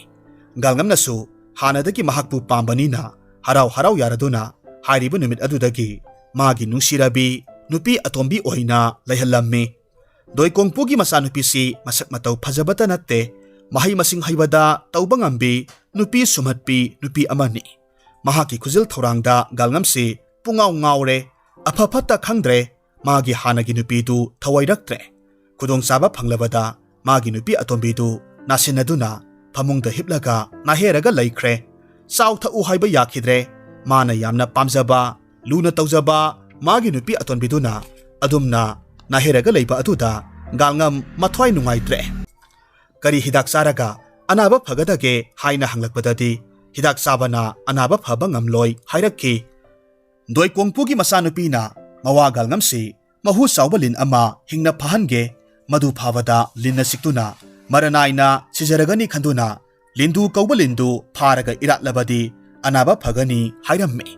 ꯒꯥꯜꯉꯝꯅꯁꯨ ꯍꯥꯟꯅꯗꯒꯤ ꯃꯍꯥꯛꯄꯨ ꯄꯥꯝꯕꯅꯤꯅ ꯍꯔꯥꯎ ꯍꯔꯥꯎ ꯌꯥꯔꯗꯨꯅ ꯍꯥꯏꯔꯤꯕ ꯅꯨꯃꯤꯠ ꯑꯗꯨꯗꯒꯤ ꯃꯥꯒꯤ ꯅꯨꯡꯁꯤꯔꯕꯤ ꯅꯨꯄꯤ ꯑꯇꯣꯝꯕꯤ ꯑꯣꯏꯅ ꯂꯩꯍꯜꯂꯝꯃꯤ꯫ ꯗꯣꯏꯀꯣꯡꯄꯨꯒꯤ ꯃꯆꯥꯅꯨꯄꯤꯁꯤ ꯃꯁꯛ ꯃꯇꯧ ꯐꯖꯕꯇ ꯅꯠꯇꯦ, ꯃꯍꯩ ꯃꯁꯤꯡ ꯍꯩꯕꯗ ꯇꯧꯕ ꯉꯝꯕꯤ, ꯅꯨꯄꯤ ꯁꯨꯝꯍꯠꯄꯤ ꯅꯨꯄꯤ ꯑꯃꯅꯤ꯫ ꯃꯍꯥꯛꯀꯤ ꯈꯨꯖꯤꯜ ꯊꯧꯔꯥꯡꯗ ꯒꯥꯜꯉꯝꯁꯤ ꯄꯨꯡꯉꯥꯎ ꯉꯥꯎꯔꯦ꯫ ꯑꯐ ꯐꯠꯇ ꯈꯪꯗ꯭ꯔꯦ꯫ ꯃꯥꯒꯤ ꯍꯥꯟꯅꯒꯤ ꯅꯨꯄꯤꯗꯨ ꯊꯋꯥꯏꯔꯛꯇ꯭ꯔꯦ꯫ ꯈꯨꯗꯣꯡꯆꯥꯕ ꯐꯪꯂꯕꯗ ꯃꯥꯒꯤ ꯅꯨꯄꯤ ꯑꯇꯣꯝꯕꯤꯗꯨ ꯅꯥꯁꯤꯟꯅꯗꯨꯅ ꯐꯃꯨꯡꯗ ꯍꯤꯞꯂꯒ ꯅꯥꯍꯦꯔꯒ ꯂꯩꯈ꯭ꯔꯦ꯫ ꯆꯥꯎ ꯊꯛꯎ ꯍꯥꯏꯕ ꯌꯥꯈꯤꯗ꯭ꯔꯦ꯫ ꯃꯥꯅ ꯌꯥꯝꯅ ꯄꯥꯝꯖꯕ, ꯂꯨꯅ ꯇꯧꯖꯕ ꯃꯥꯒꯤ ꯅꯨꯄꯤ ꯑꯇꯣꯟꯕꯤꯗꯨꯅ ꯑꯗꯨꯝꯅ ꯅꯥꯍꯦꯔꯒ ꯂꯩꯕ ꯑꯗꯨꯗ ꯒꯥꯜꯉꯝ ꯃꯊ꯭ꯋꯥꯏ ꯅꯨꯡꯉꯥꯏꯇ꯭ꯔꯦ꯫ "ꯀꯔꯤ ꯍꯤꯗꯥꯛ ꯆꯥꯔꯒ ꯑꯅꯥꯕ ꯐꯒꯗꯒꯦ?" ꯍꯥꯏꯅ ꯍꯪꯂꯛꯄꯗꯗꯤ, "ꯍꯤꯗꯥꯛ ꯆꯥꯕꯅ ꯑꯅꯥꯕ ꯐꯕ ꯉꯝꯂꯣꯏ" ꯍꯥꯏꯔꯛꯈꯤ꯫ ꯗꯣꯏꯀꯣꯡꯄꯨꯒꯤ ꯃꯆꯥꯅꯨꯄꯤꯅ ꯃꯋꯥ ꯒꯥꯜꯉꯝꯁꯤ ꯃꯍꯨ ꯆꯥꯎꯕ ꯂꯤꯟ ꯑꯃ ꯍꯤꯡꯅ ꯐꯥꯍꯟꯒꯦ, ꯃꯗꯨ ꯐꯥꯕꯗ ꯂꯤꯟꯅ ꯆꯤꯛꯇꯨꯅ ꯃꯔꯅꯥꯏꯅ ꯁꯤꯖꯔꯒꯅꯤ ꯈꯟꯗꯨꯅ ꯂꯤꯟꯗꯨ ꯀꯧꯕ ꯂꯤꯟꯗꯨ ꯐꯥꯔꯒ ꯏꯔꯥꯠꯂꯕꯗꯤ ꯑꯅꯥꯕ ꯐꯒꯅꯤ ꯍꯥꯏꯔꯝꯃꯤ꯫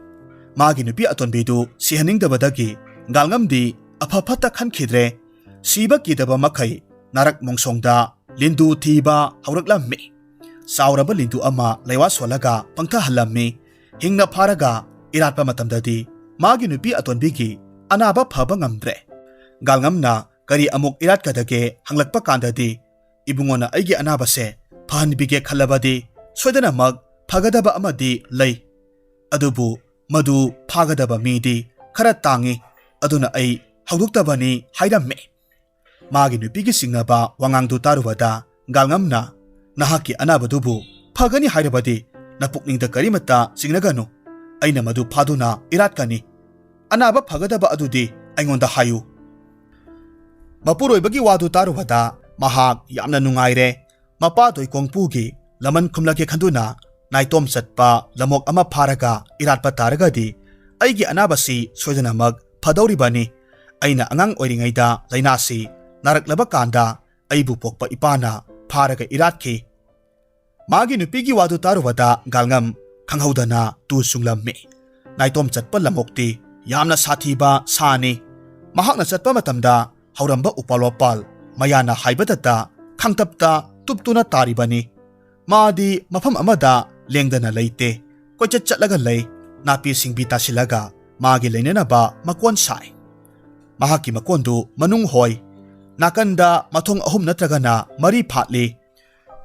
ꯃꯥꯒꯤ ꯅꯨꯄꯤ ꯑꯇꯣꯟꯕꯤꯗꯨ ꯁꯤꯍꯟꯅꯤꯡꯗꯕꯗꯒꯤ ꯒꯥꯜꯉꯝꯗꯤ ꯑꯐ ꯐꯠꯇ ꯈꯟꯈꯤꯗ꯭ꯔꯦ꯫ ꯁꯤꯕ ꯀꯤꯗꯕ ꯃꯈꯩ ꯅꯥꯔꯛ ꯃꯣꯡꯁꯣꯡꯗ ꯂꯤꯟꯗꯨ ꯊꯤꯕ ꯍꯧꯔꯛꯂꯝꯃꯤ꯫ ꯆꯥꯎꯔꯕ ꯂꯤꯟꯗꯨ ꯑꯃ ꯂꯩꯋꯥ ꯁꯣꯜꯂꯒ ꯄꯪꯊꯍꯜꯂꯝꯃꯤ꯫ ꯍꯤꯡꯅ ꯐꯥꯔꯒ ꯏꯔꯥꯠꯄ ꯃꯇꯝꯗꯗꯤ ꯃꯥꯒꯤ ꯅꯨꯄꯤ ꯑꯇꯣꯟꯕꯤꯒꯤ ꯑꯅꯥꯕ ꯐꯕ ꯉꯝꯗ꯭ꯔꯦ꯫ ꯒꯥꯜꯉꯝꯅ ꯀꯔꯤ ꯑꯃꯨꯛ ꯏꯔꯥꯠꯀꯗꯒꯦ ꯍꯪꯂꯛꯄ ꯀꯥꯟꯗꯗꯤ, "ꯏꯕꯨꯡꯉꯣꯅ ꯑꯩꯒꯤ ꯑꯅꯥꯕꯁꯦ ꯐꯍꯟꯕꯤꯒꯦ ꯈꯜꯂꯕꯗꯤ ꯁꯣꯏꯗꯅꯃꯛ ꯐꯒꯗꯕ ꯑꯃꯗꯤ ꯂꯩ꯫ ꯑꯗꯨꯕꯨ ꯃꯗꯨ ꯐꯥꯒꯗꯕ ꯃꯤꯗꯤ ꯈꯔ ꯇꯥꯡꯏ꯫ ꯑꯗꯨꯅ ꯑꯩ ꯍꯧꯗꯣꯛꯇꯕꯅꯤ" ꯍꯥꯏꯔꯝꯃꯤ꯫ ꯃꯥꯒꯤ ꯅꯨꯄꯤꯒꯤ ꯆꯤꯡꯅꯕ ꯋꯥꯉꯥꯡꯗꯨ ꯇꯥꯔꯨꯕꯗ ꯒꯥꯜꯉꯝꯅ, "ꯅꯍꯥꯛꯀꯤ ꯑꯅꯥꯕꯗꯨꯕꯨ ꯐꯒꯅꯤ ꯍꯥꯏꯔꯕꯗꯤ ꯅꯄꯨꯛꯅꯤꯡꯗ ꯀꯔꯤꯃꯠꯇ ꯆꯤꯡꯅꯒꯅꯨ꯫ ꯑꯩꯅ ꯃꯗꯨ ꯐꯥꯗꯨꯅ ꯏꯔꯥꯠꯀꯅꯤ꯫ ꯑꯅꯥꯕ ꯐꯒꯗꯕ ꯑꯗꯨꯗꯤ ꯑꯩꯉꯣꯟꯗ ꯍꯥꯏꯌꯨ"꯫ ꯃꯄꯨꯔꯣꯏꯕꯒꯤ ꯋꯥꯗꯨ ꯇꯥꯔꯨꯕꯗ ꯃꯍꯥꯛ ꯌꯥꯝꯅ ꯅꯨꯡꯉꯥꯏꯔꯦ꯫ ꯃꯄꯥ ꯇꯣꯏꯀꯣꯡꯄꯨꯒꯤ ꯂꯃꯟ ꯈꯨꯝꯂꯒꯦ ꯈꯟꯗꯨꯅ ꯅꯥꯏꯇꯣꯝ ꯆꯠꯄ ꯂꯝꯑꯣꯛ ꯑꯃ ꯐꯥꯔꯒ ꯏꯔꯥꯠꯄ ꯇꯥꯔꯒꯗꯤ ꯑꯩꯒꯤ ꯑꯅꯥꯕꯁꯤ ꯁꯣꯏꯗꯅꯃꯛ ꯐꯗꯧꯔꯤꯕꯅꯤ꯫ ꯑꯩꯅ ꯑꯉꯥꯡ ꯑꯣꯏꯔꯤꯉꯩꯗ ꯂꯥꯏꯅꯥꯁꯤ ꯅꯥꯔꯛꯂꯕ ꯀꯥꯟꯗ ꯑꯩꯕꯨ ꯄꯣꯛꯄ ꯏꯄꯥꯅ ꯐꯥꯔꯒ ꯏꯔꯥꯠꯈꯤ꯫ ꯃꯥꯒꯤ ꯅꯨꯄꯤꯒꯤ ꯋꯥꯗꯨ ꯇꯥꯔꯨꯕꯗ ꯒꯥꯜꯉꯝ ꯈꯪꯍꯧꯗꯅ ꯇꯨ ꯆꯨꯡꯂꯝꯃꯤ꯫ ꯅꯥꯏꯇꯣꯝ ꯆꯠꯄ ꯂꯝꯑꯣꯛꯇꯤ ꯌꯥꯝꯅ ꯁꯥꯊꯤꯕ ꯁꯥꯅꯤ꯫ ꯃꯍꯥꯛꯅ ꯆꯠꯄ ꯃꯇꯝꯗ ꯍꯧꯔꯝꯕ ꯎꯄꯥꯜ ꯋꯥꯄꯥꯜ ꯃꯌꯥꯅ ꯍꯥꯏꯕꯗꯇ ꯈꯥꯡꯇꯞꯇ ꯇꯨꯞꯇꯨꯅ ꯇꯥꯔꯤꯕꯅꯤ꯫ ꯃꯥꯗꯤ ꯃꯐꯝ ꯑꯃꯗ ꯂꯦꯡꯗꯅ ꯂꯩꯇꯦ꯫ ꯀꯣꯏꯆꯠ ꯆꯠꯂꯒ ꯂꯩ꯫ ꯅꯥꯄꯤ ꯁꯤꯡꯕꯤ ꯇꯥꯁꯤꯜꯂꯒ ꯃꯥꯒꯤ ꯂꯩꯅꯅꯕ ꯃꯀꯣꯟ ꯁꯥꯏ꯫ ꯃꯍꯥꯛꯀꯤ ꯃꯀꯣꯟꯗꯨ ꯃꯅꯨꯡ ꯍꯣꯏ꯫ ꯅꯥꯀꯟꯗ ꯃꯊꯣꯡ ꯑꯍꯨꯝ ꯅꯠꯇ꯭ꯔꯒꯅ ꯃꯔꯤ ꯐꯥꯠꯂꯤ꯫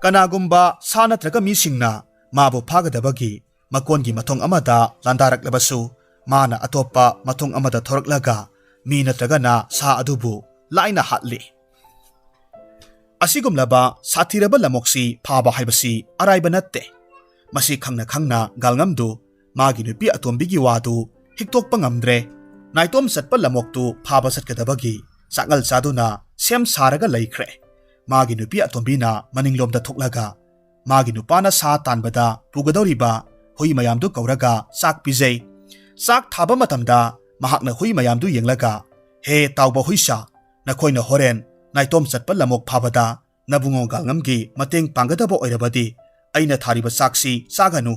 ꯀꯅꯥꯒꯨꯝꯕ ꯁꯥ ꯅꯠꯇ꯭ꯔꯒ ꯃꯤꯁꯤꯡꯅ ꯃꯥꯕꯨ ꯐꯥꯒꯗꯕꯒꯤ ꯃꯀꯣꯟꯒꯤ ꯃꯊꯣꯡ ꯑꯃꯗ ꯂꯥꯟꯗꯥꯔꯛꯂꯕꯁꯨ, ꯃꯥꯅ ꯑꯇꯣꯞꯄ ꯃꯊꯣꯡ ꯑꯃꯗ ꯊꯣꯔꯛꯂꯒ ꯃꯤ ꯅꯠꯇ꯭ꯔꯒꯅ ꯁꯥ ꯑꯗꯨꯕꯨ ꯂꯥꯏꯅ ꯍꯥꯠꯂꯤ꯫ ꯑꯁꯤꯒꯨꯝꯂꯕ ꯁꯥꯊꯤꯔꯕ ꯂꯝꯑꯣꯛꯁꯤ ꯐꯥꯕ ꯍꯥꯏꯕꯁꯤ ꯑꯔꯥꯏꯕ ꯅꯠꯇꯦ꯫ ꯃꯁꯤ ꯈꯪꯅ ꯈꯪꯅ ꯒꯥꯜꯉꯝꯗꯨ ꯃꯥꯒꯤ ꯅꯨꯄꯤ ꯑꯇꯣꯝꯕꯤꯒꯤ ꯋꯥꯗꯨ ꯍꯤꯛꯇꯣꯛꯄ ꯉꯝꯗ꯭ꯔꯦ꯫ ꯅꯥꯏꯇꯣꯝ ꯆꯠꯄ ꯂꯝꯑꯣꯛꯇꯨ ꯐꯥꯕ ꯆꯠꯀꯗꯕꯒꯤ ꯆꯥꯛꯉꯜ ꯆꯥꯗꯨꯅ ꯁꯦꯝ ꯁꯥꯔꯒ ꯂꯩꯈ꯭ꯔꯦ꯫ ꯃꯥꯒꯤ ꯅꯨꯄꯤ ꯑꯇꯣꯝꯕꯤꯅ ꯃꯅꯤꯡꯂꯣꯝꯗ ꯊꯣꯛꯂꯒ ꯃꯥꯒꯤ ꯅꯨꯄꯥꯅ ꯁꯥ ꯇꯥꯟꯕꯗ ꯄꯨꯒꯗꯧꯔꯤꯕ ꯍꯨꯏ ꯃꯌꯥꯝꯗꯨ ꯀꯧꯔꯒ ꯆꯥꯛ ꯄꯤꯖꯩ꯫ ꯆꯥꯛ ꯊꯥꯕ ꯃꯇꯝꯗ ꯃꯍꯥꯛꯅ ꯍꯨꯏ ꯃꯌꯥꯝꯗꯨ ꯌꯦꯡꯂꯒ, "ꯍꯦ ꯇꯥꯎꯕ ꯍꯨꯏꯁꯥ, ꯅꯈꯣꯏꯅ ꯍꯣꯔꯦꯟ ꯅꯥꯏꯇꯣꯝ ꯆꯠꯄ ꯂꯝꯑꯣꯛ ꯐꯥꯕꯗ ꯅꯕꯨꯡꯉꯣ ꯒꯥꯜꯉꯝꯒꯤ ꯃꯇꯦꯡ ꯄꯥꯡꯒꯗꯕ ꯑꯣꯏꯔꯕꯗꯤ ꯑꯩꯅ ꯊꯥꯔꯤꯕ ꯆꯥꯛꯁꯤ ꯆꯥꯒꯅꯨ꯫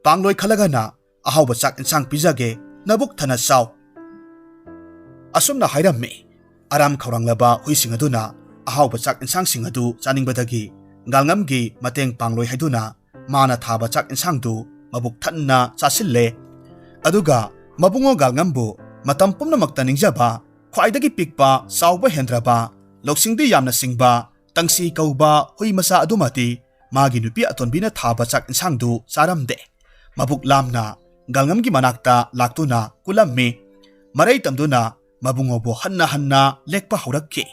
ꯄꯥꯡꯂꯣꯏ ꯈꯜꯂꯒꯅ ꯑꯍꯥꯎꯕ ꯆꯥꯛ ꯏꯟꯁꯥꯡ ꯄꯤꯖꯒꯦ, ꯅꯕꯨꯛ ꯊꯟꯅ ꯆꯥꯎ"꯫ ꯑꯁꯨꯝꯅ ꯍꯥꯏꯔꯝꯃꯤ꯫ ꯑꯔꯥꯝ ꯈꯧꯔꯥꯡꯂꯕ ꯍꯨꯏꯁꯤꯡ ꯑꯗꯨꯅ ꯑꯍꯥꯎꯕ ꯆꯥꯛ ꯏꯟꯁꯥꯡꯁꯤꯡ ꯑꯗꯨ ꯆꯥꯅꯤꯡꯕꯗꯒꯤ ꯒꯥꯜꯉꯝꯒꯤ ꯃꯇꯦꯡ ꯄꯥꯡꯂꯣꯏ ꯍꯥꯏꯗꯨꯅ ꯃꯥꯅ ꯊꯥꯕ ꯆꯥꯛ ꯏꯟꯁꯥꯡꯗꯨ ꯃꯕꯨꯛ ꯊꯟꯅ ꯆꯥꯁꯤꯜꯂꯦ꯫ ꯑꯗꯨꯒ ꯃꯕꯨꯡꯉꯣ ꯒꯥꯜꯉꯝꯕꯨ ꯃꯇꯝ ꯄꯨꯝꯅꯃꯛꯇ ꯅꯤꯡꯖꯕ, ꯈ꯭ꯋꯥꯏꯗꯒꯤ ꯄꯤꯛꯄ, ꯆꯥꯎꯕ ꯍꯦꯟꯗ꯭ꯔꯕ, ꯂꯧꯁꯤꯡꯗꯤ ꯌꯥꯝꯅ ꯁꯤꯡꯕ ꯇꯪꯁꯤ ꯀꯧꯕ ꯍꯨꯏ ꯃꯆꯥ ꯑꯗꯨꯃꯗꯤ ꯃꯥꯒꯤ ꯅꯨꯄꯤ ꯑꯇꯣꯟꯕꯤꯅ ꯊꯥꯕ ꯆꯥꯛ ꯏꯟꯁꯥꯡꯗꯨ ꯆꯥꯔꯝꯗꯦ꯫ ꯃꯕꯨꯛ ꯂꯥꯝꯅ ꯒꯥꯜꯉꯝꯒꯤ ꯃꯅꯥꯛꯇ ꯂꯥꯛꯇꯨꯅ ꯀꯨꯜꯂꯝꯃꯤ꯫ ꯃꯔꯩ ꯇꯝꯗꯨꯅ ꯃꯕꯨꯡꯉꯣꯕꯨ ꯍꯟꯅ ꯍꯟꯅ ꯂꯦꯛꯄ ꯍꯧꯔꯛꯈꯤ꯫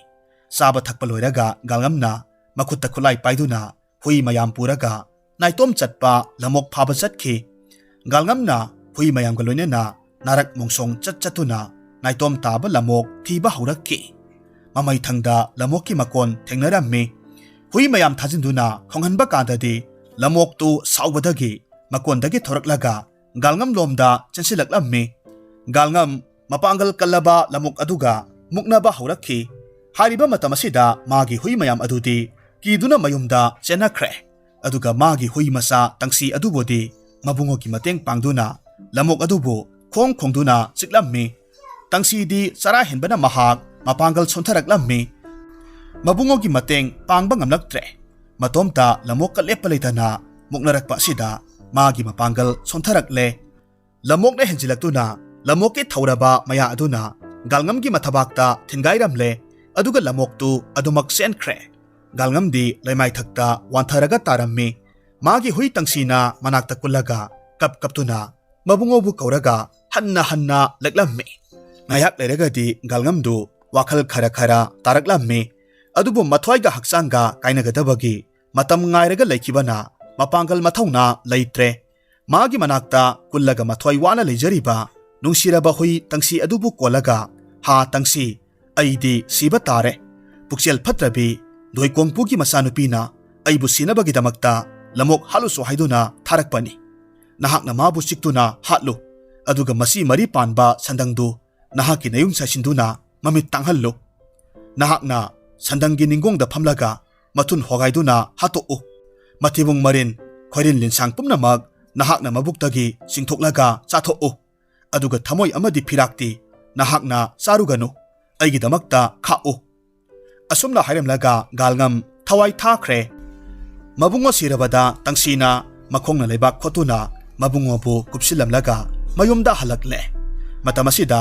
ꯆꯥꯕ ꯊꯛꯄ ꯂꯣꯏꯔꯒ ꯒꯥꯜꯉꯝꯅ ꯃꯈꯨꯠꯇ ꯈꯨꯠꯂꯥꯏ ꯄꯥꯏꯗꯨꯅ ꯍꯨꯏ ꯃꯌꯥꯝ ꯄꯨꯔꯒ ꯅꯥꯏꯇꯣꯝ ꯆꯠꯄ ꯂꯝꯑꯣꯛ ꯐꯥꯕ ꯆꯠꯈꯤ꯫ ꯒꯥꯜꯉꯝꯅ ꯍꯨꯏ ꯃꯌꯥꯝꯒ ꯂꯣꯏꯅꯅ ꯅꯥꯔꯛ ꯃꯣꯡꯁꯣꯡ ꯆꯠ ꯆꯠꯇꯨꯅ ꯅꯥꯏꯇꯣꯝ ꯇꯥꯕ ꯂꯝꯑꯣꯛ ꯊꯤꯕ ꯍꯧꯔꯛꯈꯤ꯫ ꯃꯃꯩꯊꯪꯗ ꯂꯝꯑꯣꯛꯀꯤ ꯃꯀꯣꯟ ꯊꯦꯡꯅꯔꯝꯃꯤ꯫ ꯍꯨꯏ ꯃꯌꯥꯝ ꯊꯥꯖꯤꯟꯗꯨꯅ ꯈꯣꯡꯍꯟꯕ ꯀꯥꯟꯗꯗꯤ ꯂꯝꯑꯣꯛꯇꯨ ꯁꯥꯎꯕꯗꯒꯤ ꯃꯀꯣꯟꯗꯒꯤ ꯊꯣꯔꯛꯂꯒ ꯒꯥꯜꯉꯝꯂꯣꯝꯗ ꯆꯦꯟꯁꯤꯜꯂꯛꯂꯝꯃꯤ꯫ ꯒꯥꯜꯉꯝ ꯃꯄꯥꯡꯒꯜ ꯀꯜꯂꯕ ꯂꯝꯑꯣꯛ ꯑꯗꯨꯒ ꯃꯨꯛꯅꯕ ꯍꯧꯔꯛꯈꯤ꯫ ꯍꯥꯏꯔꯤꯕ ꯃꯇꯝ ꯑꯁꯤꯗ ꯃꯥꯒꯤ ꯍꯨꯏ ꯃꯌꯥꯝ ꯑꯗꯨꯗꯤ ꯀꯤꯗꯨꯅ ꯃꯌꯨꯝꯗ ꯆꯦꯟꯅꯈ꯭ꯔꯦ꯫ ꯑꯗꯨꯒ ꯃꯥꯒꯤ ꯍꯨꯏ ꯃꯆꯥ ꯇꯪꯁꯤ ꯑꯗꯨꯕꯨꯗꯤ ꯃꯕꯨꯡꯉꯣꯒꯤ ꯃꯇꯦꯡ ꯄꯥꯡꯗꯨꯅ ꯂꯝꯑꯣꯛ ꯑꯗꯨꯕꯨ ꯈꯣꯡ ꯈꯣꯡꯗꯨꯅ ꯆꯤꯛꯂꯝꯃꯤ꯫ ꯇꯪꯁꯤꯗꯤ ꯆꯔꯥ ꯍꯦꯟꯕꯅ ꯃꯍꯥꯛ ꯃꯄꯥꯡꯒꯜ ꯁꯣꯟꯊꯔꯛꯂꯝꯃꯤ꯫ ꯃꯕꯨꯡꯉꯣꯒꯤ ꯃꯇꯦꯡ ꯄꯥꯡꯕ ꯉꯝꯂꯛꯇ꯭ꯔꯦ꯫ ꯃꯇꯣꯝꯇ ꯂꯝꯑꯣꯛꯀ ꯂꯦꯞꯄ ꯂꯩꯇꯅ ꯃꯨꯛꯅꯔꯛꯄ ꯑꯁꯤꯗ ꯃꯥꯒꯤ ꯃꯄꯥꯡꯒꯜ ꯁꯣꯟꯊꯔꯛꯂꯦ꯫ ꯂꯝꯑꯣꯛꯅ ꯍꯦꯟꯖꯤꯜꯂꯛꯇꯨꯅ ꯂꯝꯑꯣꯛꯀꯤ ꯊꯧꯔꯕ ꯃꯌꯥ ꯑꯗꯨꯅ ꯒꯥꯜꯉꯝꯒꯤ ꯃꯊꯕꯥꯛꯇ ꯊꯤꯟꯒꯥꯏꯔꯝꯂꯦ꯫ ꯑꯗꯨꯒ ꯂꯝꯑꯣꯛꯇꯨ ꯑꯗꯨꯃꯛ ꯆꯦꯟꯈ꯭ꯔꯦ꯫ ꯒꯥꯜꯉꯝꯗꯤ ꯂꯩꯃꯥꯏꯊꯛꯇ ꯋꯥꯟꯊꯔꯒ ꯇꯥꯔꯝꯃꯤ꯫ ꯃꯥꯒꯤ ꯍꯨꯏ ꯇꯪꯁꯤꯅ ꯃꯅꯥꯛꯇ ꯀꯨꯜꯂꯒ ꯀꯞ ꯀꯞꯇꯨꯅ ꯃꯕꯨꯡꯉꯣꯕꯨ ꯀꯧꯔꯒ ꯍꯟꯅ ꯍꯟꯅ ꯂꯦꯛꯂꯝꯃꯤ꯫ ꯉꯥꯏꯍꯥꯛ ꯂꯩꯔꯒꯗꯤ ꯒꯥꯜꯉꯝꯗꯨ ꯋꯥꯈꯜ ꯈꯔ ꯈꯔ ꯇꯥꯔꯛꯂꯝꯃꯤ꯫ ꯑꯗꯨꯕꯨ ꯃꯊ꯭ꯋꯥꯏꯒ ꯍꯛꯆꯥꯡꯒ ꯀꯥꯏꯅꯒꯗꯕꯒꯤ ꯃꯇꯝ ꯉꯥꯏꯔꯒ ꯂꯩꯈꯤꯕꯅ ꯃꯄꯥꯡꯒꯜ ꯃꯊꯧꯅꯥ ꯂꯩꯇ꯭ꯔꯦ꯫ ꯃꯥꯒꯤ ꯃꯅꯥꯛꯇ ꯀꯨꯜꯂꯒ ꯃꯊ꯭ꯋꯥꯏ ꯋꯥꯅ ꯂꯩꯖꯔꯤꯕ ꯅꯨꯡꯁꯤꯔꯕ ꯍꯨꯏ ꯇꯪꯁꯤ ꯑꯗꯨꯕꯨ ꯀꯣꯜꯂꯒ, "ꯍꯥ ꯇꯪꯁꯤ, ꯑꯩꯗꯤ ꯁꯤꯕ ꯇꯥꯔꯦ꯫ ꯄꯨꯛꯆꯦꯜ ꯐꯠꯇ꯭ꯔꯕꯤ ꯗꯣꯏꯀꯣꯡꯄꯨꯒꯤ ꯃꯆꯥꯅꯨꯄꯤꯅ ꯑꯩꯕꯨ ꯁꯤꯅꯕꯒꯤꯗꯃꯛꯇ ꯂꯝꯑꯣꯛ ꯍꯥꯠꯂꯨꯁꯨ ꯍꯥꯏꯗꯨꯅ ꯊꯥꯔꯛꯄꯅꯤ꯫ ꯅꯍꯥꯛꯅ ꯃꯥꯕꯨ ꯆꯤꯛꯇꯨꯅ ꯍꯥꯠꯂꯨ, ꯑꯗꯨꯒ ꯃꯁꯤ ꯃꯔꯤ ꯄꯥꯟꯕ ꯁꯟꯗꯪꯗꯨ ꯅꯍꯥꯛꯀꯤ ꯅꯌꯨꯝ ꯆꯥꯏꯁꯤꯟꯗꯨꯅ ꯃꯃꯤꯠ ꯇꯥꯡꯍꯜꯂꯨ꯫ ꯅꯍꯥꯛꯅ ꯁꯟꯗꯪꯒꯤ ꯅꯤꯡꯒꯣꯡꯗ ꯐꯝꯂꯒ ꯃꯊꯨꯟ ꯍꯣꯒꯥꯏꯗꯨꯅ ꯍꯥꯠꯇꯣꯛꯎ꯫ ꯃꯊꯤꯕꯣꯡ ꯃꯔꯤꯟ, ꯈꯣꯏꯔꯤꯟ ꯂꯤꯟꯁꯥꯡ ꯄꯨꯝꯅꯃꯛ ꯅꯍꯥꯛꯅ ꯃꯕꯨꯛꯇꯒꯤ ꯆꯤꯡꯊꯣꯛꯂꯒ ꯆꯥꯊꯣꯛꯎ꯫ ꯑꯗꯨꯒ ꯊꯃꯣꯏ ꯑꯃꯗꯤ ꯐꯤꯔꯥꯛꯇꯤ ꯅꯍꯥꯛꯅ ꯆꯥꯔꯨꯒꯅꯨ, ꯑꯩꯒꯤꯗꯃꯛꯇ ꯈꯥꯛꯎ꯫ ꯑꯁꯨꯝꯅ ꯍꯥꯏꯔꯝꯂꯒ ꯒꯥꯜꯉꯝ ꯊꯋꯥꯏ ꯊꯥꯈ꯭ꯔꯦ꯫ ꯃꯕꯨꯡꯉꯣ ꯁꯤꯔꯕꯗ ꯇꯪꯁꯤꯅ ꯃꯈꯣꯡꯅ ꯂꯩꯕꯥꯛ ꯈꯣꯠꯇꯨꯅ ꯃꯕꯨꯡꯉꯣꯕꯨ ꯀꯨꯞꯁꯤꯜꯂꯝꯂꯒ ꯃꯌꯨꯝꯗ ꯍꯜꯂꯛꯂꯦ꯫ ꯃꯇꯝ ꯑꯁꯤꯗ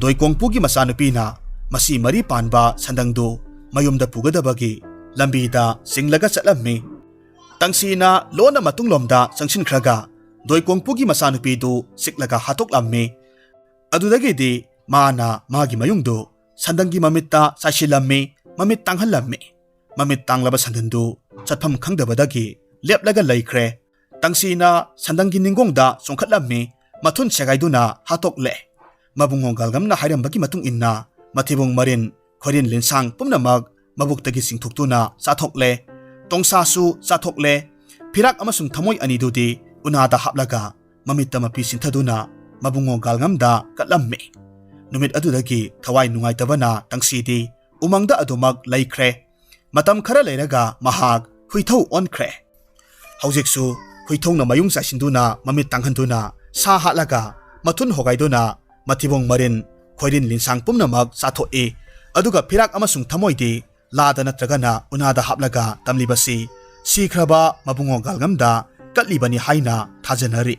ꯗꯣꯏꯀꯣꯡꯄꯨꯒꯤ ꯃꯆꯥꯅꯨꯄꯤꯅ ꯃꯁꯤ ꯃꯔꯤ ꯄꯥꯟꯕ ꯁꯟꯗꯪꯗꯨ ꯃꯌꯨꯝꯗ ꯄꯨꯒꯗꯕꯒꯤ ꯂꯝꯕꯤꯗ ꯆꯤꯡꯂꯒ ꯆꯠꯂꯝꯃꯤ꯫ ꯇꯪꯁꯤꯅ ꯂꯣꯟꯅ ꯃꯇꯨꯡꯂꯣꯝꯗ ꯆꯪꯁꯤꯟꯈ꯭ꯔꯒ ꯗꯣꯏꯀꯣꯡꯄꯨꯒꯤ ꯃꯆꯥꯅꯨꯄꯤꯗꯨ ꯆꯤꯛꯂꯒ ꯍꯥꯠꯇꯣꯛꯂꯝꯃꯤ꯫ ꯑꯗꯨꯗꯒꯤꯗꯤ ꯃꯥꯅ ꯃꯥꯒꯤ ꯃꯌꯨꯝꯗꯨ ꯁꯟꯗꯪꯒꯤ ꯃꯃꯤꯠꯇ ꯆꯥꯏꯁꯤꯜꯂꯝꯃꯤ꯫ ꯃꯃꯤꯠ ꯇꯥꯡꯍꯜꯂꯝꯃꯤ꯫ ꯃꯃꯤꯠ ꯇꯥꯡꯂꯕ ꯁꯟꯗꯪꯗꯨ ꯆꯠꯐꯝ ꯈꯪꯗꯕꯗꯒꯤ ꯂꯦꯞꯂꯒ ꯂꯩꯈ꯭ꯔꯦ꯫ ꯇꯪꯁꯤꯅ ꯁꯟꯗꯪꯒꯤ ꯅꯤꯡꯒꯣꯡꯗ ꯆꯣꯡꯈꯠꯂꯝꯃꯤ꯫ ꯃꯊꯨꯟ ꯁꯦꯒꯥꯏꯗꯨꯅ ꯍꯥꯠꯇꯣꯛꯂꯦ꯫ ꯃꯕꯨꯡꯉꯣ ꯒꯥꯜꯒꯝꯅ ꯍꯥꯏꯔꯝꯕꯒꯤ ꯃꯇꯨꯡ ꯏꯟꯅ ꯃꯊꯤꯕꯣꯡ ꯃꯔꯤꯟ, ꯈꯣꯏꯔꯤꯟ ꯂꯤꯟꯁꯥꯡ ꯄꯨꯝꯅꯃꯛ ꯃꯕꯨꯛꯇꯒꯤ ꯆꯤꯡꯊꯣꯛꯇꯨꯅ ꯆꯥꯊꯣꯛꯂꯦ꯫ ꯇꯣꯡꯁꯥꯁꯨ ꯆꯥꯊꯣꯛꯂꯦ꯫ ꯐꯤꯔꯥꯛ ꯑꯃꯁꯨꯡ ꯊꯃꯣꯏ ꯑꯅꯤꯗꯨꯗꯤ ꯎꯅꯥꯗ ꯍꯥꯞꯂꯒ ꯃꯃꯤꯠꯇ ꯃꯄꯤ ꯁꯤꯟꯊꯗꯨꯅ ꯃꯕꯨꯡꯉꯣ ꯒꯥꯜꯉꯝꯗ ꯀꯠꯂꯝꯃꯤ꯫ ꯅꯨꯃꯤꯠ ꯑꯗꯨꯗꯒꯤ ꯊꯋꯥꯏ ꯅꯨꯡꯉꯥꯏꯇꯕꯅ ꯇꯪꯁꯤꯗꯤ ꯎꯃꯪꯗ ꯑꯗꯨꯃꯛ ꯂꯩꯈ꯭ꯔꯦ꯫ ꯃꯇꯝ ꯈꯔ ꯂꯩꯔꯒ ꯃꯍꯥꯛ ꯍꯨꯏꯊꯧ ꯑꯣꯟꯈ꯭ꯔꯦ꯫ ꯍꯧꯖꯤꯛꯁꯨ ꯍꯨꯏꯊꯧꯅ ꯃꯌꯨꯡ ꯆꯥꯏꯁꯤꯟꯗꯨꯅ ꯃꯃꯤꯠ ꯇꯥꯡꯍꯟꯗꯨꯅ ꯁꯥ ꯍꯥꯠꯂꯒ ꯃꯊꯨꯟ ꯍꯣꯒꯥꯏꯗꯨꯅ ꯃꯊꯤꯕꯣꯡ ꯃꯔꯤꯟ, ꯈꯣꯏꯔꯤꯟ ꯂꯤꯟꯁꯥꯡ ꯄꯨꯝꯅꯃꯛ ꯆꯥꯊꯣꯛꯏ꯫ ꯑꯗꯨꯒ ꯐꯤꯔꯥꯛ ꯑꯃꯁꯨꯡ ꯊꯃꯣꯏꯗꯤ ꯂꯥꯗ ꯅꯠꯇ꯭ꯔꯒꯅ ꯎꯅꯥꯗ ꯍꯥꯞꯂꯒ ꯇꯝꯂꯤꯕꯁꯤ ꯁꯤꯈ꯭ꯔꯕ ꯃꯕꯨꯡꯉꯣ ꯒꯥꯜꯉꯝꯗ ꯀꯠꯂꯤꯕꯅꯤ ꯍꯥꯏꯅ ꯊꯥꯖꯅꯔꯤ꯫